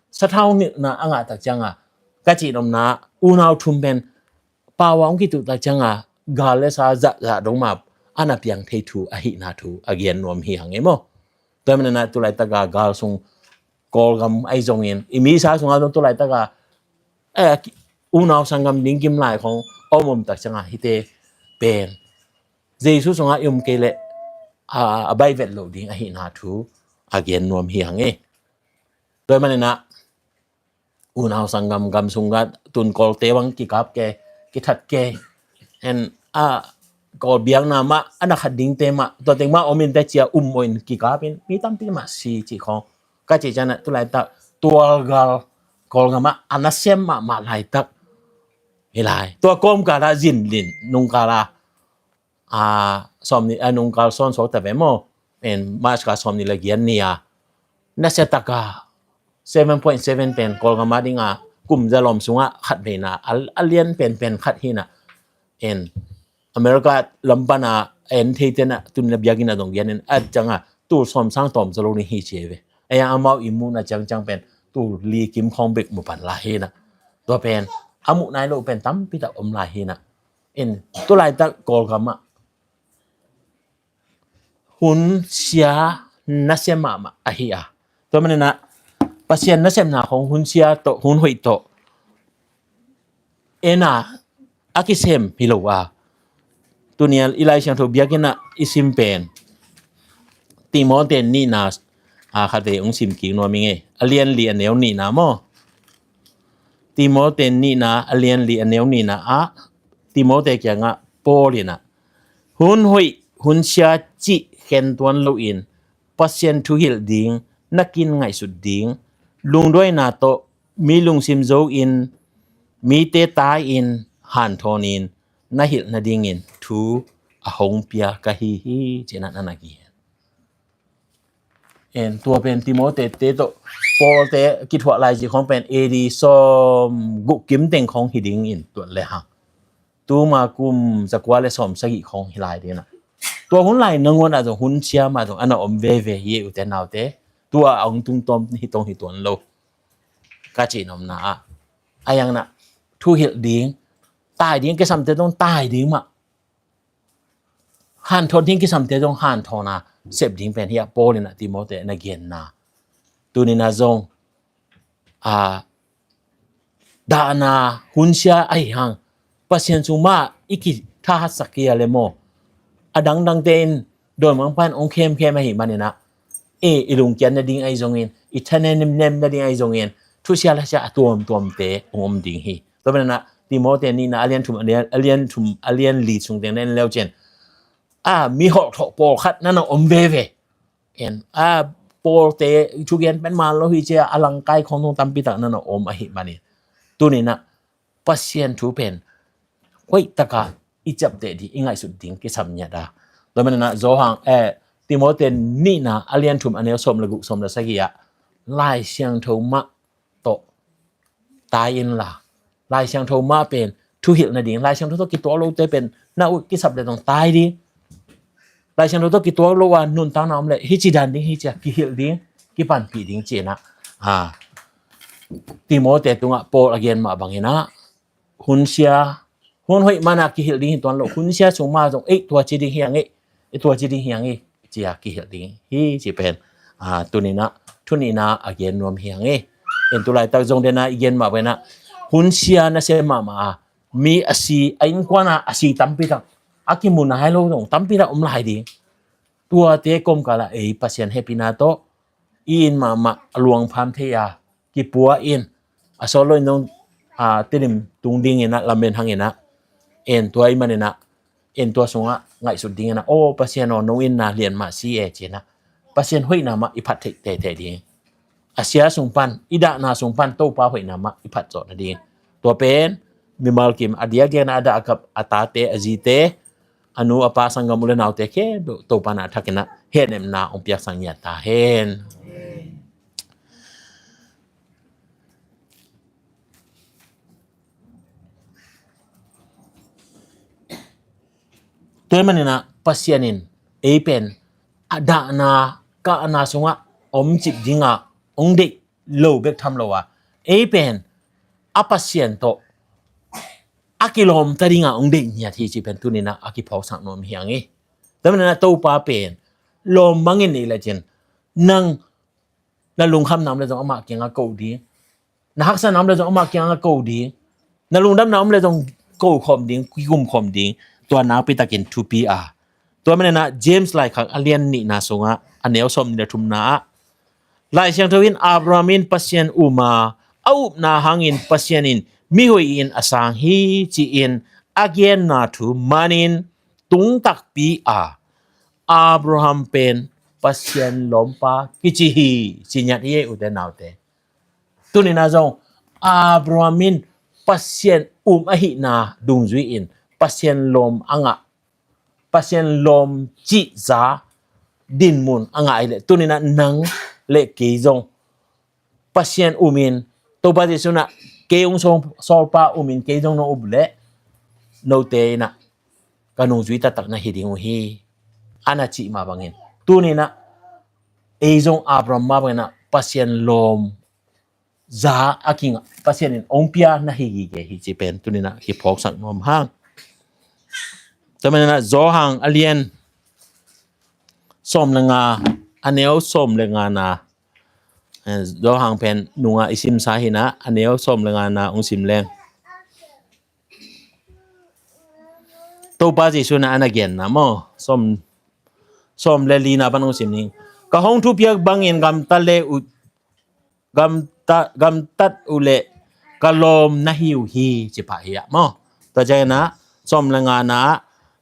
sathau nilhna a ngah tak ciang a, ka cih nopna unau thum pen power hong kituh tak ciang a, gal le sa zahzah dong mah a na piang thei thu ahihna thu a gen nuam hi hang e maw. Tua manin ah tulaitak a gal sung Kawlgam ahi zongin, i misa sung a zong tulaitak a, eh, unau sanggam ding kim lai khong om om tak ciang a, hihte pen Jesu sungah i om kei leh a, a baih vet loh ding ahihna thu a gen nuam hi hang e. Tua manin ah unau sanggam gam sung ah tun Kawlte bang kikap kei, kithat kei. En, a, Kawl biakna mah a na khat dingte mah, tua teng mah om in te ci a um mawh in kikap in, mi tampi mah si cih khong. Ka cih ciang ah tulaitak tualgal Kawlgam ah a nasem mahmah laitak hi lai. Tua kawmkal ah zin lin nungkal ah, a, sawmnih, a, nungkal sawn suak ta ve maw. En, March kha sawmnih le giat ni a, nasia tak a seven point seven pen Kawlgam a ding a kum za lawm sungah khat veina a, a lian penpen khat hi-in ah. En, America lam pan a en theite in ah tuni-in ah biakinn ah zong gen in, a ciang a tul sawm sang tawm za lo ni hi ci ve. A yang amau i muhna ciangciang pen tul li kim khawng bek mu pan lai hi-in ah. Tua pen a muh nai lo pen tampi tak om lai hi-in ah. In, tulaitak Kawlgam ah hun sia nasia mahmah ahi a. Tua manin ah Pasian nasepna khong hun sia tawh, hun hoih tawh en a, a kisem hi lo a. Tuni a i Lai Siangtho biakinn ah i sim pen Timoti nihna, a khat ei hong sim kik nuam ing ei. A lian li a neu nihna maw. Timote nihna a lian li a neu nihna ah Timote kiangah Paul in ah hun hoih hun sia cih khen tuan loin Pasian thu hilh ding na kin ngaihsut ding, lungduaina tawh mi lungsim zo in mite tai-in hanthawn in na hilh nadingin thu a hong pia ka hi hi, ci-in ah na na kihen. En, tua pen Timote te tawh Paul te kithuah lai zi khong pen A D sawm guk kim teng khong hi dingin tuan le hang. Tuma kum zakua le sawm sagih khong hi lai ding na. Tua hun lai nangawn ah zong hun sia mah zong a na om veve hi, ute naute. Tua a hong tungtawm hi tong hi tuan lo. Ka cih nopna ah. A yang na thu hilh ding, tai ding, kisamte zong tai ding mah. Hanthawn ding kisamte zong hanthawn a sep ding pen hi a Paul in ah Timote na genna. Tuni na zong a dahna hun sia ahi hang Pasian sung mah i kithahatsak hi a le maw. A dangdangte in dawimangpa in hong khemkhem ahi manin ah, e, i lungkiat nading ahi zongin, i thanem nem nading ahi zongin, thusia lasia a tuamtuamte hong om ding hi. Tua manin ah Timote nihna a lian thum, a lian, a lian thum, a lian li sung teng na en leu cin, a, mi holhthawh pawlkhat na na om veve. En, a, Pawlte thugen pen man lo hi cia a langkai khong tung tampi tak na na om ahi manin, tuni na Pasian thu pen hoih taka i ciapteh ding, i ngaihsut ding kisam ngiat a. Tua manin ah Johan, eh, Timote nihna a lian thum a neu sawm le guk, sawm le sagih ah Lai Siangtho mah tawh tai inla, Lai Siangtho mah pen thuhilh nading, Lai Siangtho tawh kituak lote pen na uh kisap le zong tai ding. Lai Siangtho tawh kituak lo a nuntakna om le hih ci dan ding hi cia kihilh ding, kipanpih ding ci-in ah, a, Timote tungah Paul a gen mah bangin ah, hun sia, hun hoih mana kihilh ding hi tuan lo, hun sia sung ma zong, ei, tua ci ding hi hang ei, ei, tua ci ding hi hang ei, cia kihilh ding hi ci pen, a, tuni na, tuni na a gen nuam hi hang ei. En, tulaitak zong dena i gen mah bangin ah, hun sia na sem mahmah a, mi a si, a innkuan a a si tampi tak, a kimu nai lo zong tampi tak om lai ding. Tuate kawmkal ah ei Pasian hehpihna tawh i in mahmah a luangpham thei a, kipua in, a sawt lo in zong, a, Tedim tung dingin ah lamen hangin ah, en, tua ahih manin ah, en, tua sungah ngaihsut dingin ah, aw Pasian aw, nong itna lian mah si e ci-in ah Pasian hoihna mah i phat theih teitei ding. A sia sung pan, i dahna sung pan Topa hoihna mah i phat zawh nading. Tua pen mimal kim a dia gen a, a dah a kap, a tate, a zite, a nu a pa, sanggam u le naute khempeuh Topa na a thakin ah hehnemna hong piaksak ngiat ta hen. Tua ahih manin ah Pasian in ei pen a dahna kahna sungah om cip ding a hong deih lo bek tham lo a, ei pen a Pasian tawh a kilawmta ding a hong deih ngiat hi ci pen tuni na a kiphawksak nuam hi hang ei. Tua manin ah Topa pen lawm bangin nei le cin, nang na lungkhamna om le zong amah kiangah ko ding. Na haksatna om le zong amah kiangah ko ding. Na lungdamna om le zong ko khawm ding, kikum khawm ding. Tua nakpi takin thupi a. Tua manin ah James laikhak a lian nihna sungah a neu sawm le thumna ah, Lai Siangtho in Abraham in Pasian um a, a upna hangin Pasian in mihoih in a sang hi ci-in a genna thu manin tung takpi a, Abraham pen Pasian lawmpa kici hi, ci ngiat hi ei, ute naute. Tuni na zong Abraham in Pasian um ahihna dungzui in Pasian lawm a ngah, Pasian lawm cihza dinmun a ngah hi leh, tuni na nang le kei zong Pasian um in, Topa Jesu na kei hong sawl, sawlpa um in kei zong nong up leh, note in ah ka nungzui taktak na hi ding uh hi, a na cih mah bangin, tuni na ei zong Abraham mah bangin ah Pasian lawm za a kingah Pasian in hong pia na hi gige hi ci pen tuni na kiphawksak nuam hang. Tua manin ah Johan a lian sawm le nga, a neu sawm le nga na, eh, Johan pen nungah i simsa hi na, a neu sawm le nga na hong sim leng. Topa Jesu na a na genna maw, sawm, sawm le lina pan hong sim ning. Ka hong thupiak bangin gamtat le uh, gamta, gamtat uh leh ka lawm na hi uh hi, ci pah hi ah maw. Tua ciangin ah sawm le ngana ah,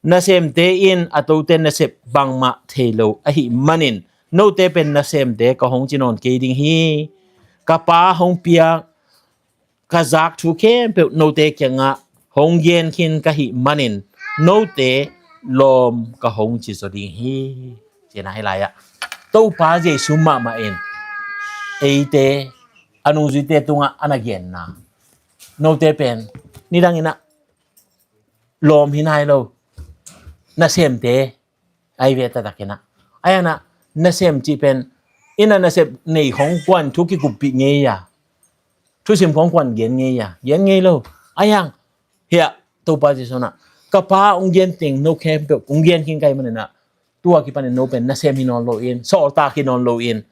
nasemte in a tote nasep bangmah thei lo ahih manin note pen nasemte ka hong ci nawn kei ding hi. Ka Pa hong piak ka zak thu khempeuh note kiangah hong gen khin ka hih manin note lawm ka hong ci zaw ding hi. Cina hi lai-ah Topa Jesu mahmah in eite a nungzuite tungah a na genna, note pen nidang inah lawm hi nai lo, nasemte ai ve taktak inah. Ai anah nasem cih pen inah nasep nei khong kuan thu kikuppih ngei a, thusim khong kuan gen ngei a, gen ngei lo. Ai ang hiah Topa Jesu nah, ka Pa hong gen teng no khempeuh hong gen khin ka hih maninah tua kipanin no pen nasem hi nawn lo in, sawltak hi nawn lo in,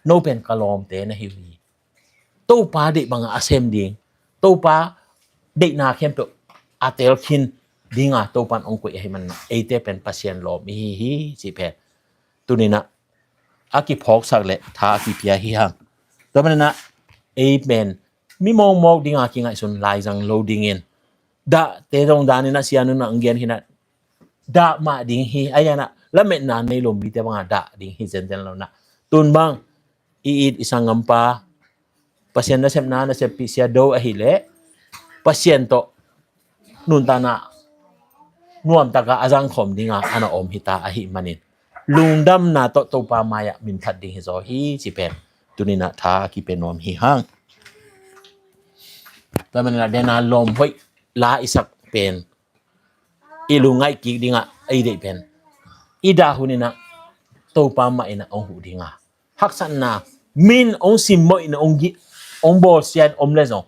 no pen ka lawmte na hi uh hi. Topa deih bangah a sem ding, Topa deihna khempeuh a tel khin dinga Topan hong koih ahih maninah eite pen Pasian lawm i hi hi cih pen tuninah a kiphawksak le tha a kipia hi hang. Tua maninah ei pen mi mawkmawk dinga kingaihsun laizang lo dingin, dahte zong daninah sianunah hong gen hinah dah mah ding hi. Ai anah lametna nei lo mite bangah dah ding hi zenzen lo nah. Tun bang i it i sanggampa Pasian nasepna naseppih sia do ahileh Pasian tawh nuntakna nuamtaka a zangkhawm dinga a na om hita ahih manin lungdamna tawh Topa mai-ah minthat ding hi zaw hi ci pen tuninah tha a kipia nuam hi hang. Tua maninah dena lawm hoih la i sak pen i lungngaih kik dingah ei deih pen i dah huninah Topa mah inah hong huh dinga haksatna min hong simmawh inah hong bawlsia in om le zong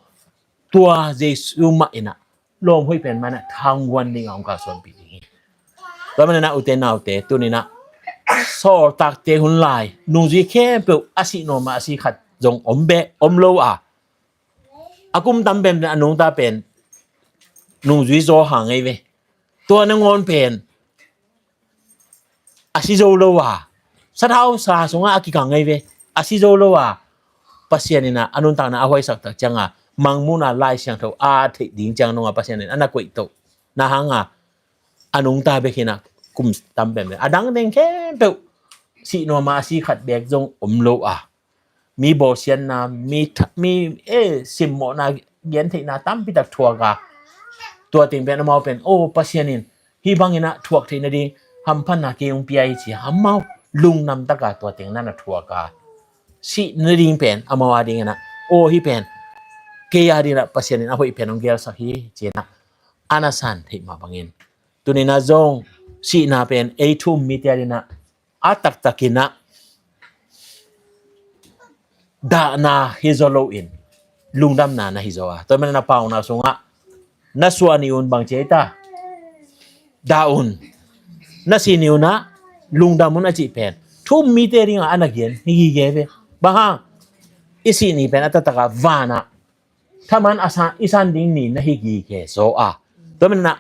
tua Jesu mah inah lawm hoih pen mah inah thangguan dingah hong kalsuanpih ding hi. Tua maninah ute naute tuninah sawltakte hun lai nungzui khempeuh a sih nuam a a si khat zong om beh om lo a, a kum tam pen a nungta pen nungzui zaw hang ei ve. Tua nangawn pen a si zo lo a, sathau sa sungah a kikang ngei ve, a si zo lo a, Pasian inah a nuntakna a huaisak tak cianga mangmuhna Lai Siangtho a theih ding ciang nunga Pasian in a na koih toh na hanga a nungta bek hinah kum tam pen ve. A dang deng khempeuh sih nuama a si khat bek zong om lo a, mi bawlsiatna mi, mi e simmawhna gentheihna tampitak thuak a, tua teng pen amau pen o Pasian in hih banginah thuak theih nading hamphatna kei hong pia hi ci a amau lungdam taka tua teng na na thuak a, sih nading pen amau a dinginah o hih pen kei a dinginah Pasian in a hoih pen hong gelsak hi cinah a na san theih mah bangin tuninah zong sihna pen ei thu um mite a dinginah a taktakinah dahna hi zaw loin lungdamna na hi zaw a. Tua maninah Paunak sungah na suah ni un bang ci ei ta, dah un, na si ni unah lungdam un a cih pen thu um mite dingah a na gen hi gige ve. Bang hang i sih ni pen a taktakah vanah thaman a san, i san ding ni na hi gige zaw a. Tua maninah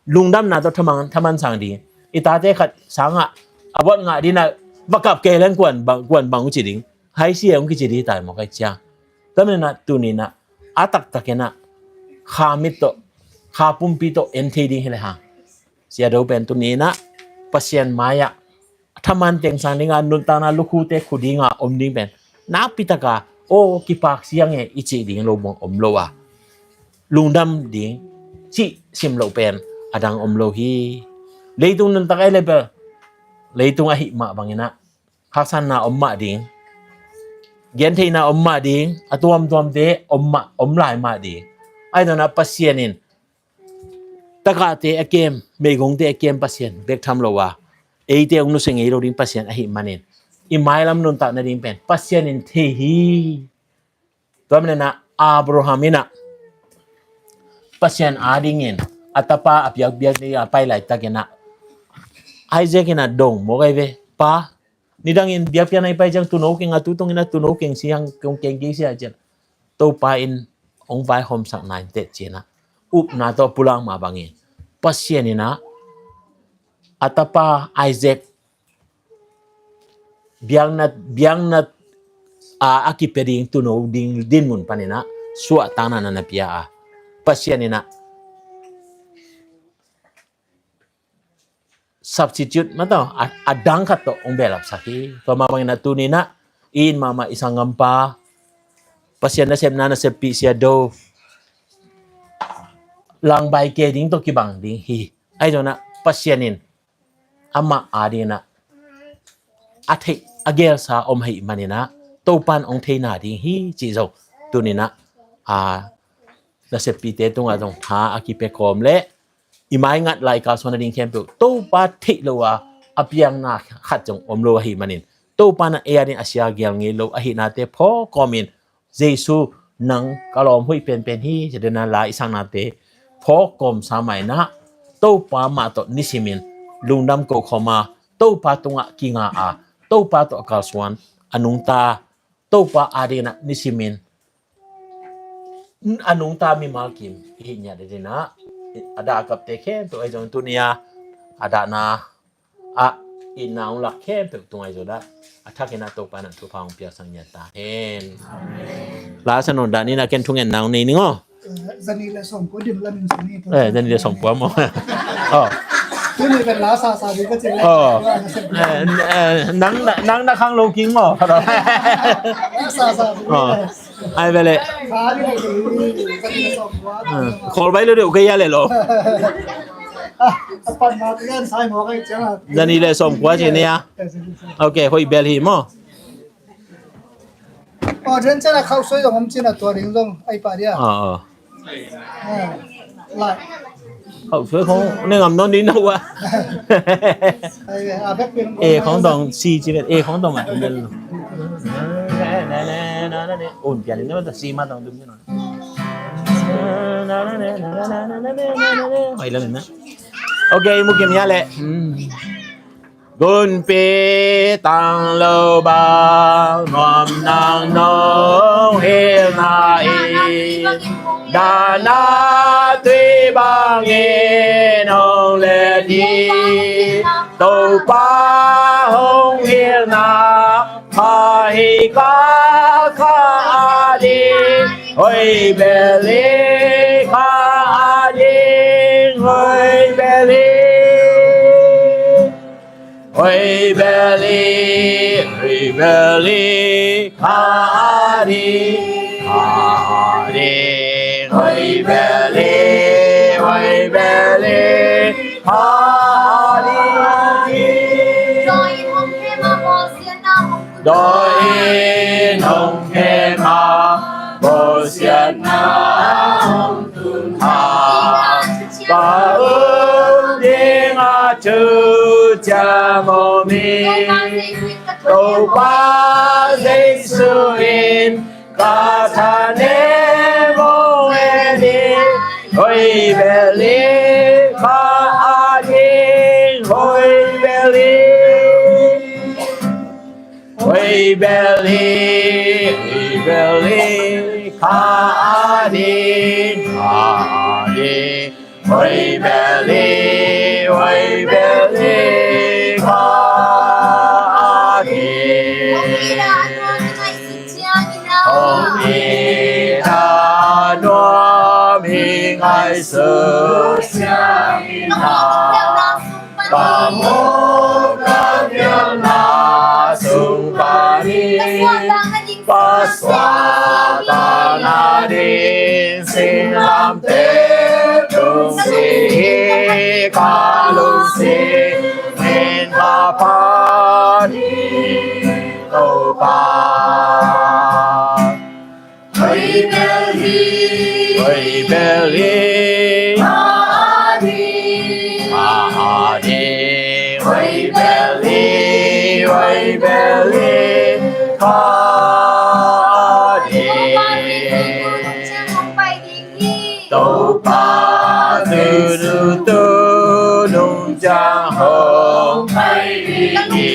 lungdamna tawh thaman, thaman sang ding, i tate khat sangah a buat ngah dinah va kap kei leng kuan bang, kuan bang uh ci ding, hai si e hong kici ding tai maw kai ciang. Tua maninah tuninah a taktakinah kha mit tawh kha pumpi tawh en thei ding hi le hang. Sia do pen tuninah Pasian mai-ah thaman teng sang dinga nuntakna lukhute khu dinga om ding pen nakpitaka o kipak siang e i cih ding lo bang om lo a, lungdam ding cih sim loh pen a dang om lo hi. Leitung nuntak ei le bel leitung ahih mah banginah haksatna om mah ding, gentheihna om mah ding, a tuamtuamte om mah, om lai mah ding. Ai dona Pasian in takahte a kem, meigongte a kem Pasian bek tham lo a, eite hong nusia ngei lo ding Pasian ahih manin i mailam nuntak nading pen Pasian in thei hi. Tua maninah Abraham inah Pasian adingin a tapa a piakpiak ding a pai laitakinah Isaac inah dong mawk ai ve, pa, nidangin biakpiakna i pai ciang tuno keng a, tutungin a tuno keng siang keng keng keng sia cian Topa in hong vaihawmsak nai teh cinah upna tawh pulak mah bangin Pasian inah a tapa Isaac biakna, biakna a, a kipia ding tuuno ding dinmun panin ah suahtakna na na pia a, Pasian in ah substitute mah tawh a, a dang khat tawh hong behlapsak hi. Tua mah bangin ah tuni-in ah i it mahmah i sanggampa, Pasian nasepna naseppih Sia Do, langbai kei ding tawh kibang ding hi. Ahi zongin ah Pasian in amah adingin ah a theih a geelsa om ahih manin ah Topa'n hong theihna ding hi cih zong tuni-in ah, a, naseppihte tungah zong tha a kipia kawm leh i maingat lai kalsuan nading khempeuh Topa theih lo a, a piangna khat zong om lo ahih manin Topa'n ah ei adingin a sia geel ngei lo ahihnate phawk kawmin, Jesu, nang ka lawm hoih penpen hi, ci-a den a la i saknate phawk kawmsa mah in ah Topa mah tawh nisimin lungdam ko khawm a, Topa tungah kinga a, Topa tawh a kalsuan a nungta, Topa adingin ah nisimin a nungta mimal kim i hih ngiat dingin ah, a dah a kapte khempeuh ahi zong tuni-a a dahna ah itna hong lak khempeuh tungah ahi zong dah a thakin ah Topa in ah thupha hong piaksak ngiat ta hen. Amen. La sa nawn dah ni, na ken thungetna hong nei ning aw. Eh, zani le sawmkua dim lamin zani. Eh, zani le sawmkua maw? Oh. Tuni pen la sa sa ding ka ci le. Oh. Eh, eh, nang, nang na khang lo king maw? La sa sa ding. Oh. Ai ve le. Khawl bai lo deuh kei a le lo. Zani le sawmkua ci ni a. Ok, hoih bel hi maw. Aw, den ciang a khauh suai zong om cin a tua ding zong ai pah dia. Aw, aw. Lai. Khauh suai khong ne ngam nawn ding na uh a. Ai, a bek pin. E khong dong si ci vet, e khong dong ma tum del. Un pian ni ma ta si ma dong tum ci no. Hoih la na. Ok, mu kim ya le. Gunpi tang lo bang nuam nang nong hilh na i, dana tui bangin hong let i, Topa hong hilhna, kha hi kha kha a ding, hoih bel hi kha a ding, hoih bel hi. Hoih bel hi, hoih bel hi, kha a ding, kha a ding. Hoih bel hi, hoih bel hi, kha a ding. Dawi in hong khem a, bawlsiatna hong tun a, ka um ding a thu ciang om hi. Topa Jesu in ka thanem hong en hi. Hoih bel hi, kha a ding, hoih bel hi. Hoih bel hi, hoih bel hi, kha a ding, kha a ding. Hoih bel hi, hoih bel hi, kha a ding. Hong it a nuam i ngaihsut ciangin a, ka mawk ka pialna sung panin, ka suahtak nading singlamteh tung si hi. Ka lungsim in ka phat hi, Topa. Hoih bel hi, hoih bel hi, kha a ding, kha a ding. Hoih bel hi, hoih bel hi, kha a ding. Topa Jesu tu nung ciang hong pai ding hi.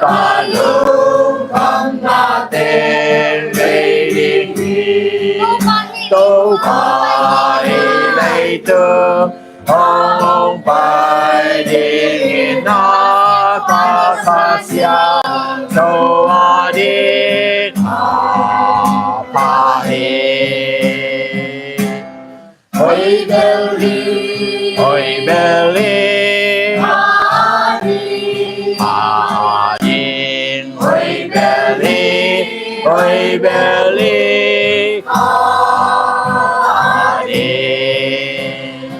Ka lungkhamna teng bei ding hi. Topa hih leitung hong pai ding hi na, ka Kha Siangtho Tho a ding a pha hi. Hoi bel hi. Hoi bel hi. Pha a ding. Pha a ding. Hoi bel hi. Hoi bel hi. Pha a ding.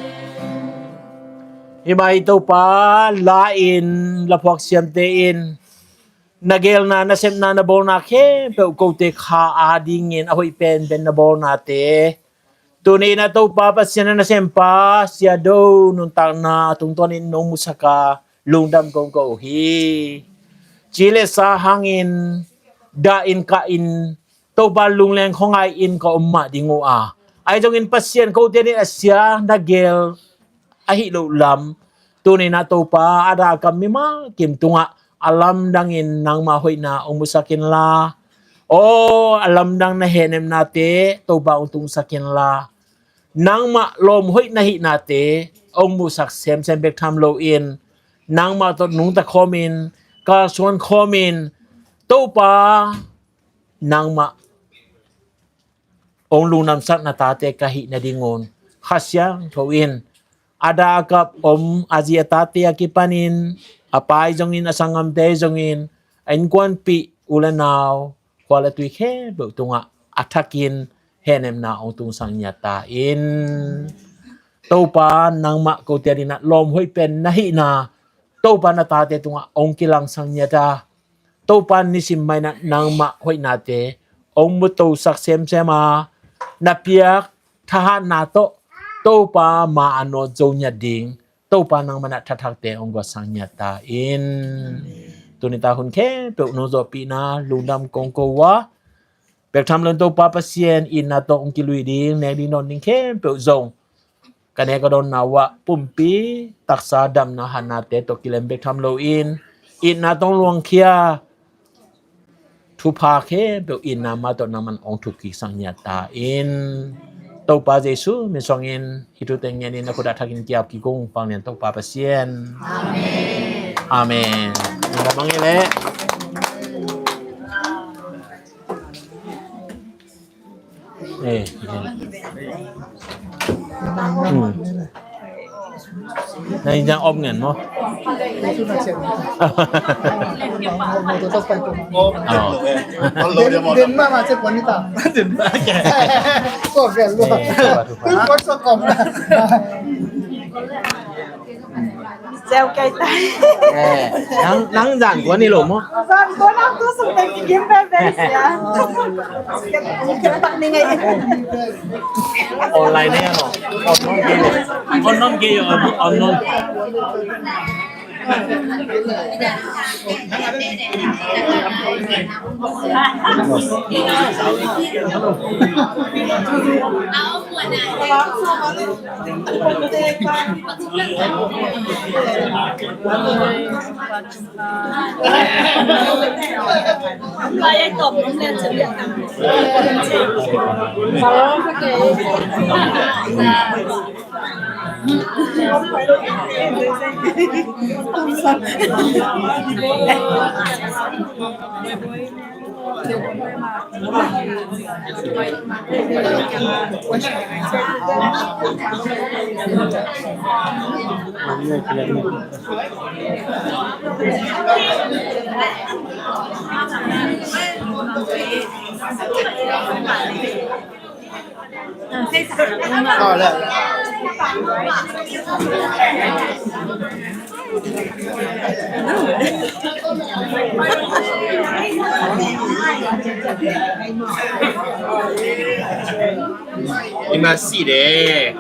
Hih mah hi Topa, la in, laphuak siamte in na geelna, na sepna, na bawlna khempeuh kote kha adingin a hoih penpen na bawlnate, tuni-in ah Topa Pasian a nasempa Sia Do nuntakna tungtawnin nong musak a, lungdam kong ko uh hi. Ci le sa hangin, dah in, kah in, Topa lungleng khuangai in ka om mah ding uh a, ahi zongin Pasian, kote in a sia na geel ahih loh lam, tuni-in ah Topa, a dah a kap mimal kim tungah a lamdangin nangmah hoihna hong musak inla, aw, a lamdang na hehnepnate Topa hong tungsak inla, nangmah lawm hoih na hihnate hong musak semsem bek tham loin, nangmah tawh nungta khawmin, kalsuan khawmin, Topa, nangmah hong lungdamsak na tate ka hih nadingun, Kha Siangtho in a dah a kap om a zi a tate a kipanin, a pa ahi zongin, a sanggamte ahi zongin, a innkuanpih, u le nau, khua le tui khempeuh tungah a thakin hehnepna hong tungsak ngiat ta in. Topa, nangmah kote adingin ah lawm hoih pen na hihna Topa, na tate tungah hong kilangsak ngiat a, Topa, nisim mah in ah nangmah hoihnate hong mutosak semsem a, na piak thahatna tawh Topa, ma a nawt zo ngiat ding, Topa, nangmah in ah thathakte hong guansak ngiat ta in. Tuni-in ah hun khempeuh nong zawhpihna lungdam kong ko uh a, bek tham loin Topa Pasian, itna tawh hong kilui ding, nek ding, dawn ding khempeuh zong ka nek ka dawnna uh ah pumpi taksa damna hatnate tawh kilem bek tham loin, itna tawh hong luangkhia, thupha khempeuh itna mah tawh nangman hong thukkiksak ngiat ta in. Topa Jesu min suangin hih thute ngenin na khut ah thakin ki-ap kik ung, Vanglian Topa Pasian. Amen. Amen. Nang bang i leh. Eh, eh. Hmm. Nang ijang op ngen maw? Oh. Denmark ah, cek wanita. Denmark. Kok gel lo. Eh, coba, coba. Terus kosong kom. Zeu kei tai. Eh, nang, nang zan guan hi lo maw? Zan guan, nang tu sung teng ki gim pe pe sia. Kian tak ni ngai. Online ni ano? Online game. Online game, online. Ima si de.